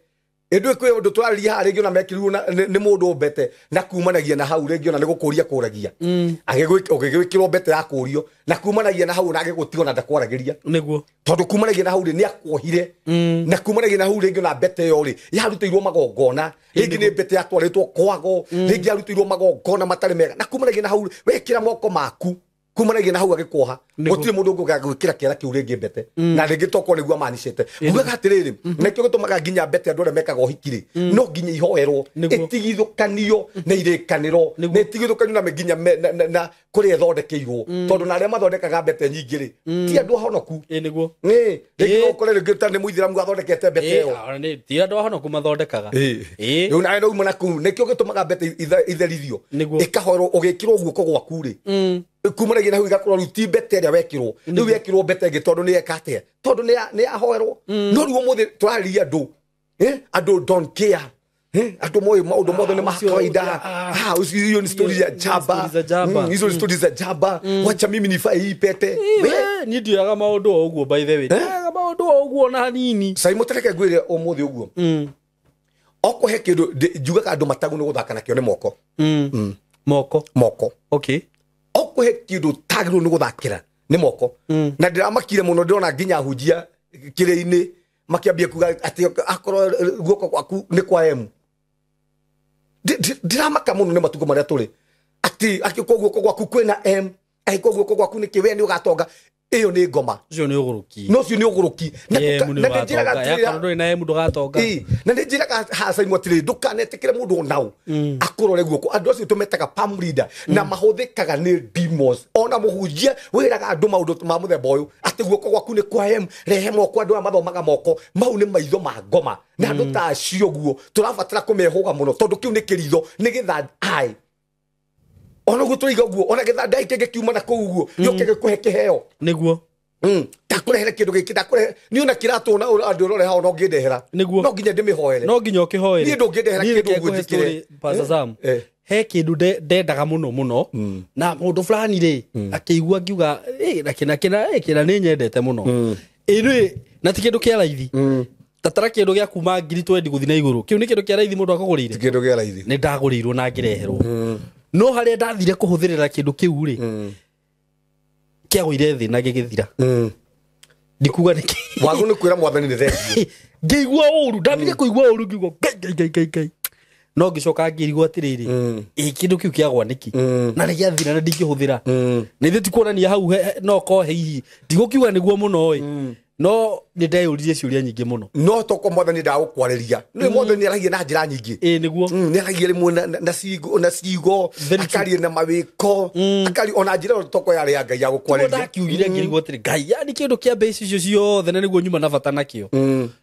ĩndũ kwĩ ũndũ tũrarĩria haha rĩngĩ ona mekĩrirwo nĩ mũndũ mbete na kumanagia na hau rĩngĩ ona nĩ gũkũria kũragia, ũgĩgwĩkĩrwo mbete ya kũrio na kumanagia na hau na agĩgũtiga ona ndakwaragĩria. Nĩguo. Tondũ kumanagia na hau rĩ nĩ akuohire, na kumanagia na hau rĩngĩ ona mbete ĩyo rĩ yarutĩirwo magongona, rĩngĩ nĩ mbete yatwarĩtwo kwago, rĩngĩ yarutĩirwo magongona matarĩ mega, na kumanagia na hau wekĩra moko maku kumanagia na hau agĩkuoha, gũtirĩ mũndũ ũngĩ ũgagwĩkĩra kĩara kĩu rĩngĩ mbete, na rĩngĩ tokorwo nĩguo amanicĩte. Ngugaga atĩrĩrĩ, nĩkĩo gĩtũmaga nginya mbete andũ arĩa mekaga ũhiki rĩ, no nginya ihoerwo ĩtigithũkanio na irĩkanĩro, na ĩtigithũkanio na nginya na kũrĩa ĩthondekeirwo, tondũ na arĩa mathondekaga mbete nyingĩ rĩ ti andũ ahonoku. Nĩguo. Rĩngĩ no ũkore rĩngĩ ta nĩ mũithĩramu athondekete mbete ĩyo. Ti andũ ahonoku mathondekaga. Rĩu nawe no uma na kũu, nĩkĩo gĩtũmaga mbete itherithio ĩkahoerwo ũgĩkĩrwo guoko gwaku rĩ, kumanagia na hau igakorwo rĩu ti mbete ĩrĩa wekĩrwo, rĩu yekĩrwo mbete ĩngĩ tondũ nĩ yeka atĩa, tondũ nĩ yahoerwo. No rĩu ũmũthĩ tũrarĩria andũ, andũ don't care, andũ moĩ maũndũ mothe nĩ ma kawaida. Hiyo ni story ya jaba, hizo ni story za jaba, wacha mimi nifae hii pete. Niĩ ndioyaga maũndũ o ũguo, by the way ndioyaga maũndũ o ũguo na hanini. Saimo tereke ngwĩre ũmũthĩ ũguo, okũhe kĩndũ njugaga andũ matagũ nĩ gũthaka nakĩo nĩ moko. Moko. Moko. Okay. Okũhe kĩndũ tagĩrĩirwo nĩ gũthakĩra nĩ moko. Na ndĩramakire mũno ndĩrona nginya hunjia kĩrĩ-inĩ makĩambia kuga atĩ akorwo guoko gwaku nĩ kwa M. Ndiramaka mũno nĩ matukũ marĩa tũrĩ, atĩ angĩkorwo guoko gwaku kwĩna M, angĩkorwo guoko gwaku nĩ kĩ, we nĩ ũgatonga. Ĩyo nĩ ngoma. Ũcio nĩ ũgũrũki. No ũcio nĩ ũgũrũki. Na nĩ njĩraga atĩrĩrĩ, na na nĩ njĩraga haha Saimo atĩrĩrĩ, ndũkanetĩkĩre mũndũ onao akũrore guoko. Andũ acio tũmetaga palm reader, na mahũthĩkaga nĩ demons. Ona mũhunjia wĩraga andũ maũndũ ma mũthemba ũyũ atĩ guoko gwaku nĩ kwa M, rehe moko, andũ aya mathomaga moko mau nĩ maitho ma ngoma. Na andũ ta acio guo tũrabatara kũmehũga mũno, tondũ kĩu nĩ kĩritho, nĩ gĩtha eye. Ona guo tũiga guo ona getha ndai kĩngĩkiuma na kũu guo gĩũke gĩkũhe kĩheo. Nĩguo. Ndakũrehere kĩndũ gĩkĩ ndakũrehere niĩ ona kĩratũ ona andũ ũrore hao no ngĩndehera. Nĩguo. No nginya ndĩmĩhoere. No nginya ũkĩhoere. Niĩ ndũngĩndehera kĩndũ ũguo njĩkĩre. Pastor Sam. He kĩndũ ndendaga mũno mũno na mũndũ fulani rĩ akĩigua ngiuga na kĩna kĩna kĩna nĩ nyendete mũno. Ĩrĩ na ti kĩndũ kĩa raithi. Tatara kĩndũ gĩa kuma 20,000 gũthiĩ na igũrũ. Kĩu nĩ kĩndũ kĩa raithi mũndũ akũgũrĩire. Ti kĩndũ kĩa raithi. Nĩ ndagũrĩirwo na ngĩreherwo. No harĩa ndathire kũhũthĩrĩra kĩndũ kĩu rĩ kĩagũire thĩ na gĩgĩthira. Ndikuga nĩkĩ. Wagu nĩ kwĩra mwathani nĩ thengiũ. Ngĩigua ũru, ndambire kũigua ũru ngiuga ngai ngai ngai ngai. No ngĩcoka ngĩrigwo atĩrĩrĩ, ĩ kĩndũ kĩu kĩagwa nĩkĩ? Na nĩ gĩathira na ndingĩhũthĩra. Na ithuĩ ti kuonania hau no korwo hihi ndigũkiuga nĩguo mũno ĩ. No nĩ ndeyũririe ciũria nyingĩ mũno. No toko mwathani ndagũkwarĩria. Nĩ mwathani aragia na njĩra nyingĩ. Ĩ nĩguo. Nĩ aragia rĩmwe na ciugo, akaria na mawĩko, akaria ona njĩra ĩyo toko yarĩ ya Ngai ya gũkwarĩria. Ndakiugire ngĩrigwo atĩrĩ, Ngai yani kĩndũ kĩa mbeca icio ciothe na nĩguo nyuma na bata nakĩo.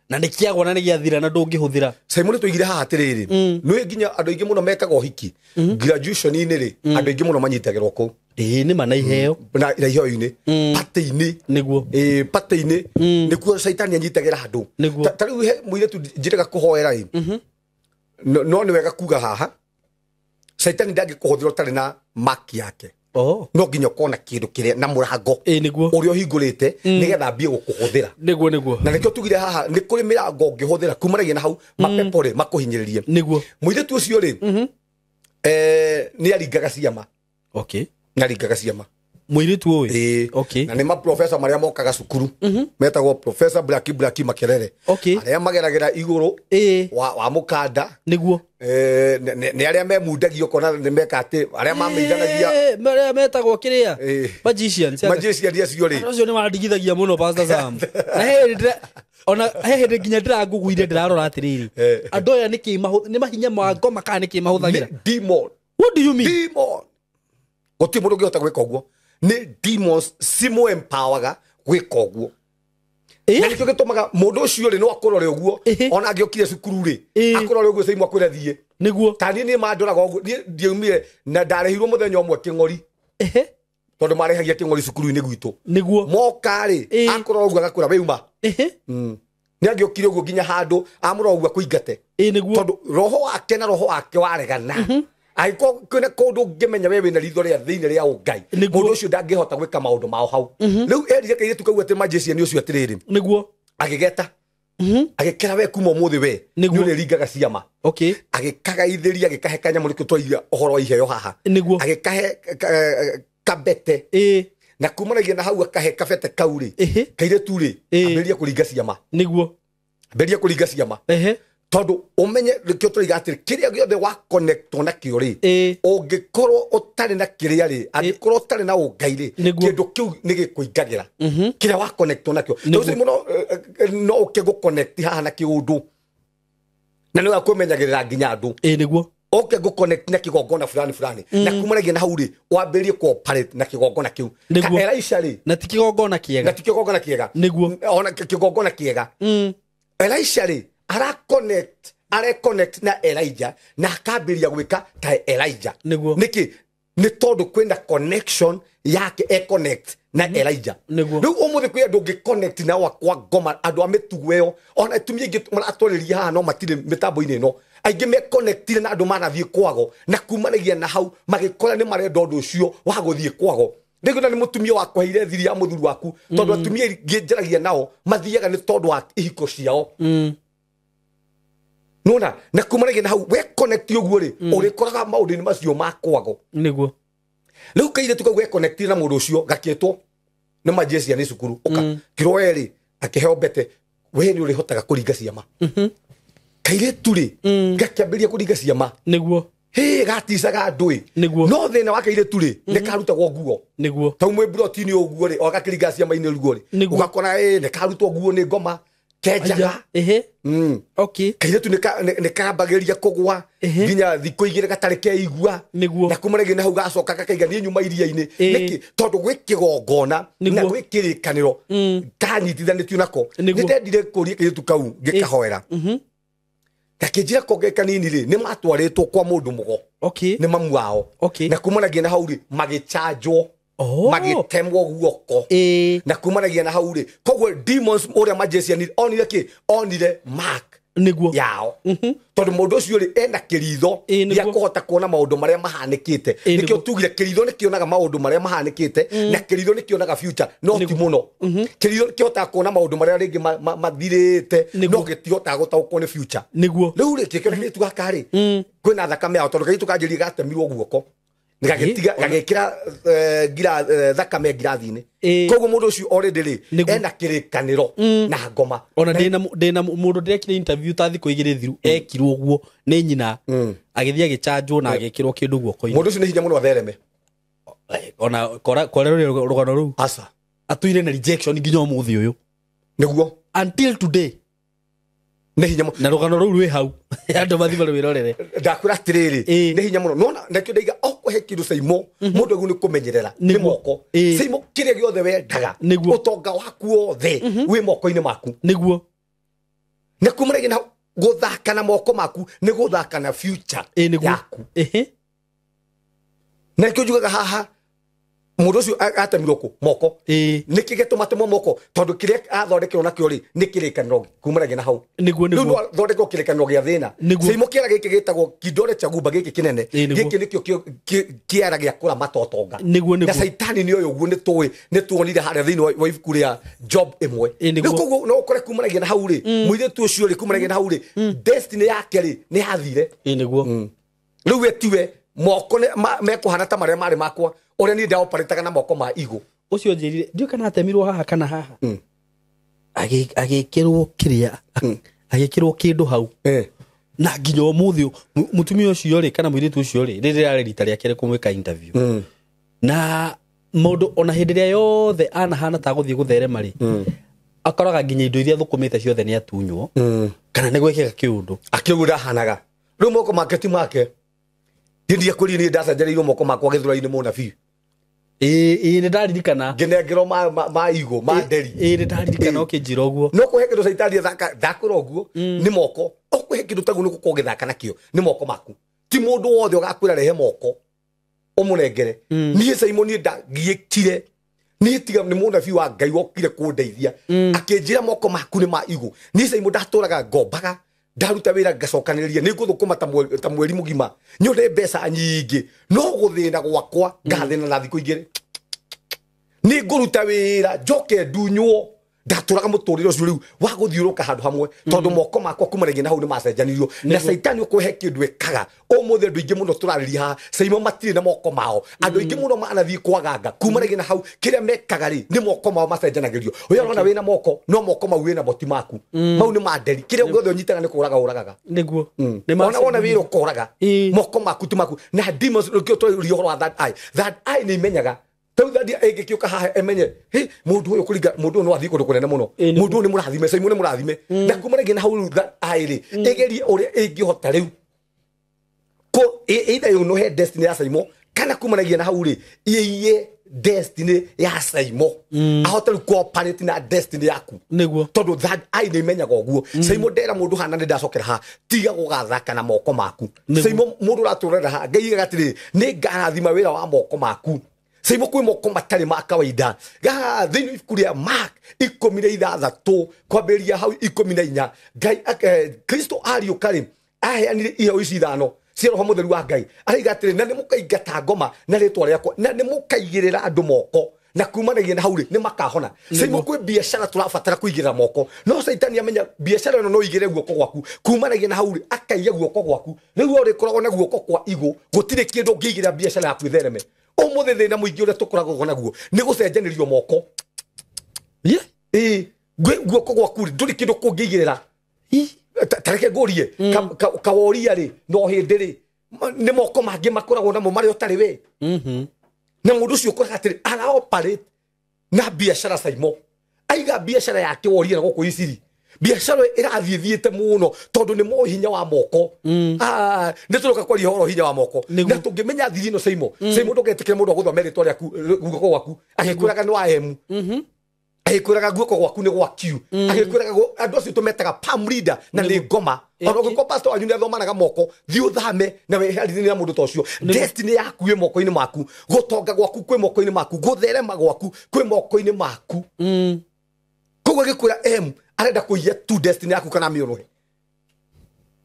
Na nĩ kĩagwa na nĩ gĩathira na ndũngĩhũthĩra. Simon tũigire haha atĩrĩrĩ, nĩ nginya andũ aingĩ mũno mekaga ũhiki. Graduation-inĩ rĩ, andũ aingĩ mũno manyitagĩrwo kũu. Ĩ nĩ ma na iheo. Na iheo-inĩ. Party-inĩ. Nĩguo. Ĩ party-inĩ. Nĩkuo caitani anyitagĩra andũ. Ta rĩu he mũirĩtu njĩrĩga kũhoera ĩ. No nĩ wega kuga haha. Caitani ndangĩkũhũthĩra ũtarĩ na mark yake. No nginya ũkorwo na kĩndũ kĩrĩa na mũrango. Ĩ nĩguo. Ũrĩa ũhingũrĩte nĩgetha ambie gũkũhũthĩra. Nĩguo nĩguo. Na nĩkĩo tugire haha nĩ kũrĩ mĩrango ũngĩhũthĩra kumanagia na hau mapepo rĩ makũhinyĩrĩrie. Nĩguo. Mũirĩtu ũcio rĩ nĩ aringaga ciama. Okay. Nĩ aringaga ciama. Mũirĩtu ũyũ? Okay. Na nĩ maprofesa marĩa mokaga cukuru. Metagwo Professor Blaki Blaki Makerere. Okay. Arĩa mageragĩra igũrũ wa mũkanda. Nĩguo. Nĩ arĩa memundagio kona nĩ meka atĩ arĩa mamĩiganagia. Marĩa metagwo kĩrĩa? Magicians. Magicians acio rĩ. Acio nĩ mandigithagia mũno Pastor Sam. Na he ona he hĩndĩ nginya ndĩranguguire ndĩrarora atĩrĩrĩ. Andũ aya nĩkĩ nĩ mahinya ma ngoma kana nĩkĩ mahũthagĩra? Demon. What do you mean? Demon. Gũtirĩ mũndũ ũngĩhota gwĩka ũguo. Nĩ demons cimũ empowerga gwĩka ũguo. Na nĩkĩo gĩtũmaga mũndũ ũcio rĩ no akũrore ũguo ona angĩokire cukuru rĩ akũrore ũguo Simon akwĩre thiĩ. Nĩguo. Ta niĩ nĩ mandoraga ũguo niĩ ndiaumire na ndarĩhirwo mũthenya ũmwe kĩng'ori. Tondũ marehagia kĩng'ori cukuru-inĩ gwitũ. Nĩguo. Moka rĩ akũrora ũguo agakwĩra we uma. Nĩ angĩokire ũguo nginya handũ amũrora ũguo akũingate. Nĩguo. Tondũ roho wake na roho wake waregana. Angĩkorwo kwĩna kũndũ ũngĩmenya we wĩna ritho rĩa thĩinĩ rĩa ũngai mũndũ ũcio ndangĩhota gwĩka maũndũ mao hau. Rĩu erire kairĩtu kau atĩ magician ũcio atĩrĩrĩ. Nĩguo. Agĩgeta. Agĩkera we kuma ũmũthĩ we nĩ ũrĩringaga ciama. Okay. Agĩkagaithĩria agĩkahe kanyamũ nĩkĩo twaria ũhoro wa iheo haha. Nĩguo. Agĩkahe kabete. Na kumanagia na hau akahe kabete kau rĩ. Kairĩtu rĩ ambĩrĩria kũringa ciama. Nĩguo. Ambĩrĩria kũringa ciama. Tondũ ũmenye nĩkĩo tũraiga atĩrĩ kĩrĩa gĩothe wa connect na kĩo rĩ ũngĩkorwo ũtarĩ na kĩrĩa rĩ angĩkorwo ũtarĩ na ũngai rĩ kĩndũ kĩu nĩ gĩkũingagĩra kĩrĩa wa connect nakĩo. Tondũ mũno no ũke gũ connect haha na kĩũndũ na nĩ wakwĩmenyagĩrĩra nginya andũ. Nĩguo. Ũke gũ connect na kĩgongona fulani fulani na kumanagia na hau rĩ wambĩrĩrie cooperate na kĩgongona kĩu. Ta Elisha rĩ na ti kĩgongona kĩega. Na ti kĩgongona kĩega. Nĩguo. Ona kĩgongona kĩega. Elisha rĩ ara connect are connect na Elijah na akambĩrĩria gwĩka ta Elijah. Nĩguo. Nĩkĩ? Nĩ tondũ kwĩna connection yake e connect na Elijah. Nĩguo. Rĩu ũmũthĩ kwĩ andũ ũngĩ connect nao akwa ngoma andũ a mĩtugo ĩyo ona atumia aingĩ maratwarĩria haha no matirĩ mĩtambo-inĩ ĩno aingĩ me connectire na andũ manathiĩ kwago na kumanagia na hau magĩkora nĩ marenda ũndũ ũcio wa gũthiĩ kwago. Rĩngĩ na nĩ mũtumia wakũheire thiri ya mũthuri waku tondũ atumia aingĩ njaragia nao mathiaga nĩ tondũ wa ihiko ciao. Nona na kumanagia na hau we connect ũguo rĩ ũrĩkoraga maũndũ-inĩ macio ma kwago. Nĩguo. Rĩu kairĩtu kau we connect na mũndũ ũcio gakĩtwo nĩ magician nĩ cukuru ũka kĩro erĩ akĩheo mbete we nĩ ũrĩhotaga kũringa ciama. Kairĩtu rĩ gakĩambĩrĩria kũringa ciama. Nĩguo. Hĩ gaticaga andũ ĩ. Nĩguo. No thĩna wa kairĩtu rĩ nĩ karutagwo nguo. Nĩguo. Tau mwĩ mburoti-inĩ ũguo rĩ o gakĩringa ciama-inĩ ũguo rĩ ũgakora ĩ nĩ karutwo nguo nĩ ngoma kenjaga. Okay. Kairĩtu nĩ kambagĩrĩria kũgwa nginya thikũ igĩrĩ gatarĩ keigua. Nĩguo. Na kumanagia na hau gacoka gakaiga niĩ nyuma iria-inĩ. Nĩkĩ? Tondũ gwĩ kĩgongona na gwĩ kĩrĩkanĩro kanyitithanĩtio nako. Nĩ ndendire kũria kairĩtu kau ngĩkahoera. Gakĩnjĩra konge kanini rĩ, nĩ matwarĩtwo kwa mũndũ mũgo. Okay. Nĩ mamu wao. Okay. Na kumanagia na hau rĩ, magĩchanjwo. Oh. Magĩtemwo guoko. Ĩĩ. Na kumanagia na hau rĩ, koguo demons ũrĩa magician onire kĩ? Onire mark Nĩguo. yao. Tondũ mũndũ ũcio rĩ, ena kĩritho Ĩĩ, nĩguo. gĩa kũhota kuona maũndũ marĩa mahanĩkĩte. Ĩĩ, Nĩkĩo nĩguo. tugire kĩritho nĩ kĩonaga maũndũ marĩa mahanĩkĩte, na kĩritho nĩ kĩonaga future, no ti mũno. Kĩritho kĩhotaga kuona maũndũ marĩa rĩngĩ mathirĩte, Nĩguo. no gĩtihotaga gũtaũkwo nĩ future. Nĩguo. Rĩu rĩ, kĩkĩona kairĩtu gaka rĩ, kwĩna thakame yao, tondũ kairĩtu kanjĩrire gatemirwo guoko. Gagĩtiga, gagĩkĩra thakame ngirathi-inĩ. Ĩĩ. Koguo mũndũ ũcio already rĩ, Nĩguo. ena kĩrĩkanĩro na ngoma. Ona ndĩna mũndũ ndĩrekire interview ta thikũ igĩrĩ thiru, ekirwo ũguo nĩ nyina, agĩthiĩ agĩchanjwo na agĩkĩrwo kĩndũ guoko-inĩ. Mũndũ ũcio nĩ hinya mũno athereme. Ona kora rũgano rũu. Aca. Atuire na rejection nginya ũmũthĩ ũyũ. Nĩguo. Until today. Nĩ hinya mũno. Na rũgano rũu rwĩ hau. Andũ mathiĩ marwĩrorere. Ndakwĩra atĩrĩrĩ, Ĩĩ. nĩ hinya mũno. Nona, nakĩo ndaiga, okũhe kĩndũ Saimo, mũndũ agu nĩ kũmenyerera, nĩ Nĩguo. moko. Ĩĩ. Saimo, kĩrĩa gĩothe wendaga, Nĩguo. ũtonga waku wothe wĩ moko-inĩ maku. Nĩguo. Na kuma rĩngĩ na gũthaka na moko maku, nĩ gũthaka na future Ĩĩ, nĩguo. yaku. Ĩhĩ. Na nĩkĩo njugaga haha, mũndũ ũcio atemirwo kũ? Moko. Ĩĩ. Nĩkĩ gĩtũma atemwo moko? Tondũ kĩrĩa athondekerwo nakĩo rĩ, nĩ kĩrĩkanĩro kumanagia na hau. Nĩguo, Rĩu nĩguo. no athondekerwo kĩrĩkanĩro gĩa thĩna. Nĩguo. Saimo kĩara gĩkĩ gĩtagwo kidole cha gumba gĩkĩ kĩnene. Ĩĩ, nĩguo. Gĩkĩ nĩkĩo kĩara gĩa kũramata ũtonga. Nĩguo, Na nĩguo. Saitani nĩ oĩ ũguo, nĩtũĩ, nĩtuonire harĩa thĩinĩ wa ibuku rĩa Job ĩmwe. Ĩĩ, nĩguo. Rĩu koguo no ũkore kumanagia na hau rĩ, mũirĩtu ũcio rĩ, kumanagia na hau rĩ, destiny yake rĩ, nĩ yathire. Ĩĩ, nĩguo. Rĩu we tiwe, moko nĩ mekũhana ta marĩa marĩ makwa, ũrĩa niĩ ndaoparĩtaga na moko ma igũ. Ũcio njĩrire, ndiũĩ kana atemirwo haha kana haha. Agĩkĩrwo kĩrĩa, agĩkĩrwo kĩndũ hau. Na nginya ũmũthĩ mũtumia ũcio rĩ, kana mũirĩtu ũcio rĩ, rĩrĩ rĩarĩ rita rĩake rĩa kũmwĩka interview. Na mũndũ ona hĩndĩ ĩrĩa yothe anahana ta gũthiĩ gũtherema rĩ, akoraga nginya indo iria thũkũmĩte ciothe nĩ atunywo, kana nĩ gwĩkĩka kĩũndũ. Akĩũguo ndahanaga. Rĩu moko make ti make. Niĩ ndiakwĩrire niĩ ndacenjereirwo moko makwa gĩthũra-inĩ mũnabii. Ĩĩ, ĩĩ, nĩ ndaririkana. Ngĩnengerwo ma igũ, ma nderi. Ĩĩ, nĩ ndaririkana ũkĩnjĩra ũguo. No kũhe kĩndũ Caitani athaka, ndakwĩra ũguo, nĩ moko. Ũkũhe kĩndũ taguo nĩ gũkorwo ũgĩthaka nakĩo, nĩ moko maku. Ti mũndũ wothe ũgakwĩra rehe moko, ũmũnengere. Niĩ Saimo, niĩ ndagiĩkire. Niĩ tiga nĩ mũnabii wa Ngai wokire kũndeithia. Akĩnjĩra moko maku nĩ ma igũ. Niĩ Saimo ndatũraga ngombaga, ndaruta wĩra ngacokanĩrĩria, nĩ ngũthũkũma ta mweri mũgima, nyone mbeca nyingĩ, no gũthĩna gwakwa ngathĩna na thikũ igĩrĩ. Nĩ ngũruta wĩra njoke ndunywo. Ndatũraga mũtũrĩre ũcio rĩu wa gũthiũrũka handũ hamwe, tondũ moko makwa kumanagia na hau nĩ macenjanirio. Na Caitani ũkũhe kĩndũ ekaga. Ũmũthĩ andũ aingĩ mũno tũrarĩria haha, Saimo matirĩ na moko mao. Andũ aingĩ mũno manathiĩ kwaganga kumanagia na hau, kĩrĩa mekaga rĩ, nĩ moko mao macenjanagĩrio. Ũyũ ũrona wĩna moko, no moko mau wĩna mo ti maku. Mau nĩ ma nderi. Kĩrĩa gĩothe ũnyitaga nĩ kũraga ũragaga. Nĩguo. Nĩ Ona wona wĩra ũkoraga. Ĩĩ. Moko maku ti maku. Na demons, nĩkĩo tũraria ũhoro wa third eye. Third eye nĩ imenyaga. Tau third eye ĩngĩkĩũka haha ĩmenye, hĩ, mũndũ ũyũ kũringa, mũndũ ũyũ no athiĩ kũndũ kũnene mũno. Ĩĩ, nĩguo. Mũndũ ũyũ nĩ mũrathime, Saimo nĩ mũrathime. Na kumanagia na hau rĩu third eye rĩ, ĩgerie ũrĩa ĩngĩhota rĩu. Either yũnũhe destiny ya Saimo, kana kumanagia na hau rĩ, ĩiye destiny ya Saimo. Ahote rĩu cooperate na destiny yaku. Nĩguo. Tondũ third eye nĩ imenyaga ũguo. Saimo ndera mũndũ hana nĩ ndacokera haha, tiga gũgathaka na moko maku. Nĩguo. Saimo mũndũ ũratũrera haha, Ngai aigaga atĩrĩrĩ, nĩ ngarathima wĩra wa moko maku. Saimo kwĩ moko matarĩ ma kawaida. Gaha thĩinĩ wa ibuku rĩa Mark 16 kwambĩrĩria hau 14, Ngai Kristo ariũka rĩ, aheanire iheo ici ithano cia Roho Mũtheru wa Ngai. Araiga atĩrĩ, na nĩ mũkaingata ngoma na rĩtwa rĩakwa, na nĩ mũkaigĩrĩra andũ moko, na kumanagia na hau rĩ, nĩ makahona. Saimo kwĩ biacara tũrabatara kũigĩrĩra moko, no Caitani amenya biacara ĩno no ĩigĩre guoko gwaku. Kumanagia na hau rĩ, akaiya guoko gwaku. Rĩu we ũrĩkoragwo na guoko kwa igũ, gũtirĩ kĩndũ ũngĩigĩrĩra biacara yaku ĩthereme. Ũmũthĩ thĩna mũingĩ ũrĩa tũkoragwo naguo nĩ gũcenjanĩrio moko. Yeah. Ĩĩ, guoko gwaku rĩ, ndũrĩ kĩndũ kũngĩigĩrĩra. Ta reke ngũrie, kaworia rĩ, no hĩndĩ rĩ, nĩ moko mangĩ makoragwo namo marĩa ũtarĩ we. Na mũndũ ũcio ũkoraga atĩrĩ, araoperate na biacara Saimo. Aiga biacara yake woria na gũkũ Iciri. Biacara ĩrathiĩ thiĩte mũno tondũ nĩ moĩ hinya wa moko. Nĩ tũroka kwaria ũhoro hinya wa moko. Nĩguo. Na tũngĩmenya thiri ĩno Saimo, Saimo ndũgetĩkĩre mũndũ agũthome rĩtwa rĩaku, guoko gwaku, agĩkwĩraga nĩ wa M. Agĩkwĩraga guoko gwaku nĩ gwa kiu. Agĩkwĩraga andũ acio tũmetaga palm reader na nĩ ngoma. Ona ũngĩkorwo pastor wanyu nĩathomanaga moko, thiĩ ũthame na weherithanie na mũndũ ta ũcio. Destiny yaku ĩ moko-inĩ maku, gũtonga gwaku kwĩ moko-inĩ maku, gũtherema gwaku kwĩ moko-inĩ maku. Koguo agĩkwĩra M arenda kũiya tu destiny yaku kana mĩũnũhe.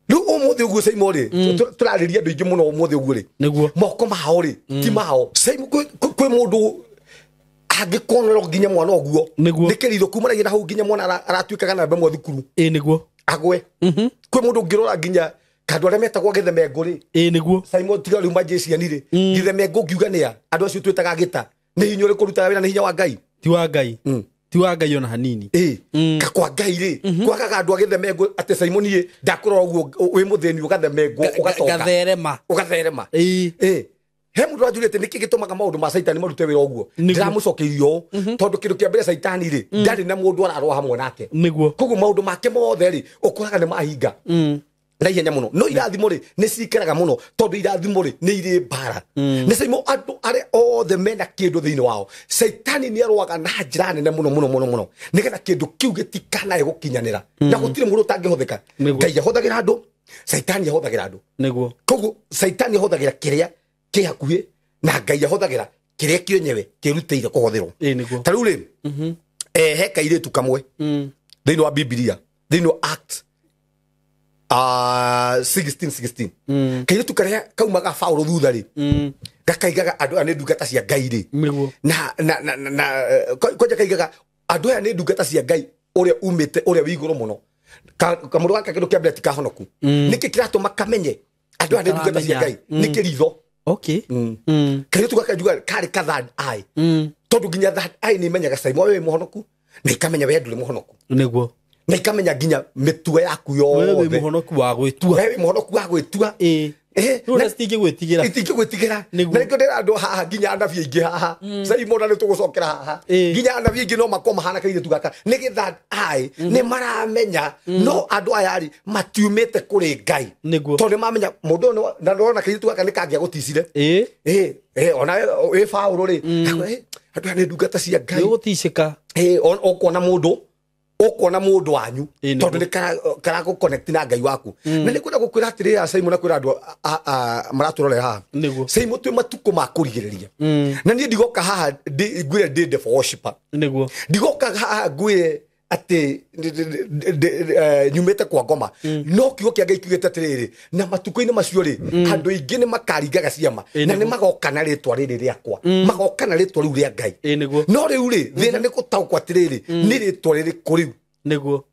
Rĩu ũmũthĩ ũguo Saimo rĩ, tũrarĩria andũ aingĩ mũno ũmũthĩ ũguo rĩ, Nĩguo. moko mao rĩ ti mao. Saimo kwĩ mũndũ angĩkonera nginya mwana ũguo Nĩguo. nĩ kĩritho kumanagia na hau nginya mwana aratuĩkaga namba ĩmwe thukuru. Ĩĩ nĩguo. Agwe. Kwĩ mũndũ ũngĩrora nginya kandũ arĩa metagwo gĩthemengũ rĩ. Ĩĩ nĩguo. Saimo tiga rĩu manjĩciani rĩ, gĩthemengũ ngiuga nĩa andũ acio twĩtaga gĩta nĩ hinya ũrĩkũ ũrutaga wĩra nĩ hinya wa Ngai. Ti wa Ngai. Ti wa Ngai ona hanini. Ĩĩ. Ka kwa Ngai rĩ, kwagaga andũ a gĩthemengũ atĩ Saimo niĩ ndakũrora ũguo wĩ mũthĩni ũgathemengwo ũgatonga. Gatherema. Ũgatherema. Ĩĩ. Ĩĩ. He mũndũ wanjũrĩte nĩkĩ gĩtũmaga maũndũ ma caitani marute wĩra ũguo. Nĩguo. Ndĩramũcokeirie ũũ tondũ kĩndũ kĩa mbere caitani rĩ ndarĩ na mũndũ ararũa hamwe nake. Nĩguo. Koguo maũndũ make mothe rĩ ũkoraga nĩ mahinga na ihenya mũno. No irathimo rĩ nĩ cikaraga mũno tondũ irathimo rĩ nĩ irĩ mbara. Nĩ Saimo andũ arĩa othe mena kĩndũ thĩinĩ wao, caitani nĩ arũaga na njĩra nene mũno mũno mũno mũno nĩgetha kĩndũ kĩu gĩtikanae gũkinyanĩra. Na gũtirĩ mũndũ ũtangĩhũthĩka. Nĩguo. Ngai ahũthagĩra andũ, caitani ahũthagĩra andũ. Nĩguo. Koguo caitani ahũthagĩra kĩrĩa kĩ hakuhĩ na Ngai ahũthagĩra kĩrĩa kĩenyewe kĩrutĩire kũhũthĩrwo. Ĩĩ nĩguo. Ta rĩu rĩ, he kairĩtu kamwe thĩinĩ wa Bibilia, thĩinĩ wa Acts 16:16. Kairĩtu karĩa kaumaga Paũlũ thutha rĩ, gakaigaga andũ aya nĩ ndungata cia Ngai rĩ. Nĩguo. Na kwanja kaigaga andũ aya nĩ ndungata cia Ngai ũrĩa umĩte ũrĩa wĩ igũrũ mũno. Kamũndũ gaka kĩndũ kĩa mbere ti kahonoku. Nĩkĩ kĩratũma kamenye andũ aya nĩ ndungata cia Ngai? Nĩ kĩritho. Okay. Kairĩtu gaka njugaga karĩ ka third eye. Tondũ nginya third eye nĩ imenyaga Saimo we wĩ mũhonoku na ikamenya we ndũrĩ mũhonoku. Nĩguo. Na ikamenya nginya mĩtugo yaku We wĩ yothe. mũhonoku wa gwĩtua. We wĩ mũhonoku wa gwĩtua. Ĩĩ. Rĩu ona citingĩgwĩtigĩra. Itingĩgwĩtigĩra. Nĩguo. Na nĩkĩo ndĩra andũ haha nginya anabii aingĩ haha. Saimo na nĩtũgũcokera haha. Ĩĩ. Nginya anabii aingĩ no makorwo mahana kairĩtu gaka. Nĩ gĩ third eye nĩ maramenya no andũ aya rĩ matiumĩte kũrĩ Ngai. Nĩguo. Tondũ nĩmamenya mũndũ ũyũ na ndĩrona kairĩtu gaka nĩ kangĩagũticire. Ĩĩ. Ĩĩ, ona wĩ Paũlũ rĩ, andũ aya nĩ ndungata cia Ngai. Nĩũgũticĩka. Ĩĩ, ũkuona mũndũ ũkuona mũndũ wanyu Ĩĩ, nĩguo. tondũ nĩ karagũ-connect na Ngai waku. Na nĩ kwenda gũkwĩra atĩrĩrĩ Saimo na kwĩra andũ maratũrorera haha. Nĩguo. Saimo twĩ matukũ ma kũrigĩrĩria. Na niĩ ndigoka haha ngwĩre ndĩ devil worshipper. Nĩguo. Ndigoka haha ngwĩre atĩ nyumĩte kwa ngoma. No kiugo kĩa Ngai kiugĩte atĩrĩrĩ, na matukũ-inĩ macio rĩ, andũ aingĩ nĩ makaringaga ciama Ĩĩ, na nĩguo. nĩ magoka na rĩtwa rĩrĩ rĩakwa. Magoka na rĩtwa rĩu rĩa Ngai. Ĩĩ nĩguo. No rĩu rĩ, thĩna nĩ gũtaũkwo atĩrĩrĩ, nĩ rĩtwa rĩrĩkũ rĩu. Nĩguo.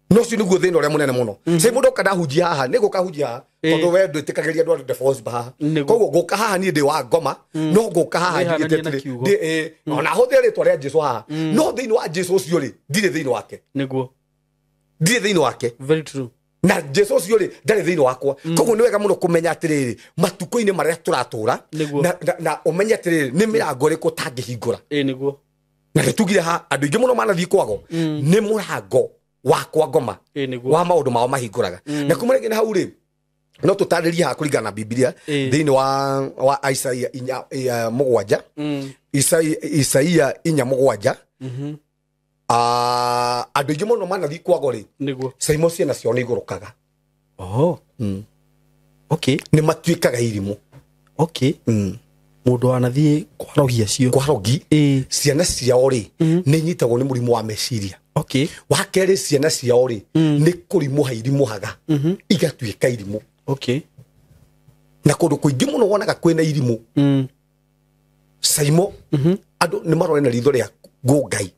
No ũcio nĩguo thĩna ũrĩa mũnene mũno. Sai mũndũ oka ndahunjia haha, nĩ gũka hunjia haha, tondũ we ndwĩtĩkagĩria andũ a devil worship haha. Nĩguo. Koguo ngũka haha niĩ ndĩ wa ngoma, no ngũka haha Wĩhananie njugĩte na atĩrĩ, kiugo. Ona hũthĩre rĩtwa rĩa Jesũ haha. No thĩinĩ wa Jesũ ũcio rĩ, ndirĩ thĩinĩ wake. Nĩguo. Ndirĩ thĩinĩ wake. Very true. Na Jesũ ũcio rĩ, ndarĩ thĩinĩ wakwa. Koguo nĩ wega mũno kũmenya atĩrĩrĩ, matukũ-inĩ marĩa tũratũra, Nĩguo. na ũmenye atĩrĩrĩ, nĩ mĩrango ĩrĩkũ ũtangĩhingũra. Ĩĩ nĩguo. Na nĩ tugire ha andũ aingĩ mũno manathiĩ kwago, nĩ mũrango wa kwa ngoma Ĩĩ nĩguo. wa maũndũ mao mahingũraga. Na kuma rĩngĩ na hau rĩ, no tũtarĩrie haha kũringana na Bibilia Ĩĩ. thĩinĩ wa Isaia 4:7. Isaia 4:7. Andũ aingĩ mũno manathiĩ kwago rĩ, Nĩguo. Saimo ciana ciao nĩ igũrũkaga. Oho. Okay. Nĩ matuĩkaga irimũ. Okay. Mũndũ wanathiĩ kwarogi acio. Kwarogi. Ĩĩ. Ciana ciao rĩ, nĩ inyitagwo nĩ mũrimũ wa meciria. Okay. Wa kerĩ, ciana ciao rĩ, nĩ kũrimũha irimũhaga. Igatuĩka irimũ. Okay. Na kũndũ kũingĩ mũno wonaga kwĩna irimũ. Saimo, andũ nĩ marore na ritho rĩa ngũngai.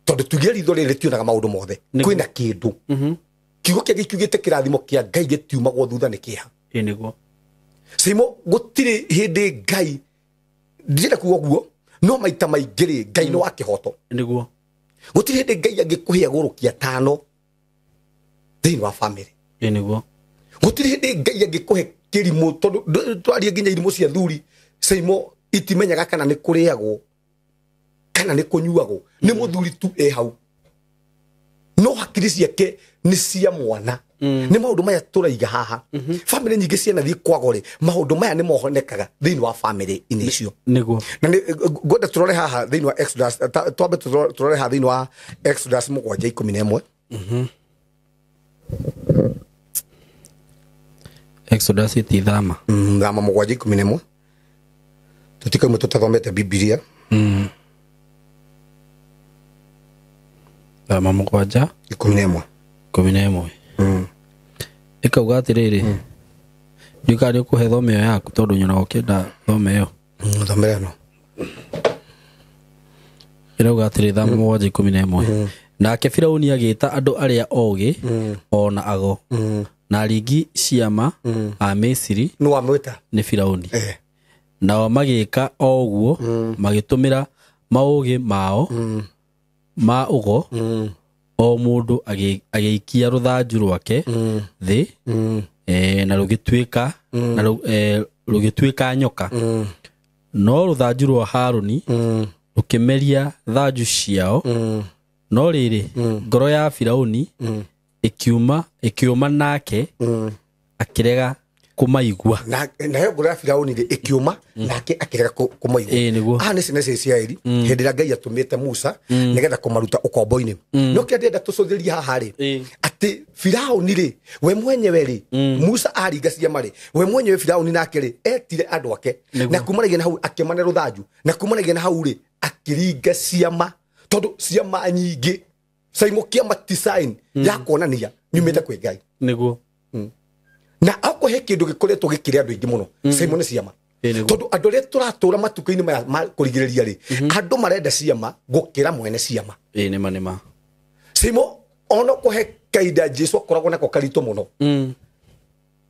Tondũ tugire ritho rĩrĩ rĩtionaga maũndũ mothe. Nĩguo. Kwĩna kĩndũ. Kiugo kĩa Ngai kiugĩte kĩrathimo kĩa Ngai gĩtiumagwo thutha nĩ kĩeha. Ĩĩ nĩguo. Saimo, gũtirĩ hĩndĩ Ngai, ndirenda kuga ũguo, no maita maingĩ rĩ, Ngai nĩ wa kĩhoto. Nĩguo. Gũtirĩ hĩndĩ Ngai angĩkũhe agũrũkia tano thĩinĩ wa famĩlĩ. Ĩĩ nĩguo. Gũtirĩ hĩndĩ Ngai angĩkũhe kĩrimũ, tondũ twarie nginya irimũ cia thuri, Saimo itimenyaga kana nĩ kũrĩagwo kana nĩ kũnyuagwo. Nĩ mũthuri tu e hau. No hakiri ciake nĩ cia mwana. Nĩ maũndũ maya tũraiga haha. Family nyingĩ cianathiĩ kwago rĩ, maũndũ maya nĩ mohonekaga thĩinĩ wa family-inĩ icio. Nĩguo. Na nĩ ngwenda tũrore haha thĩinĩ wa Exodus, twambe tũrore haha thĩinĩ wa Exodus 7:11. Exodus ti thama. Thama 7:11. Tũtikaimwe tũtathomete Bibilia. Thama 7 11. 11. Ĩkauga atĩrĩrĩ, ndiũĩ nĩ ũkũhe thome ĩyo yaku tondũ nyonaga ũkĩenda thome ĩyo. Thomera ĩno. Ĩrauga atĩrĩ, thama 7:11. Nake Firauni agĩĩta andũ arĩa ogĩ ona ago na aringi ciama a Misiri. Nĩ wamwĩta? Nĩ Firauni. Nao magĩĩka o ũguo, magĩtũmĩra maũgĩ mao ma ũgo, o mũndũ agĩikia rũthanju rwake thĩ, na rũgĩtuĩka na rũgĩtuĩka nyoka. No rũthanju rwa Harũni rũkĩmeria thanju ciao. No rĩrĩ, ngoro ya Firauni ĩkĩũma nake akĩrega kũmaigua. Nayo ngoro ya Firauni rĩ ĩkĩũma nake akĩrega kũmaigua. Nĩguo. Haha nĩ ciana cia Isiraeli hĩndĩ ĩrĩa Ngai atũmĩte Musa nĩgetha kũmaruta ũkombo-inĩ. No kĩrĩa ndĩrenda tũcũthĩrĩrie haha rĩ, atĩ Firauni rĩ, we mwenyewe rĩ, Musa aringa ciama rĩ, we mwenyewe Firauni nake rĩ, etire andũ ake. Na kumanagia na hau akĩmane rũthanju, na kumanagia na hau rĩ akĩringa ciama, tondũ ciama nyingĩ Saimo kĩama ti sign ya kuonania nyumĩte kwĩ Ngai. Nĩguo. Na akorwo he kĩndũ gĩkoretwo gĩkĩrĩa andũ aingĩ mũno, Saimo nĩ ciama. Tondũ andũ arĩa tũratũra matukũ-inĩ maya ma kũrigĩrĩria rĩ, andũ marenda ciama gũkĩra mwene ciama. Nĩma nĩma. Saimo ona kũhe kahinda Jesu akoragwo nako karitũ mũno.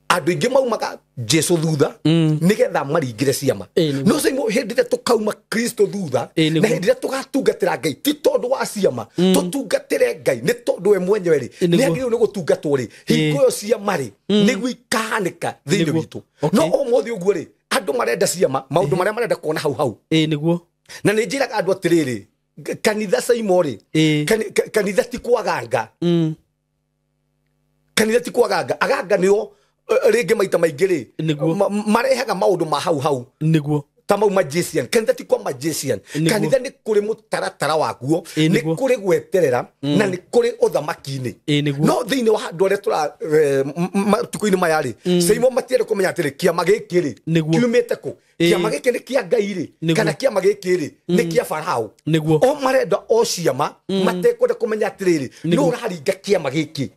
Andũ aingĩ maumaga Jesu thutha nĩgetha maringĩre ciama. No Saimo hĩndĩ ĩrĩa tũkauma Kristo thutha, na hĩndĩ ĩrĩa tũgatungatĩra Ngai ti tondũ wa ciama, tũtungatĩre Ngai nĩ tondũ we mwenyewe rĩ, nĩ agĩrĩirwo nĩ gũtungatwo rĩ, hingo ĩyo ciama rĩ nĩguo ikahanĩka thĩinĩ witũ. No ũmũthĩ ũguo rĩ, andũ marenda ciama, maũndũ marĩa marenda kuona hau hau. Nĩguo. Na nĩ njĩraga andũ atĩrĩrĩ, kanitha Saimo rĩ, kanitha ti kwaganga. Kanitha ti kwaganga. Aganga nĩo rĩngĩ maita maingĩ rĩ, marehaga maũndũ ma hau hau. Nĩguo. Ta mau magician. Kanitha ti kwa magician. Kanitha nĩ kũrĩ mũtaratara waguo, nĩ kũrĩ gweterera, na nĩ kũrĩ ũthamaki-inĩ. No thĩinĩ wa andũ arĩa tũra matukũ-inĩ maya rĩ, Saimo matiende kũmenya atĩrĩ, kĩama gĩkĩ rĩ kiumĩte kũ? Kĩama gĩkĩ nĩ kĩa Ngai rĩ, kana kĩama gĩkĩ rĩ nĩ kĩa Farao? Nĩguo. O marenda o ciama, matekwenda kũmenya atĩrĩrĩ, nĩ ũraringa kĩama gĩkĩ.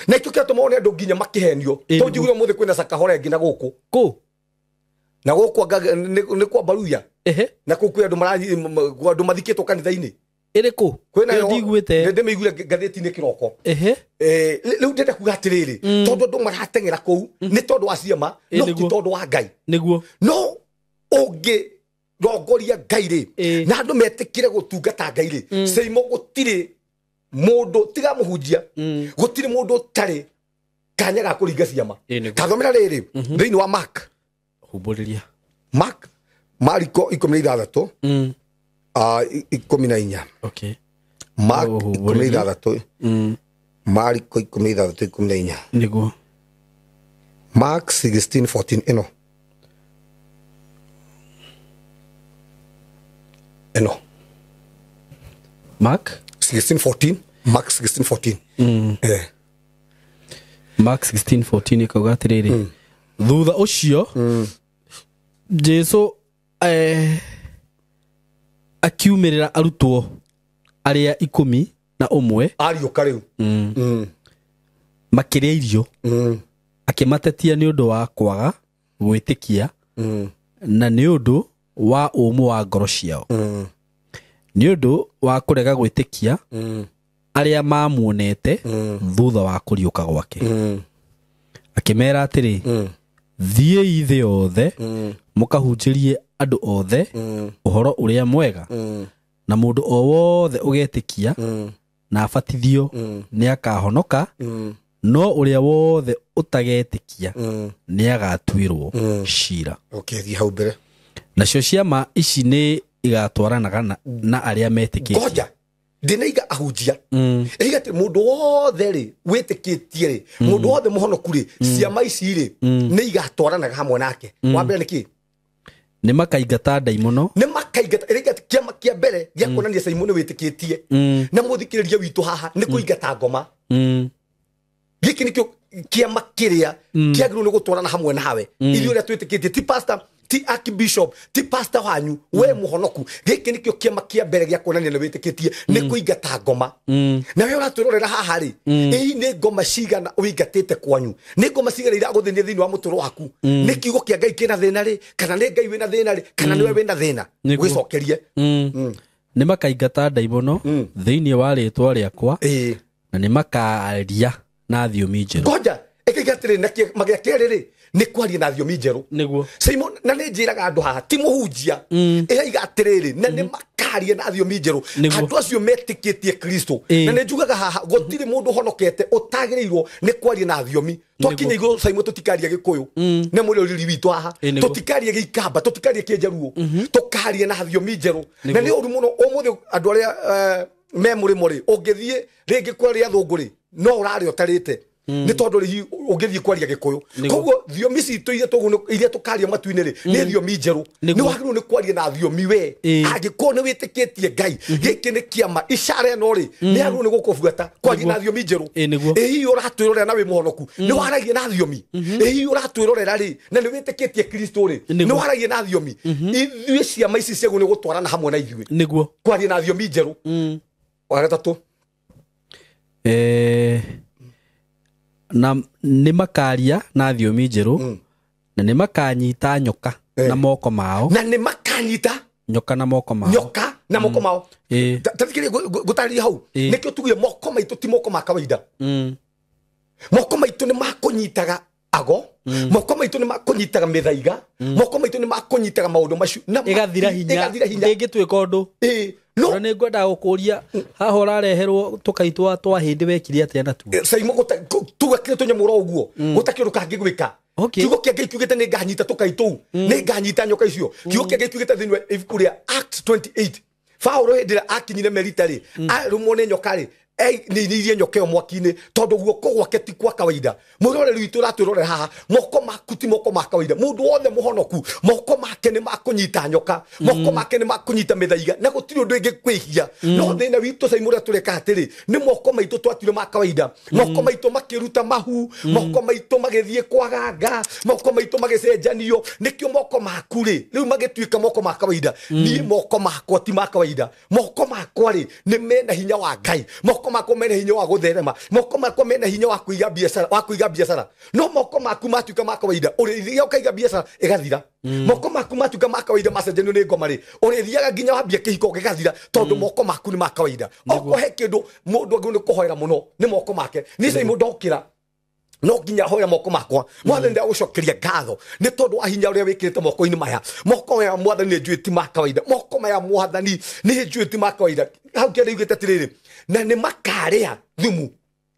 Na ikĩo kĩratũma one andũ nginya makĩhenio. Tondũ njiguire ũmũthĩ kwĩna cakahora ĩngĩ na gũkũ. Kũ? Na gũkũ anga nĩ kwa Baruya. Na kũu kwĩ andũ mathikĩtwo kanitha-inĩ. Ĩrĩkũ? Kwĩna Ĩyo ndiguĩte. Nĩ ndĩmĩiguire ngathĩti-inĩ kĩroko. Rĩu ndĩrenda kuga atĩrĩrĩ, tondũ andũ marateng'era kũu nĩ tondũ wa ciama, no ti tondũ wa Ngai. Nĩguo. No ũngĩrongoria Ngai rĩ, na andũ metĩkĩre gũtungata Ngai rĩ, Saimo gũtirĩ mũndũ tiga mũhunjia, gũtirĩ mũndũ ũtarĩ kanya ga kũringa ciama. Tathomera rĩrĩ thĩinĩ wa Mark. Humbũrĩria. Mark, Mariko 16, 14. Okay. Mark 16, Mariko 16, 14. Nĩguo. Mark 16:14 ĩno. Ĩno. Mark 16:14, Mark 16:14. Mark 16:14 ĩkauga atĩrĩrĩ, thutha ũcio Jesu akiumĩrĩra arutwo arĩa 11 ariũka rĩu, makĩrĩa irio, akĩmatetia nĩ ũndũ wa kwaga gwĩtĩkia na nĩ ũndũ wa ũmũ wa ngoro ciao, nĩ ũndũ wa kũrega gwĩtĩkia arĩa mamuonete thutha wa kũriũka gwake. Akĩmera atĩrĩ, thiĩi thĩ yothe mũkahunjĩrie andũ othe ũhoro ũrĩa mwega, na mũndũ o wothe ũgetĩkia na abatithio nĩ akahonoka, no ũrĩa wothe ũtagetĩkia nĩ agatuĩrwo cira. Okay, thiĩ hau mbere. Nacio ciama ici nĩ igatwaranaga na arĩa metĩkĩtie. Ngoja. Ndinaiga ahunjia. Ĩiga atĩ mũndũ wothe rĩ wĩtĩkĩtie rĩ, mũndũ wothe mũhonoku rĩ, ciama ici rĩ nĩ igatwaranaga hamwe nake. Wa mbere nĩ kĩ? Nĩ makaingata ndaimono. Nĩ makaingata. Ĩraiga atĩ kĩama kĩa mbere gĩa kuonania Simon nĩ wĩtĩkĩtie na mũthikĩrĩria witũ haha nĩ kũingata ngoma. Gĩkĩ nĩkĩo kĩama kĩrĩa kĩagĩrĩirwo nĩ gũtwarana hamwe nawe. Ithuĩ ũrĩa twĩtĩkĩtie ti pastor, ti archbishop, ti pastor wanyu, we mũhonoku. Gĩkĩ nĩkĩo kĩama kĩa mbere gĩa kuonania nĩ wĩtĩkĩtie nĩ kũingata ngoma. Na we ũratwĩrorera haha rĩ, ĩi nĩ ngoma cigana ũingatĩte kwanyu, nĩ ngoma cigana iragũthĩnia thĩinĩ wa mũtũrũ waku. Nĩ kiugo kĩa Ngai kĩna thĩna rĩ, kana nĩ Ngai wĩna thĩna rĩ, kana nĩwe wĩna thĩna? Wĩcokerie. Nĩ makaingata ndaimono thĩinĩ wa rĩtwa rĩakwa, na nĩ makaaria na thiomi njerũ. Ngoja ĩkĩiga atĩrĩ, na magĩa kerĩ rĩ nĩ kwaria na thiomi njerũ. Nĩguo. Simon, na nĩ njĩraga andũ haha ti mũhunjia, ĩraiga atĩrĩrĩ, na nĩ makaria na thiomi njerũ andũ acio metĩkĩtie Kristo. Na nĩ njugaga haha gũtirĩ mũndũ ũhonokete ũtagĩrĩirwo nĩ kwaria na thiomi. Twakinya igũrũ Simon, tũtikaria Gĩkũyũ nĩ mũrĩ ũriri witũ haha, tũtikarie Gĩikamba, tũtikarie Kĩnjaruo, tũkaria na thiomi njerũ. Na nĩ ũru mũno ũmũthĩ andũ arĩa me mũrĩmo rĩ, ũngĩthiĩ rĩngĩ kwaria athũngũ rĩ, no ũrarĩa ũtarĩte nĩ tondũ rĩ ũngĩthiĩ kwaria Gĩkũyũ. Koguo thiomi citũ iria tũkaria matu-inĩ rĩ nĩ thiomi njerũ. Nĩ wagĩrĩirwo nĩ kwaria na thiomi we angĩkorwo nĩ wĩtĩkĩtie Ngai. Gĩkĩ nĩ kĩama, icara ĩno rĩ nĩ yagĩrĩirwo nĩ gũkũbuata kwaria na thiomi njerũ. Ĩ hihi ũratwĩrorera na wĩ mũhonoku nĩ waragia na thiomi? Ĩ hihi ũratwĩrorera rĩ na nĩ wĩtĩkĩtie Kristo rĩ nĩ waragia na thiomi? Ithuĩ ciama ici ciagĩrĩirwo nĩ gũtwarana hamwe na ithuĩ nĩguo kwaria na thiomi njerũ. Wa gatatũ, na nĩ makaria na thiomi njerũ, na nĩ makanyita nyoka na moko mao. Na nĩ makanyita nyoka na moko mao. Nyoka na moko mao. Tathikĩrĩria ngũtarĩrie hau. Nĩkĩo tugire moko maitũ ti moko ma kawaida. Moko maitũ nĩ makũnyitaga ago, moko maitũ nĩ makũnyitaga mĩthaiga, moko maitũ nĩ makũnyitaga maũndũ macio na ĩgathira hinya, ndĩngĩtuĩka ũndũ. No nĩ ngwendaga gũkũria haha ũrareherwo tũkaitwa twa hĩndĩ wekire atĩa natuo? Simon, tugakire tũnyamũ ro ũguo gũtakĩ ũndũ kangĩgwĩka. Kiugo kĩa Ngai kiugĩte nĩ nganyita tũkai tũu, nĩ nganyita nyoka icio. Kiugo kĩa Ngai kiugĩte thĩinĩ wa ibuku rĩa Acts 28, Paũlũ hĩndĩ ĩrĩa akinyire Melita rĩ, arũmwo nĩ nyoka rĩ, nĩinirie nyoka ĩyo mwaki-inĩ tondũ guoko gwake ti kwa kawaida. Mwĩroreri witũ ũratwĩrorera haha, moko maku ti moko ma kawaida. Mũndũ wothe mũhonoku moko make nĩ makũnyita nyoka, moko make nĩ makũnyita mĩthaiga, na gũtirĩ ũndũ ĩngĩkwĩhia. No thĩna witũ Simon ũrĩa tũreka atĩrĩ, nĩ moko maitũ twatuire ma kawaida. Moko maitũ makĩruta mahu, moko maitũ magĩthiĩ kwaganga, moko maitũ magĩcenjanio. Nĩkĩo moko maku rĩ rĩu magĩtuĩka moko ma kawaida. Niĩ moko makwa ti ma kawaida. Moko makwa rĩ nĩ mena hinya wa Ngai, moko makwa mena hinya wa gũtherema, moko makwa mena hinya wa kũiga biacara, wa kũiga biacara. No moko maku matuĩka ma kawaida, ũrĩthiaga ũkaiga biacara ĩgathira. Moko maku matuĩka ma kawaida macenjanio nĩ ngoma rĩ, ũrĩthiaga nginya wambia kĩhiko gĩgathira tondũ moko maku nĩ ma kawaida. Okorwo he kĩndũ mũndũ agĩrĩirwo nĩ kũhoera mũno nĩ moko make. Niĩ Simon ndokĩra no nginya hoya moko makwa. Mwathani ndagũcokeria ngatho nĩ tondũ wa hinya ũrĩa wĩkĩrĩte moko-inĩ maya. Moko maya mwathani nĩ njũĩ ti ma kawaida. Moko maya mwathani nĩ njũĩ ti ma kawaida. Hau kĩanda yugĩte atĩrĩrĩ, na nĩ makarĩa thumu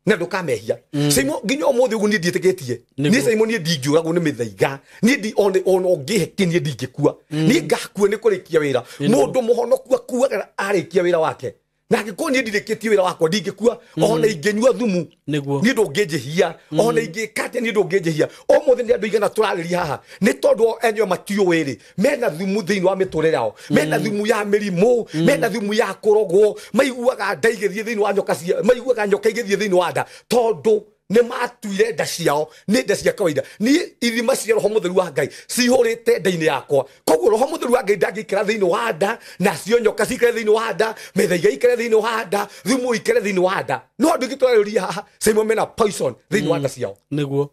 na ndũkamehia. Simon, nginya ũmũthĩ ũguo niĩ ndiĩtĩkĩtie. Niĩ Simon niĩ ndingĩũragwo nĩ mĩthaiga. Niĩ ndi ona ũngĩhe kĩ niĩ ndingĩkua. Niĩ ngakua nĩ kũrĩkia wĩra. Mũndũ mũhonoku akuaga arĩkia wĩra wake. Na angĩkorwo niĩ ndirĩkĩtie wĩra wakwa ndingĩkua. Ona ingĩnyua thumu niĩ ndũngĩnjĩhia. Ona ingĩka atĩa niĩ ndũngĩnjĩhia. Ũmũthĩ nĩ andũ aigana tũrarĩria haha nĩ tondũ enyewe matiũĩ rĩ, mena thumu thĩinĩ wa mĩtũrĩre yao, mena thumu ya mĩrimũ, mena thumu ya kũrogwo, maiguaga nda igĩthiĩ thĩinĩ wa nyoka cia, maiguaga nyoka igĩthiĩ thĩinĩ wa nda tondũ nĩ matuire nda ciao nĩ nda cia kawaida. Niĩ ithima cia Roho Mũtheru wa Ngai cihũrĩte nda-inĩ yakwa. Koguo Roho Mũtheru wa Ngai ndangĩikara thĩinĩ wa nda, nacio nyoka cikare thĩinĩ wa nda, mĩthaiga ikare thĩinĩ wa nda, thumu ikare thĩinĩ wa nda. No andũ aingĩ tũrarĩria haha Simon mena poison thĩinĩ wa nda ciao. Nĩguo.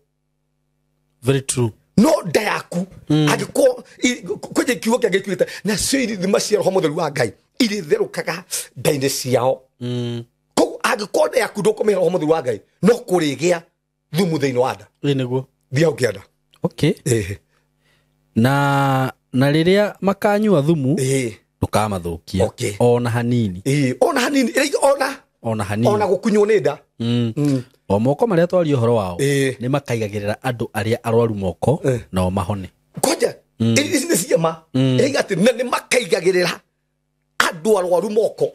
Very true. No nda yaku angĩkorwo kwenye kiugo kĩa Ngai kiugĩte nacio ithima cia Roho Mũtheru wa Ngai irĩtherũkaga nda-inĩ ciao. Koguo angĩkorwo nda yaku ndũkũmĩhe Roho Mũtheru wa Ngai no kũrĩgĩa thumu thĩinĩ wa nda. Nĩguo. Thiĩ hau kĩanda. Okay. Na rĩrĩa makanyua thumu ndũkamathũkia ona hanini. Ona hanini, ona hanini. Ona gũkunywo nĩ nda. O moko marĩa twaria ũhoro wao nĩ makaigagĩrĩra andũ arĩa arwaru moko nao mahone. Ngoja, ici nĩ ciama. Ĩiga atĩ nĩ makaigagĩrĩra Andũ arwaru moko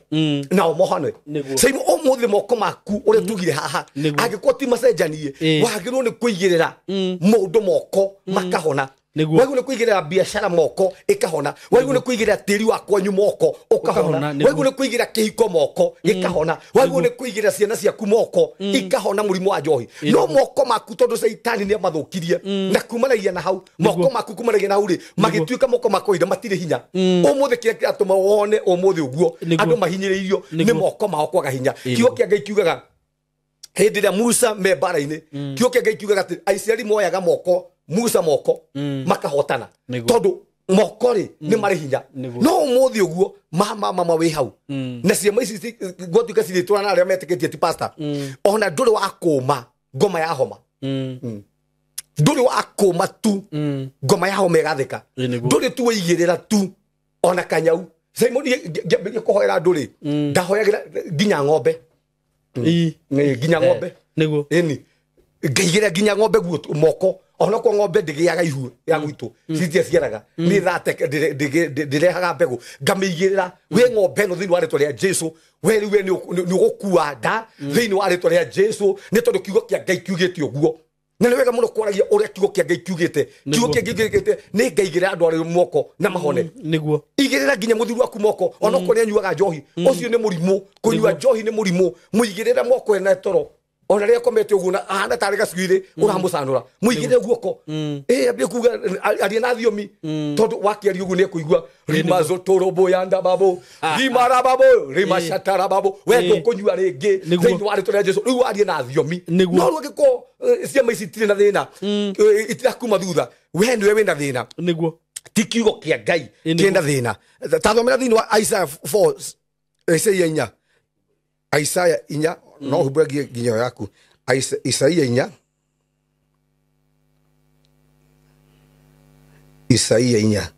nao mohane. Saimo ũmũthĩ moko maku ũrĩa tugire haha angĩkorwo ti macenjanie wagĩrĩirwo nĩ kũigĩrĩra mũndũ moko makahona. Wagĩrĩirwo nĩ kũigĩrĩra biacara moko ĩkahona. Wagĩrĩirwo nĩ kũigĩrĩra tĩri wa kwanyu moko ũkahona. Wagĩrĩirwo nĩ kũigĩrĩra kĩhiko moko gĩkahona. Wagĩrĩirwo nĩ kũigĩrĩra ciana ciaku moko ikahona mũrimũ wa njohi. No moko maku tondũ caitani nĩ amathũkirie na kumanagia na hau moko maku kumanagia na hau rĩ magĩtuĩka moko ma kawaida matirĩ hinya. Ũmũthĩ kĩrĩa kĩratũma wone ũmũthĩ ũguo andũ mahinyĩrĩirio nĩ moko mao kwaga hinya. Kiugo kĩa Ngai kiugaga hĩndĩ ĩrĩa Musa me mbara-inĩ, kiugo kĩa Ngai kiugaga atĩ Aisiraeli moyaga moko Musa moko makahotana tondũ moko rĩ nĩ marĩ hinya. No ũmũthĩ ũguo mama wĩ hau na ciama ici gwatuĩka cirĩtũra na arĩa metĩkĩtie ti pastor ona ndũrĩ wa kũma ngoma ya homa. Ndũrĩ wa kũma tu ngoma ya homa ĩgathĩka. Ndũrĩ tu waigĩrĩra tu ona kanyau. Simon ngĩambĩrĩria kũhoera andũ rĩ ndahoyagĩra nginya ng'ombe. Nginya ng'ombe nĩguo ĩni ngaigĩrĩra nginya ng'ombe guo moko ona kwa ng'ombe ndĩgĩaga ihu ya gwitũ citiaciaraga nĩ thate ndĩrehaga mbegũ ngamĩigĩrĩra wĩ ng'ombe ĩno thĩinĩ wa rĩtwa rĩa Jesu we rĩu we nĩ ũgũkua nda thĩinĩ wa rĩtwa rĩa Jesu nĩ tondũ kiugo kĩa Ngai kiugĩte ũguo. Na nĩ wega mũno kwaragia ũrĩa kiugo kĩa Ngai kiugĩte. Kiugo kĩa Ngai kiugĩte nĩ ngaigĩrĩra andũ arĩa moko na mahone. Nĩguo igĩrĩra nginya mũthuri waku moko ona okorwo nĩ anyuaga njohi ũcio nĩ mũrimũ. Kũnyua njohi nĩ mũrimũ. Mũigĩrĩre moko ena toro ona rĩrĩa akomete ũguo na ahana tarĩ gacuirĩ ũramũcanũra mũigĩrĩre guoko. Ambie kuga arie na thiomi tondũ wakĩaria ũguo nĩ ekũigua rimazo torobo yanda babo rimara babo rimashatara babo we ndũkũnyua rĩngĩ thĩinĩ wa rĩtwa rĩa Jesu. Rĩu arie na thiomi. No rĩu angĩkorwo ciama ici itirĩ na thĩna itirakuma thutha we nĩwe wĩna thĩna. Nĩguo ti kiugo kĩa Ngai kĩna thĩna. Tathomera thĩinĩ wa Isaiah 4 Isaiah 4 Isaiah 4 no humbũre nginya yaku. Isaia 4 Isaia 4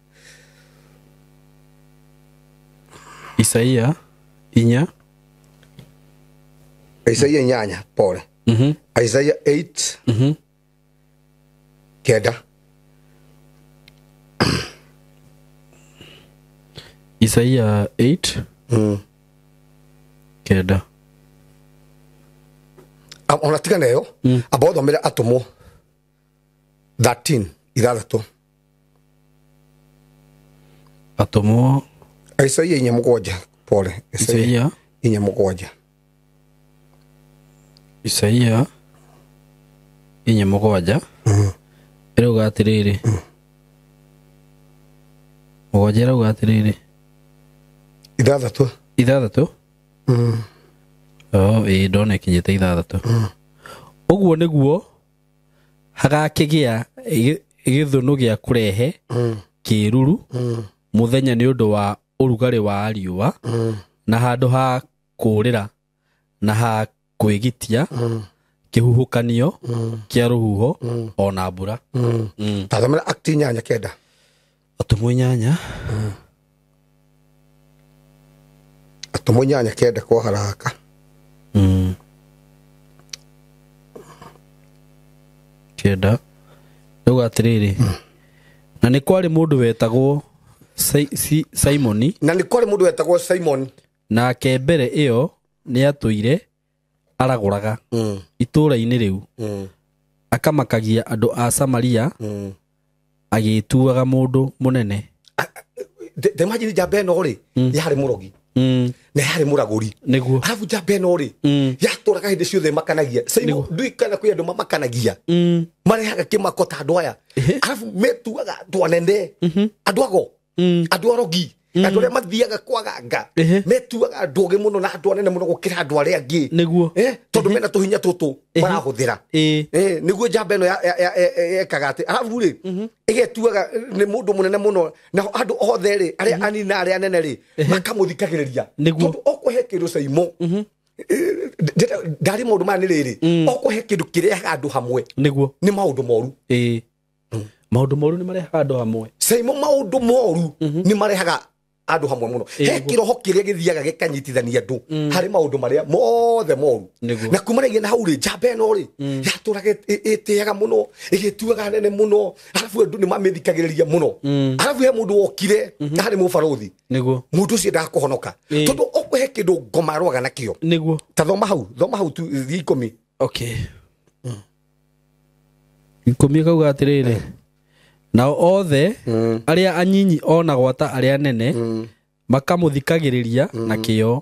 Isaia 4 Isaia 8 pole. Isaiah 8 9 Isaia 8 9 ona tigana ĩyo amba ũthomere Atũmwo 13 6 Atũmwo Isaia 4 7 pole. Isaia 4 7 Isaia 4 7 ĩrauga atĩrĩrĩ 7 ĩrauga atĩrĩrĩ 6 6 ĩĩ ndona ĩkinyĩte 6. Ũguo nĩguo hagakĩgĩa gĩthũnũ gĩa kũrehe kĩruru mũthenya nĩ ũndũ wa ũrugarĩ wa riũa na handũ ha kũũrĩra na ha kwĩgitia kĩhuhũkanio kĩa rũhuho ona mbura. Tathomera Act 8 9 Atũmwo 8 Atũmwo 8 9 kwa haraka. 9 rauga atĩrĩrĩ na nĩ kwarĩ mũndũ wetagwo Simoni na nĩ kwarĩ mũndũ wetagwo Simon nake mbere ĩyo nĩ atũire aragũraga itũũra-inĩ rĩu akamakagia andũ a Samaria agĩtuaga mũndũ mũnene. Imagine njamba ĩno rĩ yarĩ mũrogi na yarĩ mũragũri. Nĩguo arabu njamba ĩno rĩ yatũraga hĩndĩ ciothe makanagia. Simon nduikana kwĩ andũ mamakanagia marehaga kĩmako ta andũ aya arabu metuaga andũ anene andũ ago andũ arogi andũ arĩa mathiaga kwaganga metuaga andũ ogĩ mũno na andũ anene mũno gũkĩra andũ arĩa angĩ. Nĩguo tondũ mena tũhinya tũtũ marahũthĩra. Nĩguo njamba ĩno yekaga atĩ arabu rĩ ĩgetuaga nĩ mũndũ mũnene mũno na andũ othe rĩ arĩa anini na arĩa anene rĩ makamũthikagĩrĩria tondũ okũhe kĩndũ Saimo ndarĩ maũndũ maya nĩ rĩrĩ okũhe kĩndũ kĩrehaga andũ hamwe. Nĩguo nĩ maũndũ moru. Maũndũ moru nĩ marehaga andũ hamwe. Saimo maũndũ moru nĩ marehaga andũ hamwe mũno. He kĩroho kĩrĩa gĩthiaga gĩkanyitithania andũ harĩ maũndũ marĩa mothe moru. Na kumanagia na hau rĩ, njamba ĩno rĩ yatũraga ĩtĩaga mũno, ĩgĩtuaga nene mũno, arabu andũ nĩ mamĩthikagĩrĩria mũno. Arabu he mũndũ wokire harĩ mũbarũthi. Nĩguo. Mũndũ ũcio endaga kũhonoka. Tondũ ũkũhe kĩndũ ngoma arũaga nakĩo. Nĩguo. Ta thoma hau tu 10. Okay. 10 kauga atĩrĩrĩ, nao othe arĩa anyinyi ona gwata arĩa nene makamũthikagĩrĩria na kĩo,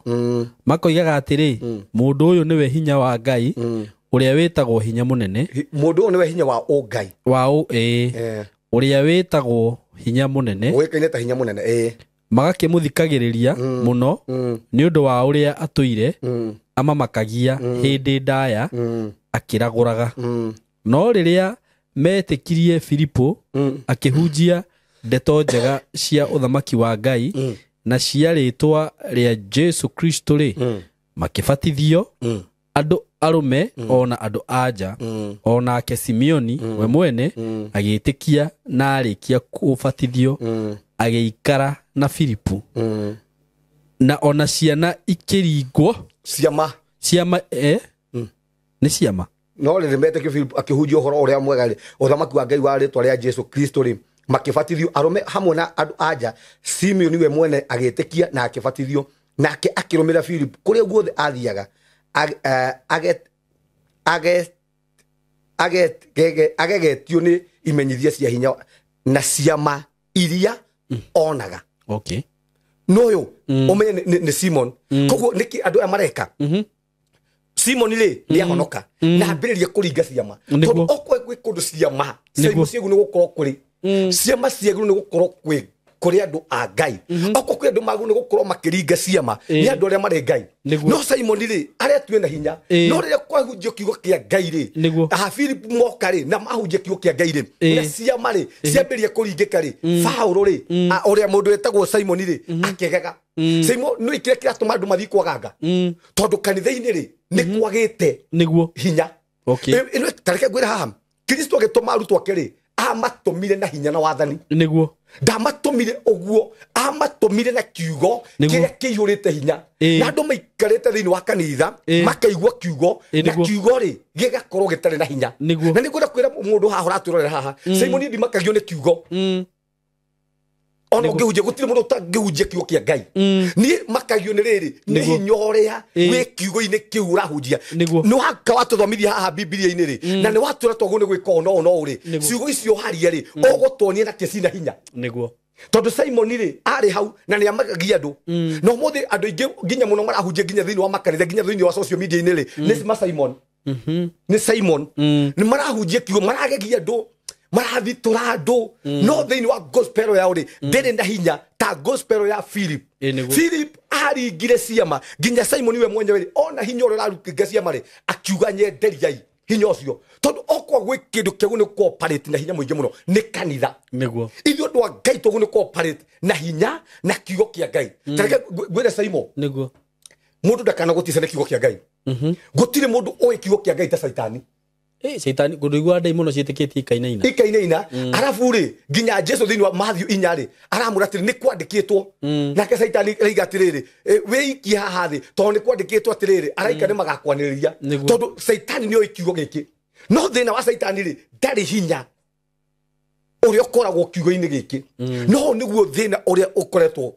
makoigaga atĩrĩ, mũndũ ũyũ nĩwe hinya wa Ngai ũrĩa wĩtagwo hinya mũnene. Mũndũ ũyũ nĩwe hinya wa ũngai. Wa ũrĩa wĩtagwo hinya mũnene. Ũĩkaine ta hinya mũnene. Magakĩmũthikagĩrĩria mũno nĩ ũndũ wa ũrĩa atũire amamakagia hĩndĩ ndaya akĩragũraga. No rĩrĩa metĩkirie Filipo akĩhunjia ndeto njega cia ũthamaki wa Ngai na cia rĩtwa rĩa Jesu Kristo rĩ, makĩbatithio andũ arũme ona andũ anja. Onake Simeoni we mwene agĩtĩkia na arĩkia kũbatithio agĩikara na Filipo. Na ona ciana ikĩringwo ciama nĩ ciama. No rĩrĩ metĩkio Filipo akĩhunjia ũhoro ũrĩa mwega rĩ, ũthamaki wa Ngai wa rĩtwa rĩa Jesu Kristo rĩ, makĩbatithio arũme hamwe na andũ anja. Simeoni we mwene agĩtĩkia na akĩbatithio, nake akĩrũmĩrĩra Filipo kũrĩa guothe athiaga, agegetio nĩ imenyithia cia hinya na ciama iria onaga. Okay. No ũyũ ũmenye nĩ Simon. Koguo nĩkĩ andũ aya mareka? Simon rĩ nĩ ahonoka na ambĩrĩria kũringa ciama. Tondũ okorwo gwĩ kũndũ ciama ciagĩrĩirwo nĩ gũkorwo kũrĩ ciama ciagĩrĩirwo nĩ gũkorwo kwĩ kũrĩ andũ a Ngai. Okorwo kwĩ andũ magĩrĩirwo nĩ gũkorwo makĩringa ciama nĩ andũ arĩa marĩ Ngai. No Simon rĩ arĩa tuĩ na hinya, no rĩrĩa kwahunjio kiugo kĩa Ngai rĩ, Philip moka rĩ na mahunjia kiugo kĩa Ngai rĩ, na ciama rĩ ciambĩrĩria kũringĩka rĩ, Paũlũ rĩ ũrĩa mũndũ wĩtagwo Simon rĩ akĩgega. Simon nĩ kĩrĩa kĩratũma andũ mathiĩ kwaganga, tondũ kanitha-inĩ rĩ nĩ kwagĩte hinya. Ta reke ngwĩre haha, Kristo agĩtũma arutwo ake rĩ, amatũmire na hinya na wathani. Nĩguo. Ndamatũmire ũguo, amatũmire na kiugo kĩrĩa kĩihũrĩte hinya. Na andũ maikarĩte thĩinĩ wa kanitha makaigua kiugo, na kiugo rĩ gĩgakorwo gĩtarĩ na hinya. Na nĩ ngwenda kwĩra mũndũ haha ũratwĩrorera haha, Simon ndimakagio nĩ kiugo. Ona ũngĩhunjia gũtirĩ mũndũ ũtangĩhunjia kiugo kĩa Ngai. Niĩ makagio nĩ rĩrĩ, nĩ hinya ũrĩa wĩ kiugo-inĩ kĩu ũrahunjia. Nĩ waka watũthomithia haha Bibilia-inĩ rĩ, na nĩ watwĩra twagĩrĩirwo nĩ gwĩka ũũ na ũũ na ũũ rĩ, ciugo icio haria rĩ, ũgũtuonia nakĩ cina hinya. Nĩguo. Tondũ Simon rĩ arĩ hau na nĩ amakagia andũ. Na ũmũthĩ andũ aingĩ nginya mũno marahunjia nginya thĩinĩ wa makanitha, nginya thĩinĩ wa social media-inĩ rĩ, nĩ ma Simon. Nĩ Simon. Nĩ marahunjia kiugo, maragegia andũ, marathitũra andũ. No thĩinĩ wa gospel yao rĩ ndĩrĩ na hinya ta gospel ya Philip. Philip aringire ciama nginya Simon we mwenyewe rĩ ona hinya ũrĩa ũraringa ciama rĩ akiuga nyenderiai hinya ũcio, tondũ okorwo gwĩ kĩndũ kĩagĩrĩirwo nĩ cooperate na hinya mũingĩ mũno nĩ kanitha. Nĩguo. Ithuĩ andũ a Ngai twagĩrĩirwo nĩ cooperate na hinya na kiugo kĩa Ngai. Ta reke ngwĩre Simon, Nĩguo. mũndũ ndakanagũtice nĩ kiugo kĩa Ngai. Gũtirĩ mũndũ ũĩ kiugo kĩa Ngai ta Caitani. Caitani ngũndũ ndaimono ciĩtĩkĩtie ikainaina. Ikainaina. Arabu rĩ nginya Jesu thĩinĩ wa Matthew 4 rĩ aramwĩra atĩrĩ nĩ kwandĩkĩtwo. Nake Caitani araiga atĩrĩrĩ, wĩikie haha thĩ tondũ nĩ kwandĩkĩtwo atĩrĩrĩ, araika nĩ magakwanĩrĩria. Tondũ Caitani nĩoĩ kiugo gĩkĩ. No thĩna wa Caitani rĩ ndarĩ hinya ũrĩa ũkoragwo kiugo-inĩ gĩkĩ. No nĩguo thĩna ũrĩa ũkoretwo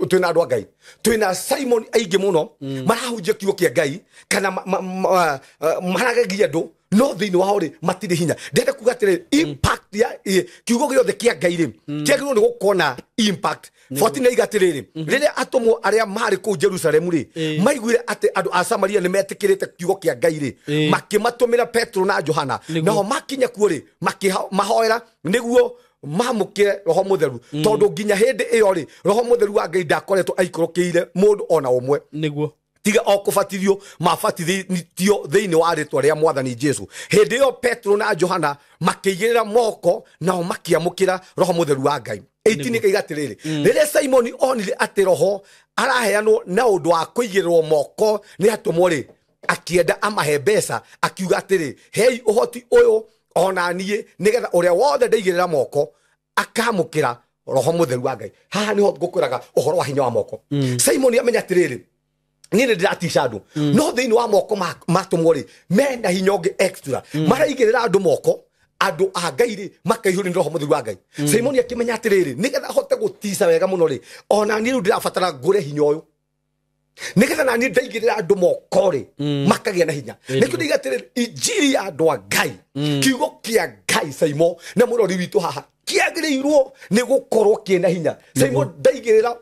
twĩna andũ a Ngai. Twĩna Simon aingĩ mũno marahunjia kiugo kĩa Ngai kana maragegia andũ, no thĩinĩ wao rĩ matirĩ hinya. Ndĩrenda kuga atĩrĩ, impact ya kiugo gĩothe kĩa Ngai rĩ kĩagĩrĩirwo nĩ gũkorwo na impact. 14 aiga atĩrĩrĩ, rĩrĩa atũmwo arĩa marĩ kũu Jerusalemu rĩ maiguire atĩ andũ a Samaria nĩ metĩkĩrĩte kiugo kĩa Ngai rĩ, makĩmatũmĩra Petro na Johana. Nao makinya kuo rĩ makĩmahoera nĩguo mamũkĩre Roho Mũtheru, tondũ nginya hĩndĩ ĩyo rĩ Roho Mũtheru wa Ngai ndakoretwo aikũrũkĩire mũndũ ona ũmwe. Nĩguo. Tiga o kũbatithio mabatithĩtio thĩinĩ wa rĩtwa rĩa Mwathani Jesu. Hĩndĩ ĩyo Petro na Johana makĩigĩrĩra moko nao makĩamũkĩra Roho Mũtheru wa Ngai. 18 ĩkaiga atĩrĩrĩ, rĩrĩa Simoni onire atĩ Roho araheanwo na ũndũ wa kũigĩrĩrwo moko nĩ atũmwo rĩ, akĩenda amahe mbeca, akiuga atĩrĩ, hei ũhoti ũyũ ona niĩ nĩgetha ũrĩa wothe ndaigĩrĩra moko akamũkĩra Roho Mũtheru wa Ngai. Haha nĩho ngũkwĩraga ũhoro wa hinya wa moko. Simon amenya atĩrĩrĩ, niĩ nĩ ndĩratica andũ, no thĩinĩ wa moko matũmwo rĩ, mena hinya ũngĩ extra. Maraigĩrĩra andũ moko, andũ a Ngai rĩ makaihũrio nĩ Roho Mũtheru wa Ngai. Simon akĩmenya atĩrĩrĩ, nĩgetha ahote gũtica wega mũno rĩ, ona niĩ rĩu ndĩrabatara ngũre hinya ũyũ, nĩgetha naniĩ ndaigĩrĩra andũ moko rĩ, makagĩa na hinya. Nĩkĩo ndaiga atĩrĩrĩ, injiri ya andũ a Ngai, kiugo kĩa Ngai, Simon na mũrori witũ haha, kĩagĩrĩirwo nĩ gũkorwo kĩna hinya. Simon, ndaigĩrĩra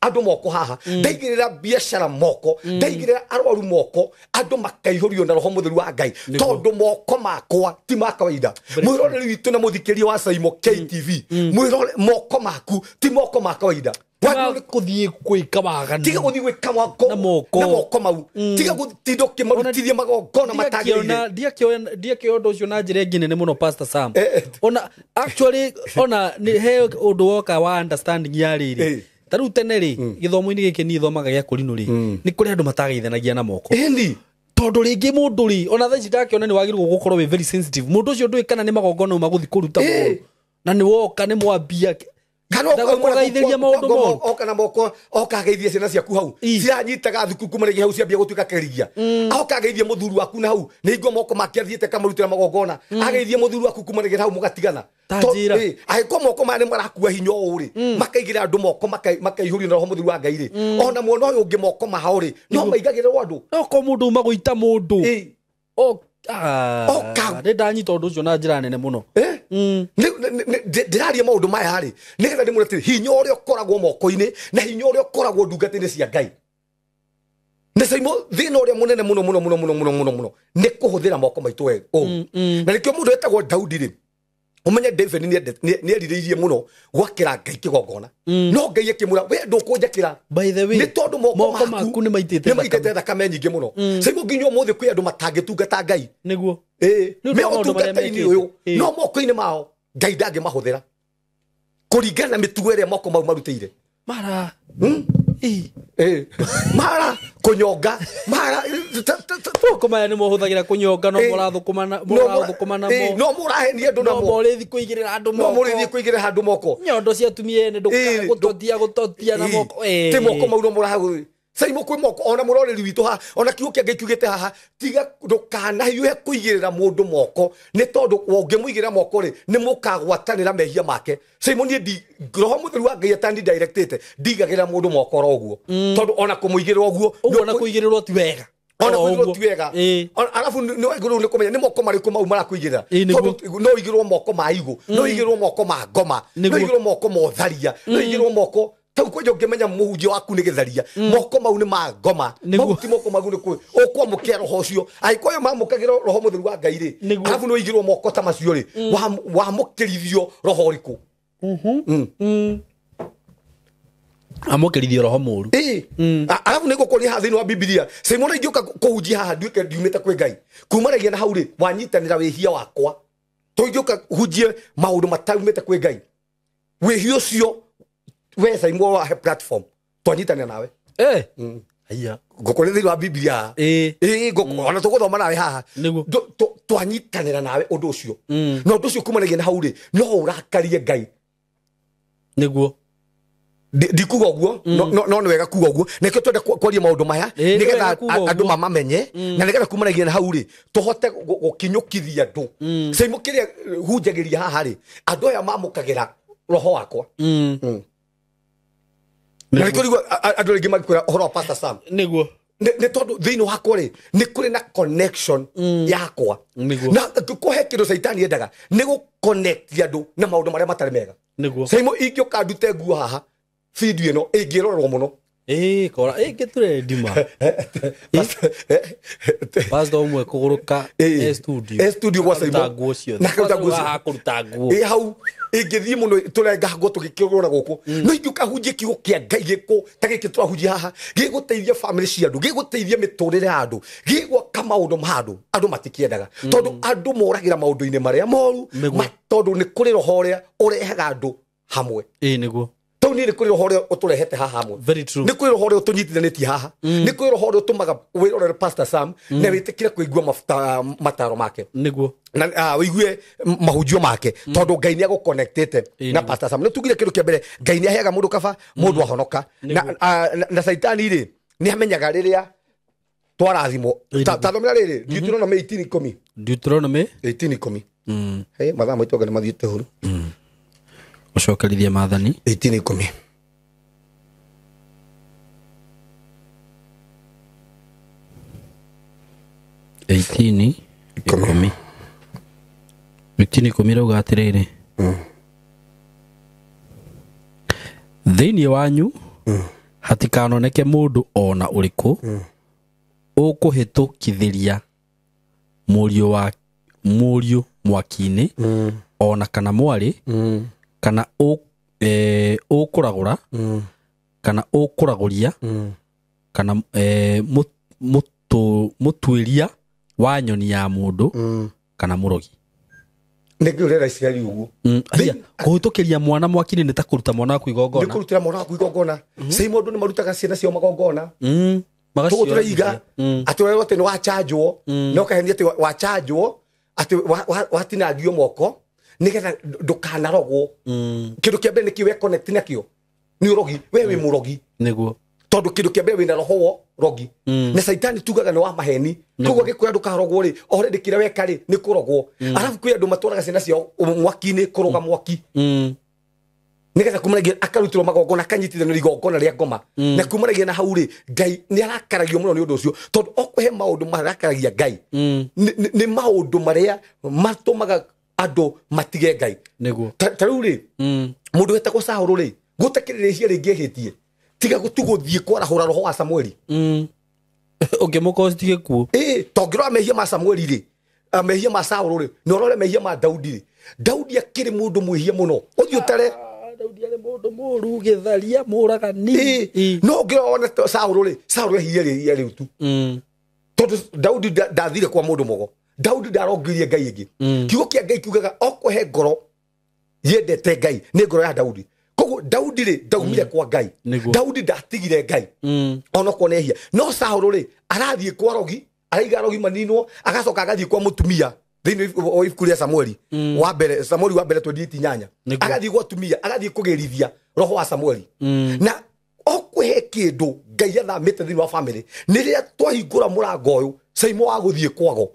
andũ moko haha, ndaigĩrĩra biacara moko, ndaigĩrĩra arwaru moko, andũ makaihũrio na Roho Mũtheru wa Ngai, tondũ moko makwa ti ma kawaida. Mwĩroreri witũ na mũthikĩria wa Saimo KTV, mwĩrore, moko maku ti moko ma kawaida. Kũthiĩ gwĩka waganu. Tiga gũthiĩ gwĩka moko na moko. Na moko mau, tiga gũtinda ũkĩmarutithia magongona matagĩrĩire. Ndiakĩona ũndũ ũcio na njĩra ĩngĩ nene mũno, Pastor Sam. Ona actually, ona nĩ he ũndũ woka wa understanding ya rĩrĩ, ta rĩu tene rĩ, gĩthomo-inĩ gĩkĩ niĩ thomaga gĩa kũrinũ rĩ, nĩ kũrĩ andũ matageithanagia na moko. Ĩni. Tondũ rĩngĩ mũndũ rĩ, ona thaa ici ndakĩona nĩ wagĩrĩirwo gũkorwo wĩ very sensitive. Mũndũ ũcio ndũĩ kana nĩ magongona uma gũthiĩ kũruta mũndũ, na nĩ woka nĩ mwambia kana ndagũkũgeithĩria maũndũ moru. Oka na moko, oka ageithie ciana ciaku hau ciranyitaga thukuru kuma rĩngĩ hau ciambia gũtuĩka kĩrigia, oka ageithie mũthuri waku na hau nĩ hingo moko make athiĩte kamarutĩra magongona, ageithie mũthuri waku kuma rĩngĩ hau mũgatigana. Ta njĩra. Angĩkorwo moko maya nĩ marakua hinya ũũ rĩ, makaigĩra andũ moko, makaihũrio na Roho Mũtheru wa Ngai rĩ, ona mwena ũyũ ũngĩ moko mao rĩ, no maigagĩrĩrwo andũ. No korwo mũndũ uma gũita mũndũ. Oka. Nĩ ndanyita ũndũ ũcio na njĩra nene mũno. Ndĩraria maũndũ maya rĩ, nĩgetha ndĩmwĩre atĩrĩ, hinya ũrĩa ũkoragwo moko-inĩ na hinya ũrĩa ũkoragwo ndungata-inĩ cia Ngai. Nĩ Saimo, thĩna ũrĩa mũnene mũno mũno mũno mũno mũno mũno mũno nĩ kũhũthĩra moko maitũ wega ũũ. Na nĩkĩo mũndũ wetagwo Daudi rĩ, ũmenye David nĩ erirĩirie mũno gwakĩra Ngai kĩgongona, no Ngai akĩmwĩra, we ndũkũnjakĩra. By the way, nĩ tondũ moko moko maku nĩ maitĩte nĩ maitĩte thakame nyingĩ mũno. Saimo, nginya ũmũthĩ kwĩ andũ matangĩtungata Ngai. Nĩguo. Ĩĩ, Nĩ ũndũ me wa maũndũ marĩa ũtungata-inĩ mekĩte. ũyũ, no moko-inĩ mao Ngai ndangĩmahũthĩra kũringana na mĩtugo ĩrĩa moko mau marutĩire. Mara. Mara kũnyonga, mara Moko maya nĩ mohũthagĩra kũnyonga, no mũrathũkũma na mũrathũkũma namo. No mũrahenia andũ no namo. Mũrĩthi kũigĩrĩra andũ No moko. mũrĩthiĩ kũigĩrĩra andũ moko. Nyondo cia atumia ene gũtotia gũtotia na moko. Ti moko mau no mũrahũthĩra. Saimo, kwĩ moko ona mũroreri witũ haha, ona kiugo kĩa Ngai kiugĩte haha, tiga ndũkanahiũhe kũigĩrĩra mũndũ moko, nĩ tondũ ũngĩmũigĩrĩra moko rĩ, nĩ mũkagwatanĩra mehia make. Saimo, niĩ ndi Roho Mũtheru wa Ngai atani directĩte, ndigagĩrĩra mũndũ moko oro ũguo, tondũ ona kũmũigĩrĩra ũguo Ũguo na kũigĩrĩrwo ti wega. Ona Oro kũigĩrĩrwo ũguo. ti wega. Arabu nĩ wagĩrĩirwo nĩ kũmenya nĩ moko marĩkũ mau marakũigĩrĩra, Nĩguo. tondũ no ũigĩrwo moko ma igũ, no ũigĩrwo moko ma ngoma, no Nĩguo. ũigĩrwo moko ma ũtharia, no ũigĩrwo moko tau kwanja ũngĩmenya mũhunjia waku nĩ gĩtharia, moko mau nĩ ma ngoma. Nĩguo. Mau ti moko mau, nĩ kũ ũkwamũkĩra roho ũcio. Angĩkorwo mamũkagĩra Roho Mũtheru wa Ngai rĩ, Nĩguo. arabu nĩ ũigĩrwo moko ta macio rĩ, wamũkĩrithio roho ũrĩkũ? Amũkĩrithio roho mũru. Ĩĩ. Arabu nĩ ngũkũria haha thĩinĩ wa Bibilia, Simon, ingĩũka kũhunjia haha nduĩke ndiumĩte kwĩ Ngai, kumanagia na hau rĩ, wanyitanĩra wĩhia wakwa. Tũingĩũka hunjie maũndũ mataumĩte kwĩ Ngai, wĩhia ũcio we Simon wahe platform, twanyitanĩra nawe. Haiya. Ngũkũria thĩinĩ wa Bibilia haha. Ĩĩ, ona tũgũthoma nawe haha. Nĩguo. Twanyitanĩra nawe ũndũ ũcio, na ũndũ ũcio kumanagia na hau rĩ, no ũrakarie Ngai. Nĩguo. Ndikuga ũguo, no nĩ wega kuga ũguo, nĩkĩo twenda kwaria maũndũ maya, Ĩĩ, nĩ nĩgetha wega kuga andũ ũguo. mamamenye, na nĩgetha kumanagia na hau rĩ, tũhote gũkinyũkithia andũ. Saimo, kĩrĩa hunjagĩria haha rĩ, andũ aya mamũkagĩra roho wakwa. Na nĩkĩo rĩu andũ aingĩ magĩkwĩra ũhoro wa Pastor Sam. Nĩguo. Nĩ tondũ thĩinĩ wakwa rĩ, nĩ kũrĩ na connection yakwa. Nĩguo. Na kũhe kĩndũ caitani endaga nĩ gũconnect andũ na maũndũ marĩa matarĩ mega. Nĩguo. Saimo, ingĩũka ndute nguo haha, video ĩno ĩngĩrorerwo mũno. Ĩĩ, kora ĩngĩ ndima. Pastor ũmwe kũgũrũka e studio. E studio gwa Akaruta Saimo. nguo ciothe. Na akaruta nguo Haha ciothe. kũruta nguo. Ĩ hau ĩngĩthiĩ mũno tũrenga nguo tũgĩkĩgũra gũkũ, no ingĩũka hunjie kiugo kĩa Ngai gĩkũ ta gĩkĩ tũrahunjia haha, gĩgũteithia famĩlĩ cia andũ, gĩgũteithia mĩtũrĩre ya andũ, gĩgwaka maũndũ ma andũ, andũ matikĩendaga, tondũ andũ moragĩra maũndũ-inĩ marĩa moru. Nĩguo. Tondũ nĩ kũrĩ roho ũrĩa ũrehaga andũ hamwe. Ĩĩ, nĩguo. Tau Rĩu niĩ nĩ kũrĩ roho ũrĩa ũtũrehete haha hamwe. Very true. Nĩ kũrĩ roho ũrĩa ũtũnyitithanĩtie haha. Nĩ kũrĩ roho ũrĩa ũtũmaga wĩrorere Pastor Sam na wĩtĩkĩre kũigua mabuta mataro make. Nĩguo. Na wĩigue mahunjio make tondũ Ngai nĩ agũconnectĩte na Pastor Sam. Nĩ tugire kĩndũ kĩa mbere, Ngai nĩ aheaga mũndũ kaba, mũndũ ahonoka. Na Saitani rĩ, nĩ amenyaga rĩrĩa twarathimwo. Ta thomera rĩrĩ, Deuteronomy 18:10. Deuteronomy 18:10. Hey, mathaa maitũ anga nĩ mathiĩte huru. Gũcokerithia maathani 18:10. 18:10. 18:10 rauga atĩrĩrĩ, thĩinĩ wanyu hatikanoneke mũndũ ona ũrĩkũ ũkũhĩtũkithĩria mũriũ mwaki-inĩ ona kana mwarĩ kana ũkũragũra kana ũkũragũria kana mũtuĩria wa nyoni ya mũndũ kana mũrogi. Nĩkĩo ũrera Isiraeli ũguo. Kũhĩtũkĩria mwana mwaki-inĩ nĩ ta kũruta mwana waku igongona. Nĩ kũrutĩra mwana waku igongona. Sei mũndũ nĩ marutaga ciana ciao magongona. Tũgũtũra iga atĩ ũrerwo atĩ nĩ wachanjwo, na ũkahenia atĩ wachanjwo atĩ watinangio moko nĩgetha ndũkanarogwo. Kĩndũ kĩa mbere nĩkĩo we connect nakĩo nĩ ũrogi. We wĩ mũrogi. Nĩguo. Tondũ kĩndũ kĩa mbere wĩna roho wa rogi. Na Saitani tugaga nĩ wa maheni. Koguo gĩkũya ndũkarogwo rĩ, already kĩrĩa weka rĩ nĩ kũrogwo. Arabu kwĩ andũ matwaraga ciana ciao mwaki-inĩ kũroga mwaki. Nĩgetha kumanagia akarutĩrwo magongona akanyitithanio igongona rĩa ngoma. Na kumanagia na hau rĩ, Ngai nĩ arakaragio mũno nĩ ũndũ ũcio tondũ okũhe maũndũ marakaragia Ngai. Nĩ maũndũ marĩa matũmaga andũ matige Ngai. Nĩguo. Ta rĩu rĩ, mũndũ wetagwo Saũlũ rĩ, gũtakĩrĩrĩria rĩngĩ ehĩtie tiga gũtugũthiĩ kwarahũra roho wa Samueli. Ũngĩmũkosti gĩkuũ. Tongĩrora mehia ma Samueli rĩ, mehia ma Saũlũ rĩ, na ũrore mehia ma Daudi rĩ. Daudi akĩrĩ mũndũ mwĩhia mũno. Ũthiĩ ũtare Daudi arĩ mũndũ mũũru, gĩtharia, mũũragani. No ũngĩrora wone Saũlũ rĩ, Saũlũ ehirie rĩhia rĩu tu. Tondũ Daudi ndathire kwa mũndũ mũgo. Daudi ndarongoirie Ngai ĩngĩ. Kiugo kĩa Ngai kiugaga okũhe ngoro yendete Ngai nĩ ngoro ya Daudi. Koguo Daudi rĩ ndaumire kwa Ngai. Daudi ndatigire Ngai. Onokorwo nĩ ehia. No Saũlũ rĩ arathiĩ kwa rogi, araiga rogi maninwo, agacoka agathiĩ kwa mũtumia thĩinĩ wa ibuku rĩa Samueli wa mbere, Samueli wa mbere 28. Agathiĩ gwa atumia, agathiĩ kũgĩrithia roho wa Samueli. Na okũhe kĩndũ Ngai athamĩte thĩinĩ wa family nĩ rĩrĩa twahingũra mũrango ũyũ Saimo wa gũthiĩ kwago.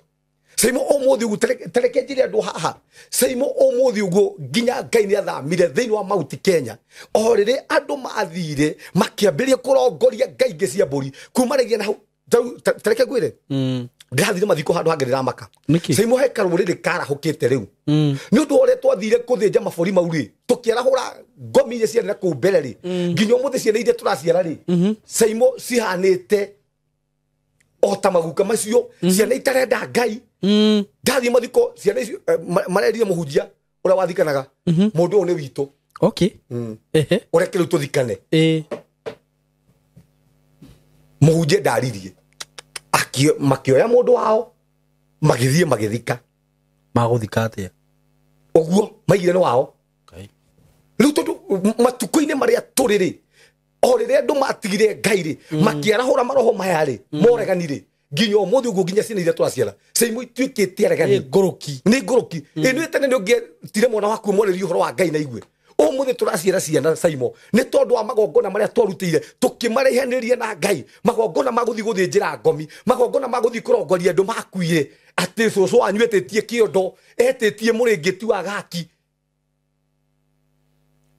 Saimo ũmũthĩ ũguo tareke njĩre andũ haha. Saimo ũmũthĩ ũguo nginya Ngai nĩ athamire thĩinĩ wa Mount Kenya. O rĩrĩa andũ mathire makĩambĩrĩria kũrongoria ngai ingĩ cia mbũri kumanagia na hau. Tareke ngwĩre, ndĩrathire mathiko handũ hangĩ ndĩramaka. Saimo he karũrĩrĩ karahũkĩte rĩu. Nĩ ũndũ wa ũrĩa twathire kũthĩnja mabũri mau rĩ, tũkĩarahũra ngomi iria ciarĩ na kũu mbere rĩ, nginya ũmũthĩ ciana iria tũraciara rĩ, Saimo cihanĩte o ta maguka macio, ciana itarenda Ngai. Ndathiĩ mathiko ciana icio marerire mũhunjia ũrĩa wathikanaga mũndũ ũyũ nĩ witũ. Okay. Ũreke rĩu tũthikane. Mũhunjia ndaririe. Makĩoya mũndũ wao magĩthiĩ magĩthika. Magũthika atĩa? Ũguo maigire nĩ wao. Rĩu tondũ matukũ-inĩ marĩa tũrĩ rĩ, o rĩrĩa andũ matigire Ngai rĩ, makĩarahũra maroho maya rĩ, moregani rĩ, nginya ũmũthĩ ũguo nginya ciana iria tũraciara Saimo ituĩkĩte aregani. Ngũrũki. Nĩ ngũrũki. Ĩ tene nĩ ũngĩetire mwana waku mwarĩrie ũhoro wa Ngai na igue. Ũmũthĩ tũraciara ciana Saimo nĩ tondũ wa magongona marĩa twarutĩire tũkĩmaraihanĩria na Ngai, magongona ma gũthiĩ gũthĩnjĩra ngomi, magongona ma gũthiĩ kũrongoria andũ makuire atĩ cũcũ wanyu etĩtie kĩondo, etĩtie mũrĩngĩti wa gaki.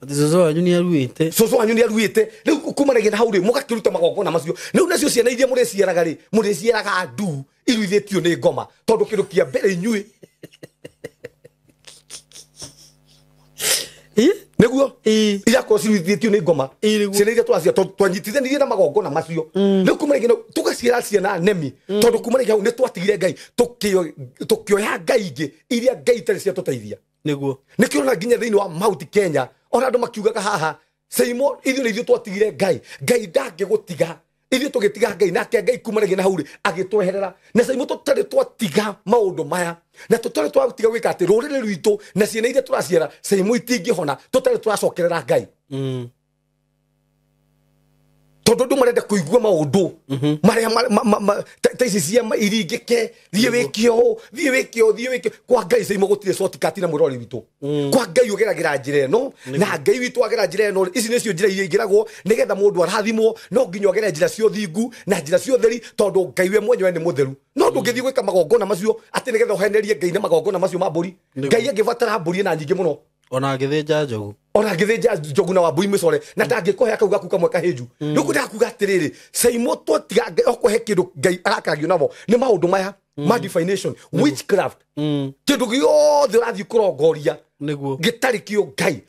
Atĩ cũcũ wanyu nĩ aruĩte. Cũcũ wanyu nĩ aruĩte. Rĩu kumanagia na hau rĩ, mũgakĩruta magongona macio. Rĩu nacio ciana iria mũrĩciaraga rĩ, mũrĩciaraga ndu iruithĩtio nĩ ngoma tondũ kĩndũ kĩa mbere inyuĩ nĩguo irakorwo ciruithĩtio nĩ ngoma. Ciana iria tũraciara twanyitithanirie na magongona macio. Rĩu kumanagia tũgaciara ciana nemi tondũ kumanagia hau nĩ twatigire Ngai, tũkĩoya ngai ingĩ iria Ngai itarĩ ciatũteithia. Nĩguo. Nĩkĩo ũrona nginya thĩinĩ wa Mount Kenya ona andũ makiugaga haha Saimo ithuĩ nĩ ithuĩ twatigire Ngai, Ngai ndangĩgũtiga. Ithuĩ tũgĩtiga Ngai nake Ngai kumanagia na hau rĩ agĩtweherera. Na Saimo tũtarĩ twatiga maũndũ maya na tũtarĩ twatiga gwĩka atĩ rũrĩrĩ rwitũ na ciana iria tũraciara Saimo itingĩhona tũtarĩ tũracokerera Ngai. Tondu andu marenda kuigua maundu maria ta ici cia iringike thie wike ũũ thie wike ũũ thie wike kwa Ngai Saimo gũtirĩ shortcut na mwĩrori witũ. Kwa Ngai ũgeragĩra njĩra ĩno na Ngai witũ agera njĩra ĩno. Ici nĩcio njĩra iria igĩragwo nĩgetha mũndũ arathimwo, no nginya ũgere njĩra cia ũthingu na njĩra cia ũtheri, tondũ Ngai we mwenyewe nĩ mũtheru. No ndũngĩthiĩ gwĩka magongona macio atĩ nĩgetha ũhenerie Ngai na magongona macio ma mbũri. Ngai angĩbatara mbũri na nyingĩ mũno, ona angĩthĩnja njogu, ona ngĩthĩnja njogu na wambui mĩcore, na ndangĩkũhe kau gaku kamwe kahĩnju. Rĩu kũndĩra atĩrĩrĩ, Saimo twatiga okũhe kĩndũ Ngai arakaragio namo nĩ maũndũ maya ma divination, witchcraft, kĩndũ gĩothe ũrathiĩ kũrongoria nĩguo gĩtarĩ kĩo Ngai.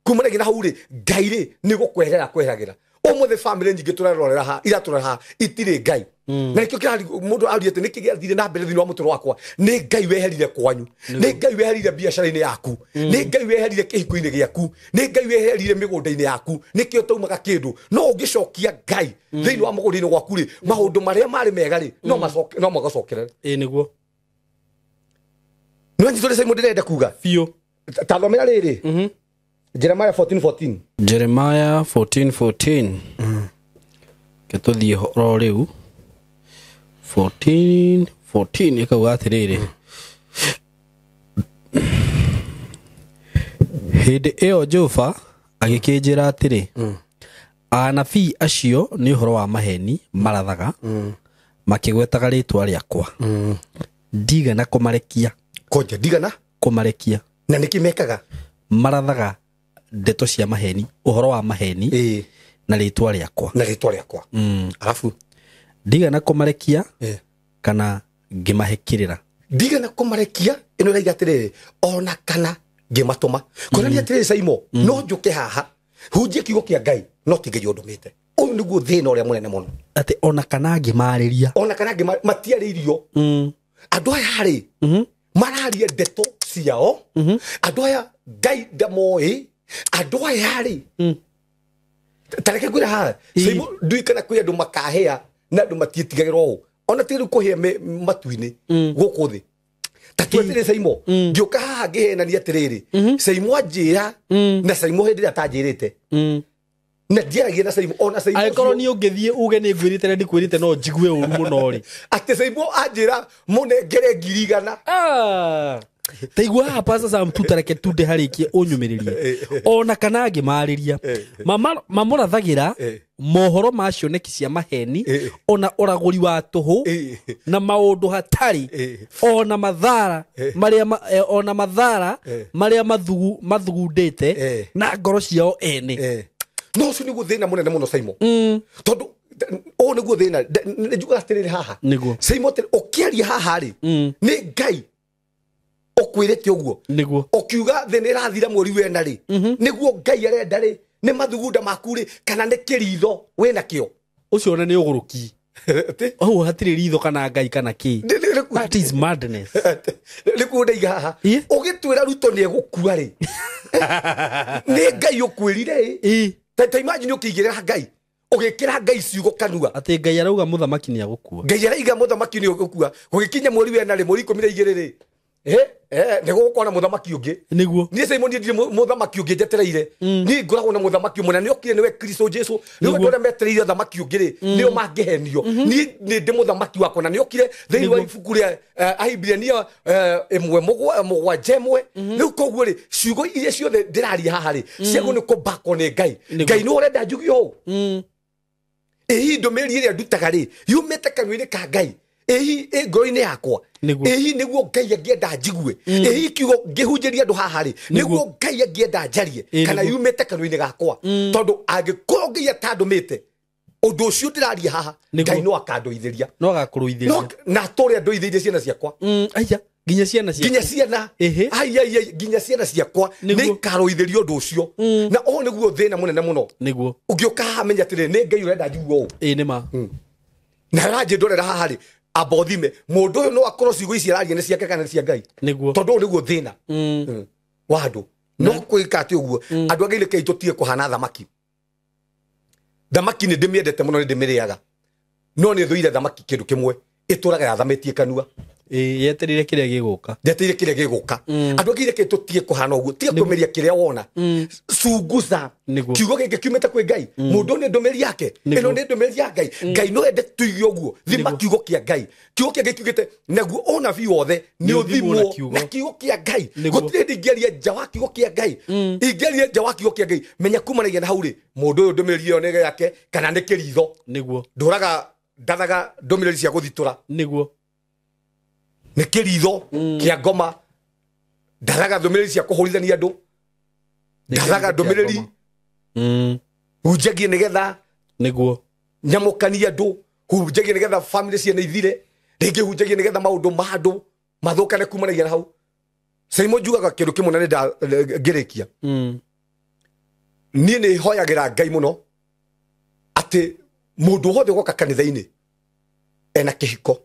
Kumana na hau rĩ, Ngai rĩ nĩ gũkweherera kweheragĩra. Ũmũthĩ famĩlĩ nyingĩ tũrarorera haha, iratũrora haha itirĩ Ngai. Na nĩkĩo kĩrari mũndũ aria atĩ nĩkĩ gĩathire na mbere thĩinĩ wa mũtũrĩre wakwa. Nĩ Ngai weherire kwanyu, nĩ Ngai weherire biacara-inĩ yaku, nĩ Ngai weherire kĩhiko-inĩ gĩaku, nĩ Ngai weherire mĩgũnda-inĩ yaku, nĩkĩo taumaga kĩndũ. No ũngĩcokia Ngai thĩinĩ wa mũgũnda-inĩ gwaku rĩ, maũndũ marĩa marĩ mega rĩ, no magacokerere. Ĩĩ nĩguo. Nĩ wanyitwo nĩ Saimo ndĩrenda kuga biũ. Ta thomera rĩrĩ Jeremiah 14:14. Jeremiah 14:14. Ke tũthiĩ ro rĩu 14:14 ĩkauga atĩrĩrĩ, hĩndĩ ĩyo Jehova agĩkĩnjĩra atĩrĩ, anabii acio nĩ ũhoro wa maheni marathaga makĩgwetaga rĩtwa rĩakwa, ndigana kũmarekia. Konja ndigana kũmarekia. Na nĩkĩ mekaga? Marathaga ndeto cia maheni, ũhoro wa maheni na rĩtwa rĩakwa, na rĩtwa rĩakwa. Alafu ndigana kũmarekia kana ngĩmahe kĩrĩra. Ndigana kũmarekia ĩno ĩraiga atĩrĩrĩ, ona kana ngĩmatũma. Kuonania atĩrĩrĩ Saimo, no njũke haha hunjie kiugo kĩa Ngai, no ti Ngai ũndũmĩte. Ũyũ nĩguo thĩna ũrĩa mũnene mũno, atĩ ona kana ngĩmarĩria, ona kana matiarĩirio. Andũ aya rĩ mararia ndeto ciao, andũ aya Ngai ndamoĩ, andũ aya rĩ tareke ngwĩre haha Saimo, ndui kana kwĩ andũ makahĩa na andũ matiĩtigagĩrwo ũũ, ona ti rĩu kũhĩa matu-inĩ gũkũ thĩ. Ta tu atĩrĩ Saimo, ngĩũka haha ngĩhenania atĩrĩrĩ, Saimo anjĩra na Saimo hĩndĩ ĩrĩa atanjĩrĩte, na ndiaragia na Saimo, ona Saimo angĩkorwo niĩ ũngĩthiĩ uge nĩ ngwĩrĩte na ndikwĩrĩte no njigue ũru mũno rĩ, atĩ Saimo anjĩra mũnengere 100,000. Taigua haha Pastor Sam tutareke tunde harĩkie ũnyũmĩrĩrie. Ona kana ngĩmarĩria mamũrathagĩra mohoro ma cioneki cia maheni, ona ũragũri wa tũhũ na maũndũ hatarĩ, ona mathara marĩa ona mathara marĩa mathugundĩte na ngoro ciao ene. No ũcio nĩguo thĩna mũnene mũno Saimo, tondũ ũũ nĩguo thĩna. Njugaga atĩrĩrĩ haha Saimo, ũkĩaria haha rĩ, nĩ Ngai ũkwĩrĩte ũguo, nĩguo ũkiuga thĩ nĩ ĩrathira mweri wena rĩ, nĩguo Ngai arenda rĩ, nĩ mathugunda maku rĩ, kana nĩ kĩritho wĩnakĩo. Ũcio ona nĩ ũgũrũki. Hau hatirĩ ritho kana Ngai kana kĩ. That is madness. Nĩkuo ndaiga haha ũgĩtwĩra Ruto nĩ egũkua rĩ, nĩ Ngai ũkwĩrire ĩ. Ta imagine ũkĩigĩrĩra Ngai, ũgĩkĩra Ngai ciugo kanua atĩ Ngai arauga mũthamaki nĩ egũkua. Ngai arauga mũthamaki nĩ egũkua. Gũgĩkinya mweri wena rĩ, mweri 12 rĩ, nĩ gũgũkorwo na mũthamaki ũngĩ. Nĩguo niĩ Saimo niĩ ndirĩ mũthamaki ũngĩ njetereire. Niĩ ngoragwo na mũthamaki ũmwe, na nĩ okire nĩwe Kristo Jesu. Rĩu andũ arĩa metereire thamaki ũngĩ rĩ, nĩo mangĩhenio. Niĩ nĩ ndĩ mũthamaki wakwa, na nĩ okire thĩinĩ wa ibuku rĩa Ahibirania 1:7. Rĩu koguo rĩ, ciugo iria ciothe ndĩraria haha rĩ, ciagwo nĩ kũmbakwo nĩ Ngai. Ngai nĩwe ũrenda njuge ũũ. Ĩhi ndũmĩrĩri ĩrĩa ndutaga rĩ, yumĩte kanua-inĩ ka Ngai. Ĩhi ĩ ngoro-inĩ yakwa. Ĩhi nĩguo Ngai angĩenda njigue. Ĩhi kiugo ngĩhunjĩria andũ haha rĩ, nĩguo Ngai angĩenda njarie, kana yumĩte kanua-inĩ gakwa. Tondũ angĩkorwo Ngai atandũmĩte ũndũ ũcio ndĩraria haha, Ngai no akandũithĩria, no agakũrũithĩria, na tũrĩa ndũithĩirie ciana ciakwa. Aya nginya ciana ciakwa, nginya ciana, ai nginya ciana ciakwa nĩ ikarũithĩrio ũndũ ũcio. Na ũũ nĩguo thĩna mũnene mũno. Nĩguo ũngĩũka haha menya atĩrĩ, nĩ Ngai ũrenda njigue ũũ. Ĩĩ nĩ ma. Na aranjĩ ndorera haha rĩ, amba ũthime mũndũ ũyũ no akorwo ciugo ici araria nĩ ciake kana nĩ cia Ngai. Nĩguo tondũ ũũ nĩguo thĩna wa andũ. No kwĩka atĩ ũguo andũ a Ngai rekei tũtige kũhana thamaki. Thamaki nĩ ndĩmĩendete mũno, nĩ ndĩmĩrĩaga, no nĩ thũire thamaki kĩndũ kĩmwe, ĩtũraga yathamĩtie kanua. Yetereire kĩrĩa gĩgũka. Ndeteire kĩrĩa gĩgũka. Andũ angĩ reke tũtige kũhana ũguo, tiga kwĩmeria kĩrĩa wona. Cunguca. Nĩguo. Kiugo gĩkĩ kiumĩte kwĩ Ngai. Mũndũ nĩ ndũmĩrĩri yake. Ĩno nĩ ndũmĩrĩri ya Ngai. Ngai no ende tuige ũguo. Thima kiugo kĩa Ngai. Kiugo kĩa Ngai kiugĩte naguo ũnabii wothe nĩ ũthimwo na kiugo kĩa Ngai. Gũtirĩ hĩndĩ ingĩaria nja wa kiugo kĩa Ngai. Ingĩaria nja wa kiugo kĩa Ngai, menya kumanagia na hau rĩ, mũndũ ũyũ ndũmĩrĩri ĩyo nĩ yake kana nĩ kĩritho. Nĩguo. Ndũraga ndathaga ndũmĩrĩri cia gũthitũra. Nĩguo. Nĩ kĩritho kĩa ngoma. Ndathaga ndũmĩrĩri cia kũhũrithania andũ. Ndathaga ndũmĩrĩri hunjagie nĩgetha nĩguo nyamũkanie andũ, hunjagie nĩgetha family ciene ithire, rĩngĩ hunjagie nĩgetha maũndũ ma andũ mathũkane kumanagia na hau. Saimo njugaga kĩndũ kĩmwe na nĩ ngĩrĩkia. Niĩ nĩ hoyagĩra Ngai mũno atĩ mũndũ wothe ũgoka kanitha-inĩ ena kĩhiko.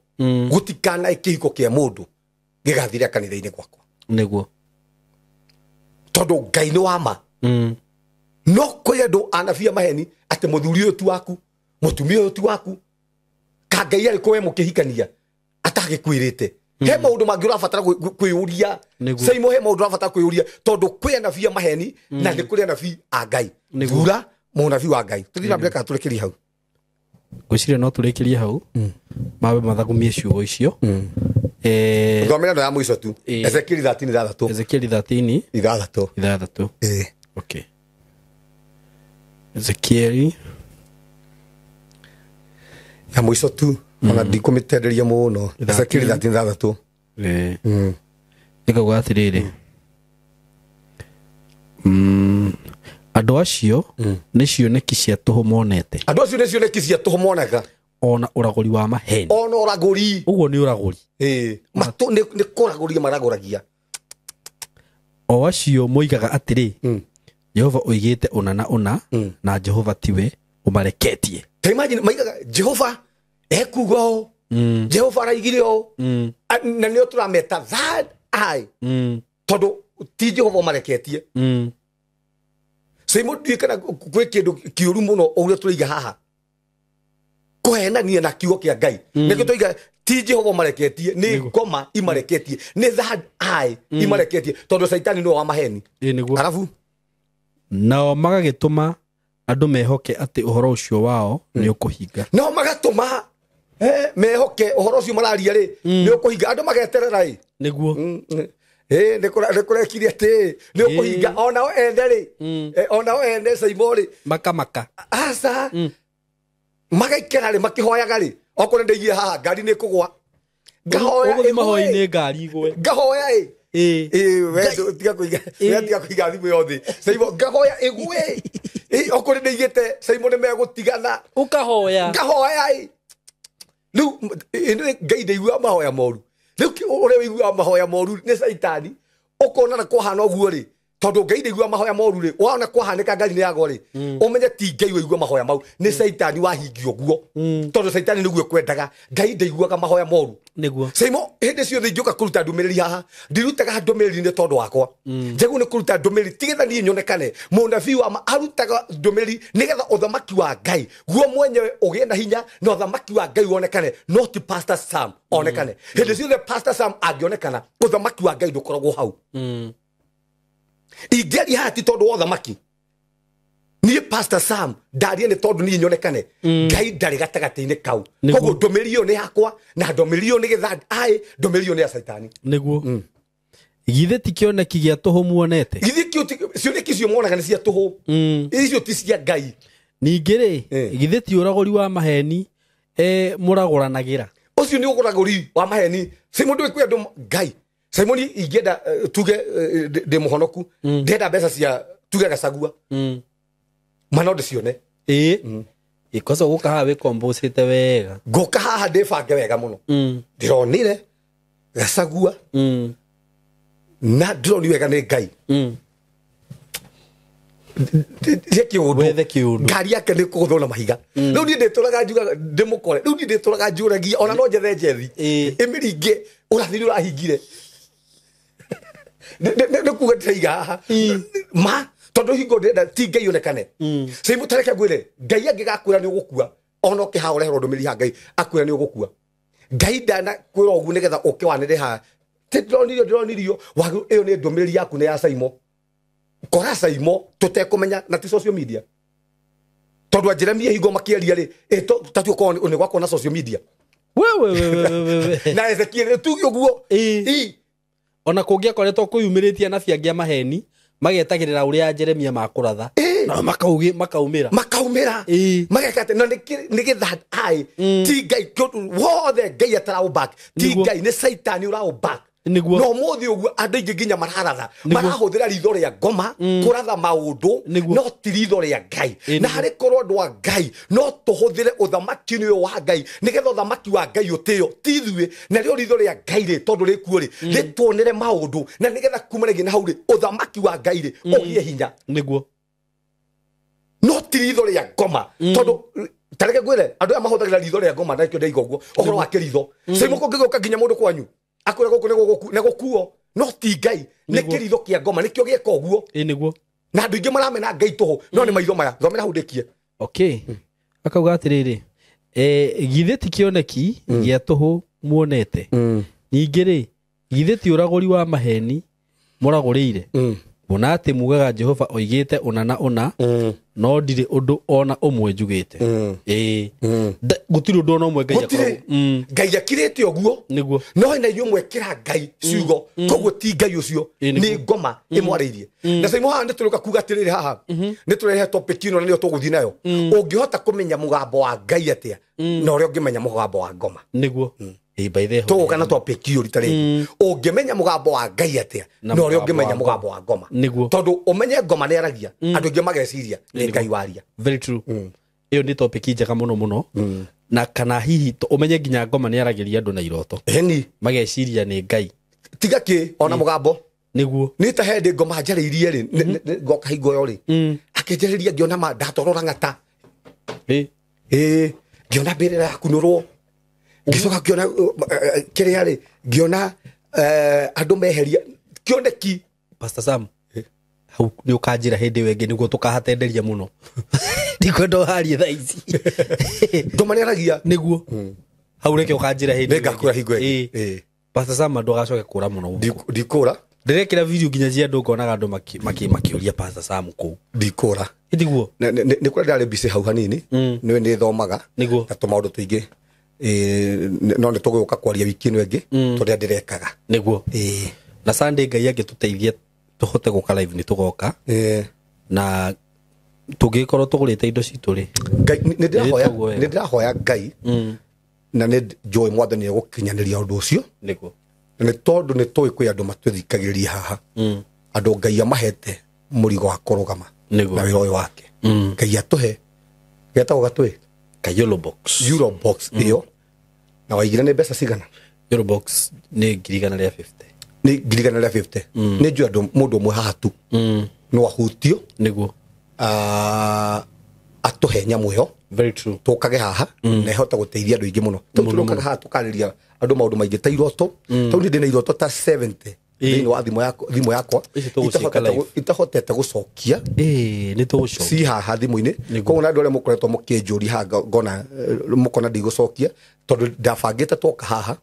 Gũtikanae kĩhiko kĩa mũndũ gĩgathira kanitha-inĩ gwakwa. Nĩguo. Tondũ Ngai nĩ wa ma. No kwĩ andũ anabii a maheni atĩ mũthuri ũyũ ti waku, mũtumia ũyũ ti waku, ka Ngai arĩ kũ we mũkĩhikania atagĩkwĩrĩte. He maũndũ mangĩ ũrabatara kwĩyũria. Saimo he maũndũ ũrabatara kwĩyũria tondũ kwĩ anabii a maheni na nĩ kũrĩ anabii a Ngai. Thura mũnabii wa Ngai. Tũthiĩ na mbere kana tũrĩkĩrie hau? Ngwĩciria no tũrĩkĩrie hau. Mawe mathagumie ciugo icio. Thomera ĩno ya mũico tu. Ezekieli 13:6. Ezekieli 13:6. 6. Okay. Ezekieli ya mũico tu. Ona ndikũmĩtenderia mũno. Ezekieli 13:6. Ĩkauga atĩrĩrĩ. Andũ acio nĩ cioneki cia tũhũ monete. Andũ acio nĩ cioneki cia tũhũ monaga. Ona ũragũri wa maheni. Ona ũragũri. Ũguo nĩ ũragũri. Matũ nĩ kũragũria maragũragia. O acio moigaga atĩrĩ, Jehova oigĩte ũna na ũna, na Jehova tiwe ũmareketie. Ta imagine maigaga Jehova ekuga ũũ, Jehova araigire ũũ, na nĩo tũrameta third eye. Tondũ ti Jehova ũmareketie. Saimo ndiũĩ kana gwĩ kĩndũ kĩũru mũno ũrĩa tũraiga haha. Kũhenania na kiugo kĩa Ngai. Nĩkĩo tũraiga ti Jehova ũmareketie, nĩ ngoma imareketie, nĩ third eye imareketie, tondũ Caitani nĩwe wa maheni. Arabu nao magagĩtũma andũ mehoke atĩ ũhoro ũcio wao nĩ ũkũhinga. Nao magatũma mehoke ũhoro ũcio mararia rĩ nĩ ũkũhinga. Andũ mageterera ĩ. Nĩguo. Nĩ kũrekire atĩ nĩ ũkũhinga. Onao ene rĩ, onao ene Saimo rĩ makamaka. Aca. Magaikara rĩ makĩhoyaga rĩ, okorwo nĩndaigire haha ngari nĩ ĩkũgwa. Ngahoya ũgũthiĩ mahoya-inĩ ngari igwe. Ngahoya ĩ. We tiga kũiga, we tiga kũiga thimũ yothe. Saimo ngahoya ĩgwe. Okorwo nĩndaigĩte Saimo nĩ megũtigana. Ũkahoya. Ngahoya ĩ. Rĩu Ngai ndaiguaga mahoya moru. Rĩu ũrĩa ũiguaga mahoya moru nĩ Caitani. Ũkona na kwahana ũguo rĩ, tondũ Ngai ndaiguaga mahoya moru rĩ, wona kwahanĩka ngari nĩ yagwa rĩ, ũmenye ti Ngai waigua mahoya mau, nĩ Caitani wahingia ũguo. Tondũ Caitani nĩguo ekwendaga. Ngai ndaiguaga mahoya moru. Nĩguo. Saimo hĩndĩ ciothe ingĩũka kũruta ndũmĩrĩri haha, ndirutaga ndũmĩrĩri nĩ tondũ wakwa. Njagĩrĩirwo nĩ kũruta ndũmĩrĩri tigetha niĩ nyonekane. Mũnabii wa ma arutaga ndũmĩrĩri nĩgetha ũthamaki wa Ngai guo mwenyewe ũgĩe na hinya na ũthamaki wa Ngai wonekane, no ti Pastor Sam onekane. Hĩndĩ ciothe Pastor Sam angĩonekana, ũthamaki wa Ngai ndũkoragwo hau. Ingĩaria haha ti tondũ wa ũthamaki. Niĩ Pastor Sam ndaria nĩ tondũ niĩ nyonekane. Ngai ndarĩ gatagatĩ-inĩ kau. Koguo ndũmĩrĩri ĩyo nĩ yakwa na ndũmĩrĩri ĩyo nĩ gĩthandi aĩ, ndũmĩrĩri ĩyo nĩ ya Caitani. Nĩguo. Githĩ ti kĩoneki gĩa tũhũ muonete? Githĩ cioneki icio monaga nĩ cia tũhũ. Icio ti cia Ngai. Ningĩ rĩ, githĩ ti ũragũri wa maheni mũragũranagĩra? Ũcio nĩ ũragũri wa maheni. Saimo ndũĩ kwĩ andũ Ngai. Saimo ni ingĩenda tuge ndĩ mũhonoku, ndĩrenda mbeca cia tuge Gacagua. Ma no ndĩcione. Ikosa gũka haha wĩkombũcĩte wega. Ngũka haha ndĩbange wega mũno. Ndĩronire Gacagua na ndĩroni wega nĩ Ngai. Wethe kĩũndũ. Ngari yake nĩ kũgũthwo na mahiga. Rĩu niĩ ndĩtũraga njugaga ndĩmũkore. Rĩu niĩ ndĩtũraga njũragia ona no njethe njethi. Ĩmĩringe ũrathi nĩ ũrahingire. Nĩ kuga ndĩraiga haha. Ma tondũ hingo ndĩrenda ti Ngai onekane. Saimo tareke ngwĩre, Ngai angĩgakwĩra nĩ ũgũkua, ona ũkĩhaha ũreherwo ndũmĩrĩri ya Ngai akwĩra nĩ ũgũkua. Ngai ndana kwĩra ũguo nĩgetha ũke wanĩrĩre haha. Ti ndĩronirio ĩyo nĩ ndũmĩrĩri yaku nĩ ya Saimo. Kora Saimo tũtekũmenya na ti social media. Tondũ Jeremia hingo makĩaria rĩ, tatu ũkorwo nĩ gwakwo na social media. Wewe. Na Ezekiel tuge ũguo. Ona kũngĩakoretwo kwĩyumĩrĩtie anabii angĩ a maheni magetagĩrĩra ũrĩa Jeremia makũratha na makaumĩra mageka atĩ na nĩgetha ai ti Ngai wothe Ngai ataraũ back ti Ngai nĩ Saitani ũraũ back nĩguo no mũthĩ ũguo andũ aingĩ nginya mararatha marahũthĩra ritho rĩa ngoma kũratha maũndũ no ti ritho rĩa Ngai na harĩ korwo andũ a Ngai no tũhũthĩre ũthamaki-inĩ ũyũ wa Ngai nĩgetha ũthamaki wa Ngai ũtĩo ti ithuĩ narĩo ritho rĩa Ngai rĩ tondũ rĩkuo rĩ rĩtuonere maũndũ na nĩgetha kumanagia na hau rĩ ũthamaki wa Ngai rĩ ũgĩe hinya nĩguo no ti ritho rĩa ngoma tondũ tareke ngwĩre andũ aya mahũthagĩra ritho rĩa ngoma na nĩkĩo ndaiga ũguo ũhoro wa kĩritho Saimo kũngĩgũka nginya mũndũ kwanyu akura gũkũ nĩ gũkuo no ti Ngai nĩ kĩritho kĩa ngoma nĩkĩo gĩeka ũguo nĩguo na andũ aingĩ maramena Ngai tũhũ no nĩ maitho maya thomera hau ndĩkie. Okay akauga atĩrĩrĩ githĩ ti kĩoneki gĩa tũhũ muonete ningĩ rĩ githĩ ti ũragũri wa maheni mũragũrĩire kuona atĩ mugaga Jehova oigĩte ũna na ũna no ndirĩ ũndũ ona ũmwe njugĩte. Gũtirĩ ũndũ ona ũmwe Ngai akoragwo Ngai akirĩte ũguo nĩguo no na inyuĩ mwekĩra Ngai ciugo koguo ti Ngai ũcio nĩ ngoma ĩmwarĩirie na Saimo haha nĩtũrĩũka kuga atĩrĩrĩ haha nĩtũrehe topic ĩno na nĩyo tũgũthiĩ nayo ũngĩhota kũmenya mũgambo wa Ngai atĩa na ũrĩa ũngĩmenya mũgambo wa ngoma nĩguo tũgũka na topic ĩyo rita rĩngĩ ũngĩmenya mũgambo wa Ngai atĩa na ũrĩa ũngĩmenya mũgambo wa ngoma nĩguo tondũ ũmenye ngoma nĩ aragia andũ aingĩ mageciria nĩ Ngai waria. Very true. Ĩyo nĩ topic njega mũno mũno na kana hihi ũmenye nginya ngoma nĩ aragĩria andũ na iroto ĩni mageciria nĩ Ngai tiga kĩ ona mũgambo nĩguo nĩ ta hĩndĩ ngoma njarĩirie rĩ ngoka hingo ĩyo rĩ akĩnjarĩria ngĩona ma ndatwarwo Lang'ata ngĩona mbĩrĩra yakunũrwo ngĩcoka ngĩona kĩrĩa rĩ ngĩona andũ meheria kĩoneki. Pastor Sam hau nĩ ũkanjĩra hĩndĩ ĩyo ĩngĩ nĩguo tũkahatenderia mũno ndikwenda ũharie thaa ici ngoma nĩ aragia nĩguo hau reke ũkanjĩra hĩndĩ ĩyo nĩngakũra hingo ĩngĩ. Pastor Sam andũ agacoke kũra mũno ndikũra ndĩrekĩra video nginya cia andũ ngonaga andũ makĩũria Pastor Sam kũu ndikũra ĩtiguo nĩ kũrĩa ndarĩ busy hau hanini nĩwe nĩ thomaga nĩguo na tũmaũndũ tũingĩ no nĩ tũgũka kwaria wiki ĩno ĩngĩ tũrĩa ndĩrekaga nĩguo na Sunday Ngai angĩtũteithia tũhote gũka live nĩ tũgoka na tũngĩkorwo tũgũrĩte indo citũ rĩ nĩ ndĩrahoya Ngai na nĩ njũĩ Mwathani egũkinyanĩria ũndũ ũcio nĩguo na nĩ tondũ nĩ tũĩ kwĩ andũ matũthikagĩrĩria haha andũ Ngai amahete mũrigo wa kũrũgama na wĩra ũyũ wake Ngai atũhe getagwo gatwĩ ka yellow box euro box ĩyo na waigire nĩ mbeca cigana yellow box nĩ 150 nĩ 150 nĩ njũĩ andũ mũndũ ũmwe haha tu no ahutio nĩguo atũhe nyamũ ĩyo Very true. Tũkage haha na ĩhote gũteithia andũ aingĩ mũno tũrũkaga haha tũkarĩria andũ maũndũ maingĩ ta iroto tondũ niĩ ndĩna iroto ta 70 thĩinĩ wa thimũ yakwa itahotete gũcokia nĩ tũgũcokia ci haha thimũ-inĩ koguo na andũ arĩa mũkoretwo mũkĩnjũria haha ngona mũkona ndigũcokia tondũ ndabangĩte twoka haha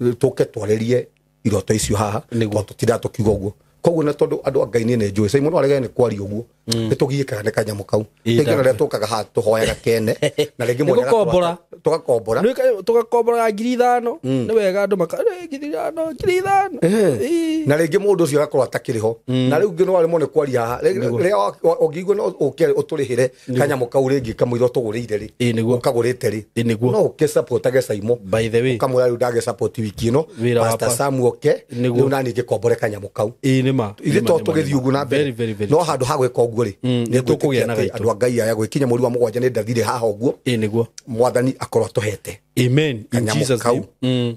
tũke twarĩrie iroto icio haha tondũ tũtindaga tũkiuga ũguo koguo na tondũ andũ a Ngai niĩ nĩ njũĩ Simon aregere nĩ kwaria ũguo nĩ tũgiĩkaga nĩ kanyamũ kau rĩngĩ na rĩrĩa tũkaga haha tũhoyaga kene na rĩngĩ mwene tũgakombora tũgakombora 5,000 nĩ wega andũ maka 5,000 5,000 na rĩngĩ mũndũ ũcio agakorwo atakĩrĩ ho na rĩu ngĩ no aremwo nĩ kwaria haha rĩrĩa ũngĩigua no ũke ũtũrĩhĩre kanyamũ kau rĩngĩ kamũira ũtũgũrĩire rĩ ũkagũrĩte rĩ no ũke supportage Simon by the way ũkamwĩra rĩu ndage support wiki ĩno Pastor Sam oke rĩu nani ngĩkombore kanyamũ kau ithe to tũgĩthiĩ ũguo na mbere no handũ ha gwĩka ũguo rĩ nĩ tũkũgĩa na andũ a Ngai aya gwĩkinya mweri wa 7 nĩ ndathire haha ũguo nĩguo Mwathani akorwo atũhete amen in Jesus kau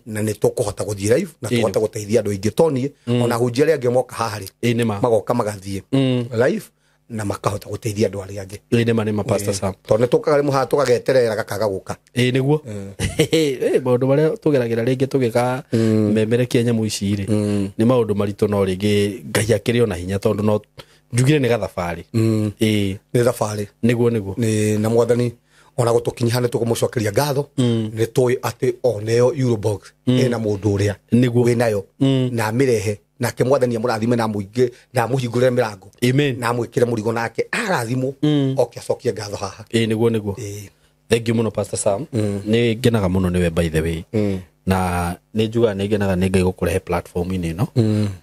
na nĩ tũkũhota gũthiĩ live na tũhote gũteithia andũ aingĩ toniĩ ona hunjia arĩa angĩ moka haha rĩ magoka magathiĩ live na makahota gũteithia andũ arĩa angĩ nĩ ma Pastor Sam tondũ nĩ tũkaga rĩmwe haha tũgageterera gakaga gũka nĩguo maũndũ marĩa tũgeragĩra rĩngĩ tũgĩka memerekia nyamũ ici rĩ nĩ maũndũ maritũ no rĩngĩ Ngai akĩrĩ ona hinya tondũ no njugire nĩ gathabarĩ nĩ thabarĩ nĩguo nĩ na Mwathani Ona gũtũkinyia nĩ tũkũmũcokeria ngatho. Nĩ tũĩ atĩ oneo Eurobox ĩna mũndũ ũrĩa wĩnayo na amĩrehe nake mwathani amũrathime na mũingĩ na amũhingũrĩre mĩrango. Amen. Na amwĩkĩre mũrigo nake arathimwo oke acokie ngatho haha. Ĩĩ nĩguo nĩguo. Thank you muno Pastor Sam. Nĩ ngenaga mũno nĩwe by the way. Na nĩ njugaga nĩ ngenaga nĩ Ngai gũkũrehe platform-inĩ ĩno.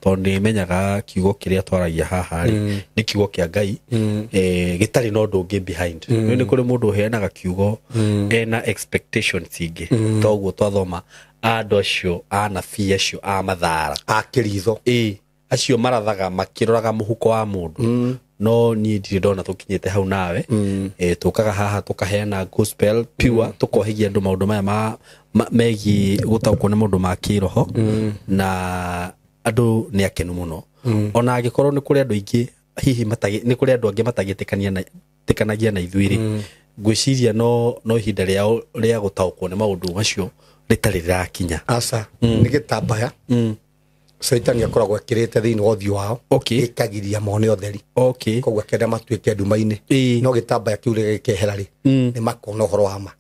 Tondũ nĩ menyaga kiugo kĩrĩa twaragia haha rĩ nĩ kiugo kĩa Ngai gĩtarĩ na ũndũ ũngĩ behind. Nĩ kũrĩ mũndũ ũheanaga kiugo ena expectations ingĩ. Toguo twathoma andũ acio anabii acio a mathara a kĩritho. Ĩĩ acio marathaga makĩroraga mũhuko wa mũndũ. No niĩ ndirĩ ndona tũkinyĩte hau nawe. Tũkaga haha tũkaheana gospel pure tũkohegia andũ maũndũ maya megiĩ gũtaũkwo nĩ maũndũ ma kĩroho na andũ nĩ akenu mũno. Ona angĩkorwo nĩ kũrĩ andũ aingĩ hihi nĩ kũrĩ andũ angĩ matagĩtĩkanagia na ithuĩ rĩ, ngwĩciria no ihinda rĩao rĩa gũtaũkwo nĩ maũndũ macio rĩtarĩ rĩrakinya. Aca nĩ gĩtambaya Caitani akoragwo ekĩrĩte thĩinĩ wa ũthiũ wao gĩkagiria mone ũtheri. Koguo akĩenda matuĩke nduma-inĩ. No gĩtambaya kĩu gĩkehera rĩ nĩ makona ũhoro wa ma.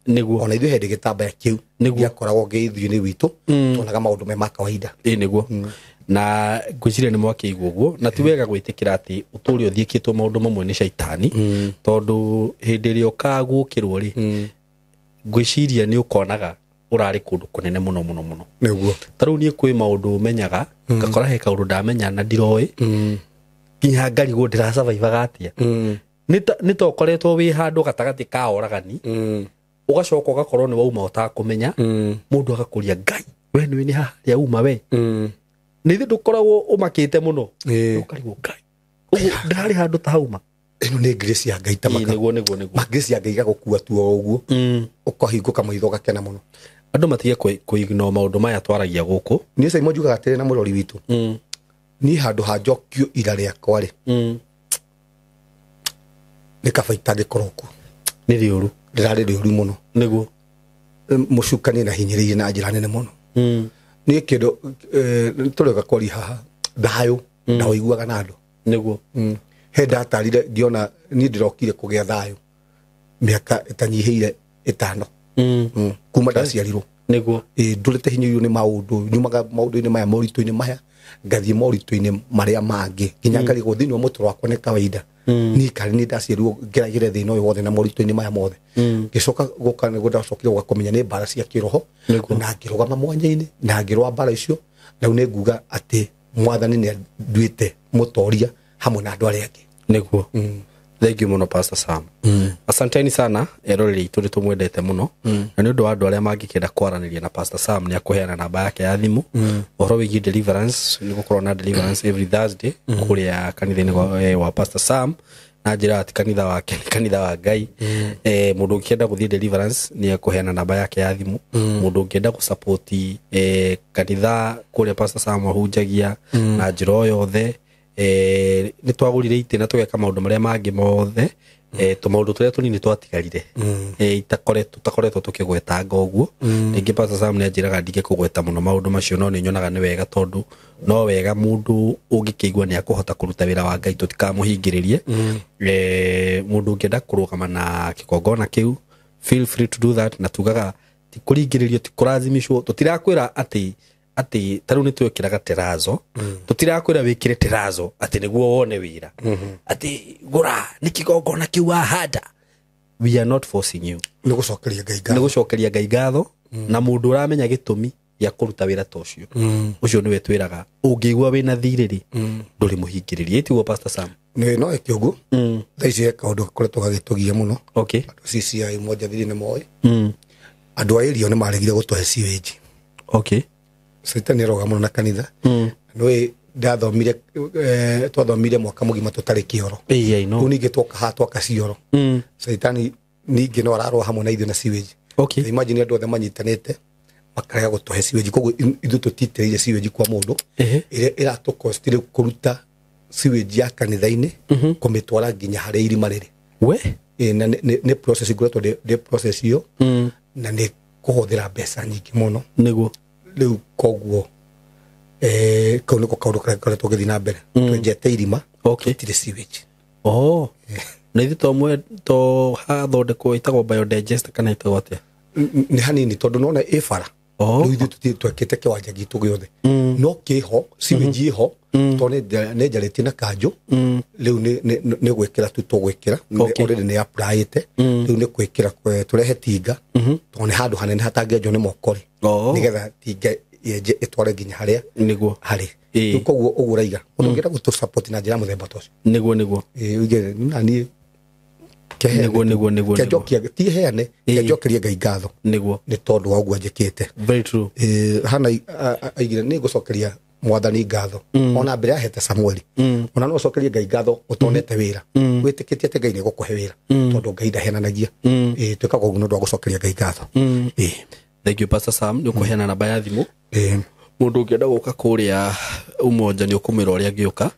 Ona ithuĩ hĩndĩ gĩtambaya kĩu gĩakoragwo gĩ ithuĩ-inĩ witũ tuonaga maũndũ me ma kawaida. Ĩĩ nĩguo. Na ngwĩciria nĩ mwakĩigua ũguo na ti wega gwĩtĩkĩra atĩ ũtũũre ũthiĩkĩtwo maũndũ mamwe nĩ caitani tondũ hĩndĩ ĩrĩa ũkagũkĩrwo rĩ ngwĩciria nĩ ũkonaga ũrarĩ kũndũ kũnene mũno mũno mũno. Nĩguo. Ta rĩu niĩ kwĩ maũndũ menyaga ngakora he kaũndũ ndamenya na ndiroĩ nginya ngarigwo ndĩrasurvivaga atĩa. Nĩ ta ũkoretwo wĩ handũ gatagatĩ ka oragani ũgacoka ũgakorwo nĩ wauma ũtakũmenya mũndũ agakũria Ngai we nĩwe nĩ haha harĩa uma we. Nĩ ithuĩ ndũkoragwo ũmakĩte mũno ũkarigwo Ngai ũguo ndarĩ handũ ta hauma. Ĩno nĩ grace ya Ngai ta maka. Nĩguo nĩguo nĩguo. Ma grace ya Ngai gagũkua tu o ũguo ũkahingũka maitho ũgakena mũno. Andũ matige kũignore maũndũ maya twaragia gũkũ. Niĩ Simon njugaga atĩrĩ na mũrori witũ. Niĩ handũ ha njokio ira rĩakwa rĩ nĩ kaba itangĩkorwo kuo. Nĩ rĩũru. Rĩrarĩ rĩũru mũno. Nĩguo. Mũcukani na hinyĩrĩirie na njĩra nene mũno. Niĩ kĩndũ tũrĩoka kwaria haha thayũ ndaũiguaga na andũ. Nĩguo. He ndatarire ngĩona niĩ ndĩrokire kũgĩa thayũ mĩaka ĩtanyihĩire 5. Kuma ndaciarirwo. Nĩguo. Ndũrĩte hinyĩrĩirio nĩ maũndũ nyumaga maũndũ-inĩ maya moritũ-inĩ maya ngathiĩ moritũ-inĩ marĩa mangĩ nginya ngarigwo thĩinĩ wa mũtũrĩre wakwa nĩ kawaida. Niĩ karĩ nĩ ndaciarirwo ngeragĩre thĩna ũyũ wothe na moritũ-inĩ maya mothe. Ngĩcoka gũka nĩguo ndacokire gũka kũmenya nĩ mbara cia kĩroho na ngĩrũgama mwanya-inĩ na ngĩrũa mbara icio. Rĩu nĩ nguga atĩ mwathani nĩ anduĩte mũtoria hamwe na andũ arĩa angĩ. Nĩguo. Thank you mũno Pastor Sam. Asanteni sana eroreri itũ nĩ tũmwendete mũno. Na nĩ ũndũ wa andũ arĩa mangĩkĩenda kwaranĩria na Pastor Sam nĩ akũheana namba yake ya thimũ. Ũhoro wĩgiĩ deliverance nĩ gũkorwo na deliverance every Thursday kũrĩa kanitha-inĩ wa Pastor Sam na njĩra atĩ kanitha wake nĩ kanitha wa Ngai. Mũndũ ũngĩenda gũthiĩ deliverance nĩ akũheana namba yake ya thimũ. Mũndũ ũngĩenda gũsupport kanitha kũrĩa Pastor Sam ahunjagia na njĩra o yothe nĩ twagũrire itĩ na tũgeka maũndũ marĩa mangĩ mothe tũmaũndũ tũrĩa tũnini twatigarire tũtakoretwo tũkĩgwetanga ũguo. Rĩngĩ Pastor Sam nĩ anjĩraga ndige kũgweta mũno maũndũ macio no nĩ nyonaga nĩ wega tondũ no wega mũndũ ũngĩkĩigua nĩ akũhota kũruta wĩra wa Ngai tũtikamũhingĩrĩrie. Mũndũ ũngĩenda kũrũgama na kĩgongona kĩu feel free to do that na tugaga ti kũringĩrĩrio ti kũrathimicwo tũtirakwĩra atĩ atĩ ta rĩu nĩ twĩkĩraga terazo tũtirakwĩra wĩkĩre terazo atĩ nĩguo wone wĩra atĩ gũra nĩ kĩgongona kĩu wahanda. We are not forcing you. Nĩ gũcokeria Ngai ngatho. Nĩ gũcokeria Ngai ngatho na mũndũ ũramenya gĩtũmi gĩa kũruta wĩra ta ũcio ũcio nĩwe twĩraga ũngĩigua wĩna thirĩ rĩ ndũrĩ mũhingĩrĩrie. Tiguo Pastor Sam? Nĩ no ĩke ũguo. Thaa ici he kaũndũ gakoretwo gagĩtũgia mũno. Andũ CCI moja thirĩ nĩ moĩ. Andũ a area nĩ maregire gũtũhe sewage. Caitani aroga mũno na kanitha. Nĩũĩ ndathomire twathomire mwaka mũgima tũtarĩ kĩoro. Rĩu ningĩ twoka haha twaka cioro. Caitani ningĩ no ararũa hamwe na ithuĩ na sewage. Imagine andũ othe manyitanĩte makarega gũtũhe sewage. Koguo ithuĩ tũtitĩrĩire sewage kwa mũndũ. Ĩrĩa ĩratũcost rĩu kũruta sewage ya kanitha-inĩ kũmĩtwara nginya harĩa irima rĩrĩ. We? Na nĩ process ngoretwo ndĩ process ĩyo na nĩ kũhũthĩra mbeca nyingĩ mũno. Nĩguo. Rĩu koguo kau nĩko kaũndũ karĩa kakoretwo gagĩthiĩ na mbere. Twenjete irima, tũtirĩ sewage. Na ithuĩ to mwe to hathondekwo ĩtagwo biodigester kana ĩtagwo atĩa? Nĩ hanini tondũ nona ĩ bara. Oh. Rĩu ithuĩ tũtirĩ twekĩte kĩwanja gitũ gĩothe, no kĩho sewage ĩho, tondũ nĩ njarĩtie na kanjũ. Rĩu nĩ gwĩkĩra tu tũgwĩkĩra. Okay. Already nĩ applyĩte. Rĩu nĩ gwĩkĩra tũrehe tinga, tondũ nĩ handũ hanene hatangĩenjwo nĩ moko rĩ, Oh. nĩgetha tinga yenje ĩtware nginya harĩa Nĩguo. harĩ. Ĩĩ. Rĩu koguo ũguo ũraiga mũndũ ũngĩenda gũtũ support na njĩra ya mũthemba ta ũcio, Nĩguo. ĩĩ, uige na niĩ kĩheane. Nĩguo. Kĩanjokia ti heane, kĩanjokerie Ngai ngatho Nĩguo. nĩ tondũ wa ũguo anjĩkĩte. Very true. Hana aigire nĩ ngũcokeria mwathani ngatho ona mbere ahete Samueli. Ona no ũcokerie Ngai ngatho ũtonete wĩra, wĩtĩkĩtie atĩ Ngai nĩ egũkũhe wĩra, tondũ Ngai ndahenanagia. Twĩkaga ũguo nĩ ũndũ wa gũcokeria Ngai ngatho. Thank you, Pastor Sam, nĩ ũkũheana namba ya thimũ. Ĩĩ. Mũndũ ũngĩenda gũka kũrĩa Umoja nĩ ũkũmwĩra ũrĩa angĩũka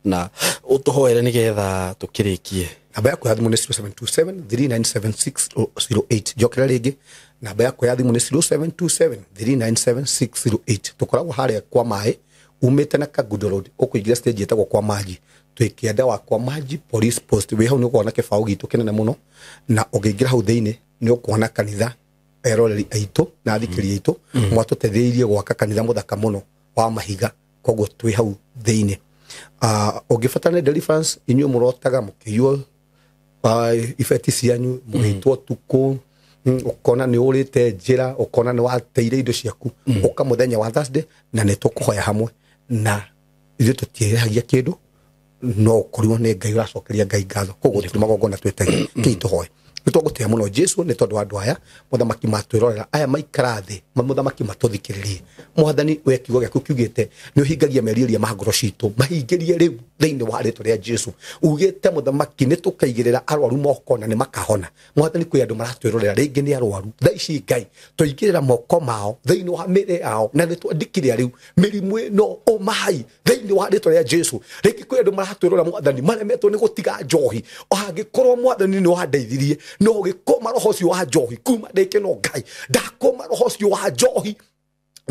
na ũtũhoere nĩgetha tũkĩrĩkie. Namba yakwa ya thimũ nĩ 0727 397608. Njokera rĩngĩ, namba yakwa ya thimũ nĩ 0727 397608. Tũkoragwo harĩa kwa maĩ umĩte na Kangundo Road, ũkũingĩra stage ĩtagwo kwa maji, twĩ kĩanda wa kwa maji police post. Wĩ hau nĩ ũkuona kĩbaũ gitũ kĩnene mũno, na ũngĩingĩra hau thĩinĩ nĩ ũkuona kanitha. Eroreri aitũ na athikĩrĩria aitũ mwatũteithĩrĩirie gwaka kanitha mũthaka mũno wa mahiga, koguo twĩ hau thĩinĩ. Ũngĩbatara nĩ deliverance, inyuĩ mũrotaga mũkĩiywo ibeti cianyu, mũgĩitwo tukũ, ũkona nĩ ũrĩte njĩra, ũkona nĩ wateire indo ciaku, ũka mũthenya wa Thursday na nĩ tũkũhoya hamwe, na ithuĩ tũtiĩrĩhagia kĩndũ, no ũkorirwo nĩ Ngai ũracokeria Ngai ngatho. Koguo tũrĩ magongona twĩtagia kĩi tũhoe. Nĩ twagũtĩa mũno Jesu nĩ tondũ wa andũ aya mũthamaki matwĩrorera, aya maikara thĩ mũthamaki matũthikĩrĩrie. Mwathani, we kiugo gĩaku kiugĩte nĩ ũhingagia merirĩria ma ngoro citũ, mahingĩrie rĩu thĩinĩ wa rĩtwa rĩa Jesu. Ugĩte mũthamaki nĩ tũkaigĩrĩra arwaru moko na nĩ makahona. Mwathani, kwĩ andũ maratwĩrorera rĩngĩ nĩ arwaru thaa ici, Ngai tũigĩrĩra moko mao thĩinĩ wa mĩrĩ yao, na nĩ twandĩkire rĩu mĩrimũ ĩno ũmai thĩinĩ wa rĩtwa rĩa Jesu. Rĩngĩ kwĩ andũ maratwĩrora mwathani maremetwo nĩ gũtiga njohi, angĩkorwo mwathani nĩ wandeithirie no ũgĩkũma roho ũcio wa njohi kuma ndĩkĩno, Ngai ndakũma roho ũcio wa njohi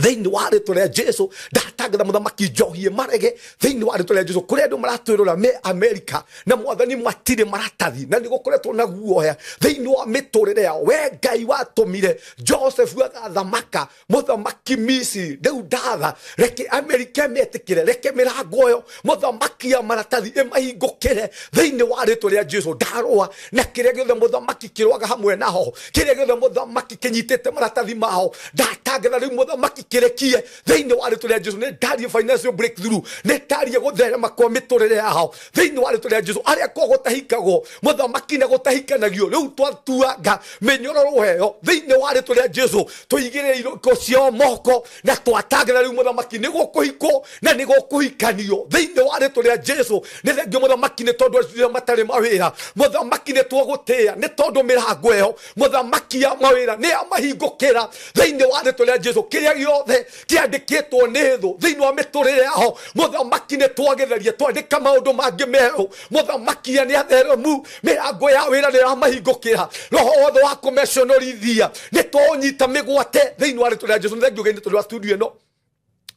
thĩinĩ wa rĩtwa rĩa Jesu. Ndatangatha mũthamaki njohi ĩmarege thĩinĩ wa rĩtwa rĩa Jesu. Kũrĩa andũ maratwĩrora me Amerika na mwathani matirĩ maratathi na nĩ gũkoretwo na guoya thĩinĩ wa mĩtũrĩre yao, we Ngai watũmire Joseph agathamaka mũthamaki Misiri, rĩu ndatha reke Amerika ĩmetĩkĩre, reke mĩrango ĩyo mũthamaki ya maratathi ĩmahingũkĩre thĩinĩ wa rĩtwa rĩa Jesu. Ndarũa na kĩrĩa gĩothe mũthamaki kĩrũaga hamwe nao, kĩrĩa gĩothe mũthamaki kĩnyitĩte maratathi mao, ndatangatha rĩu mũthamaki kĩrekie thĩinĩ wa rĩtwa rĩa Jesu. Nĩ ndarie financial breakthrough, nĩ ndarie gũtherema kwa mĩtũrĩre yao thĩinĩ wa rĩtwa rĩa Jesu. Arĩa kwa gũtahikagwo mũthamaki na gũtahikanagio, rĩu twatuanga mĩnyororo ĩyo thĩinĩ wa rĩtwa rĩa Jesu, tũigĩrĩre iroko ciao moko na twatangatha rĩu mũthamaki nĩ gũkũhikwo na nĩ gũkũhikanio thĩinĩ wa rĩtwa rĩa Jesu. Nĩ thengio mũthamaki nĩ tondũ acio matarĩ mawĩra, mũthamaki nĩ twagũtĩĩa nĩ tondũ mĩrango ĩyo mũthamaki ya mawĩra nĩ yamahingũkĩra thĩinĩ wa rĩtwa rĩa Jesu. Kĩrĩa gĩothe kĩandĩkĩtwo nĩ thũ thĩinĩ wa mĩtũrĩre yao mũthamaki nĩ twagĩtheria, twandĩka maũndũ mangĩ merũ mũthamaki ya nĩ atheremu, mĩrango ya wĩra nĩ yamahingũkĩra. Roho wothe wa kũmeconorithia nĩ twaũnyita mĩgwate thĩinĩ wa rĩtwa rĩa Jesu. Nĩ thengio Ngai nĩ tondũ wa studio ĩno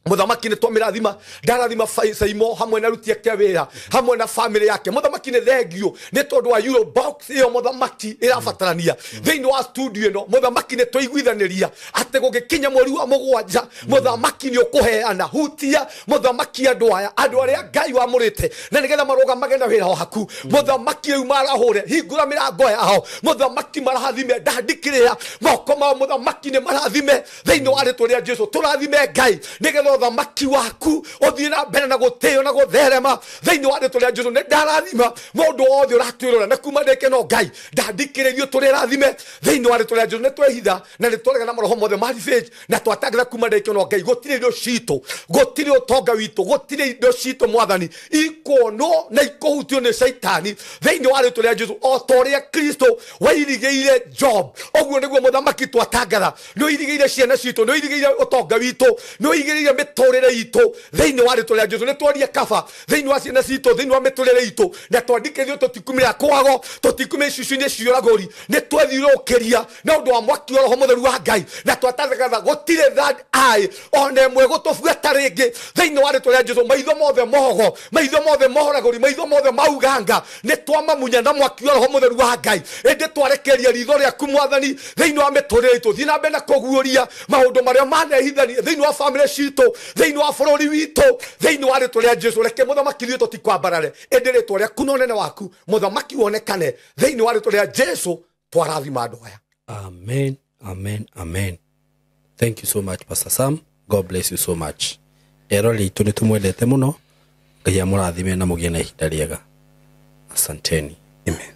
mũthamaki nĩ twamĩrathima. Ndarathima Saimo hamwe na aruti ake a wĩra hamwe na famĩlĩ yake. Mũthamaki nĩ thengio nĩ tondũ wa Euro box ĩyo mũthamaki ĩrabatarania thĩinĩ wa studio ĩno. Mũthamaki nĩ twaiguithanĩria atĩ gũgĩkinya mweri wa 7 mũthamaki nĩ ũkũheana. Hutia mũthamaki andũ aya, andũ arĩa Ngai wamũrĩte na nĩgetha marũgamage na wĩra waku mũthamaki. Rĩu marahũre, hingũra mĩrango yao mũthamaki, marathime. Ndandikĩrĩra moko mao mũthamaki nĩ marathime thĩinĩ wa rĩtwa rĩa Jesu. Tũrathime Ngai nĩgetha ũthamaki waku ũthiĩ na mbere na gũtĩo na gũtherema thĩinĩ wa rĩtwa rĩa Jesu. Nĩ ndarathima mũndũ wothe ũratwĩrora na kuma ndĩkeno Ngai ndandikĩrĩrio tũrĩrathime thĩinĩ wa rĩtwa rĩa Jesu. Nĩ twehitha na nĩ twarega na maroho mothe ma revenge na twatangatha kuma ndĩkeno Ngai gũtirĩ indo citũ, gũtirĩ ũtonga witũ, gũtirĩ indo citũ mwathani ikuonwo na ikũhutio nĩ caitani thĩinĩ wa rĩtwa rĩa Jesu. O ta ũrĩa Kristo wairigĩire Job, ũguo nĩguo mũthamaki twatangatha nĩ ũirigĩire ciana citũ, nĩ ũirigĩire ũtonga witũ, nĩ ũirigĩire mĩtũrĩre itũ thĩinĩ wa rĩtwa rĩa Jesu. Nĩ twarie kaba thĩinĩ wa ciana citũ, thĩinĩ wa mĩtũrĩre itũ, na twandĩkĩrio tũtikumĩra kwago, tũtikumĩra icicio-inĩ cia ũragũri. Nĩ twethiũrũrũkĩria na ũndũ wa mwaki wa Roho Mũtheru wa Ngai, na twatagatha gũtirĩ third eye ona ĩmwe gũtũbuata rĩngĩ thĩinĩ wa rĩtwa rĩa Jesu. Maitho mothe mogo, maitho mothe mohoragũri, maitho mothe mauganga, nĩ twamamunya na mwaki wa Roho Mũtheru wa Ngai. Ĩndĩ twarekeria ritho rĩaku Mwathani thĩinĩ wa mĩtũrĩre itũ. Thiĩ na mbere na kũguũria maũndũ marĩa manehithania thĩinĩ wa bamĩrĩ citũ, thĩinĩ wa bũrũri witũ, thĩinĩ wa rĩtwa rĩa Jesu. Reke mũthamaki ithuĩ tũtikwambarare, ĩndĩ rĩtwa rĩaku na ũnene waku mũthamaki wonekane thĩinĩ wa rĩtwa rĩa Jesu. Twarathima andũ aya. Amen, amen, amen. Thank you so much, Pastor Sam. God bless you so much. Erori itũ nĩ tũmwendete mũno. Ngai amũrathime na mũgĩe na ihinda rĩega. Asanteni. Amen.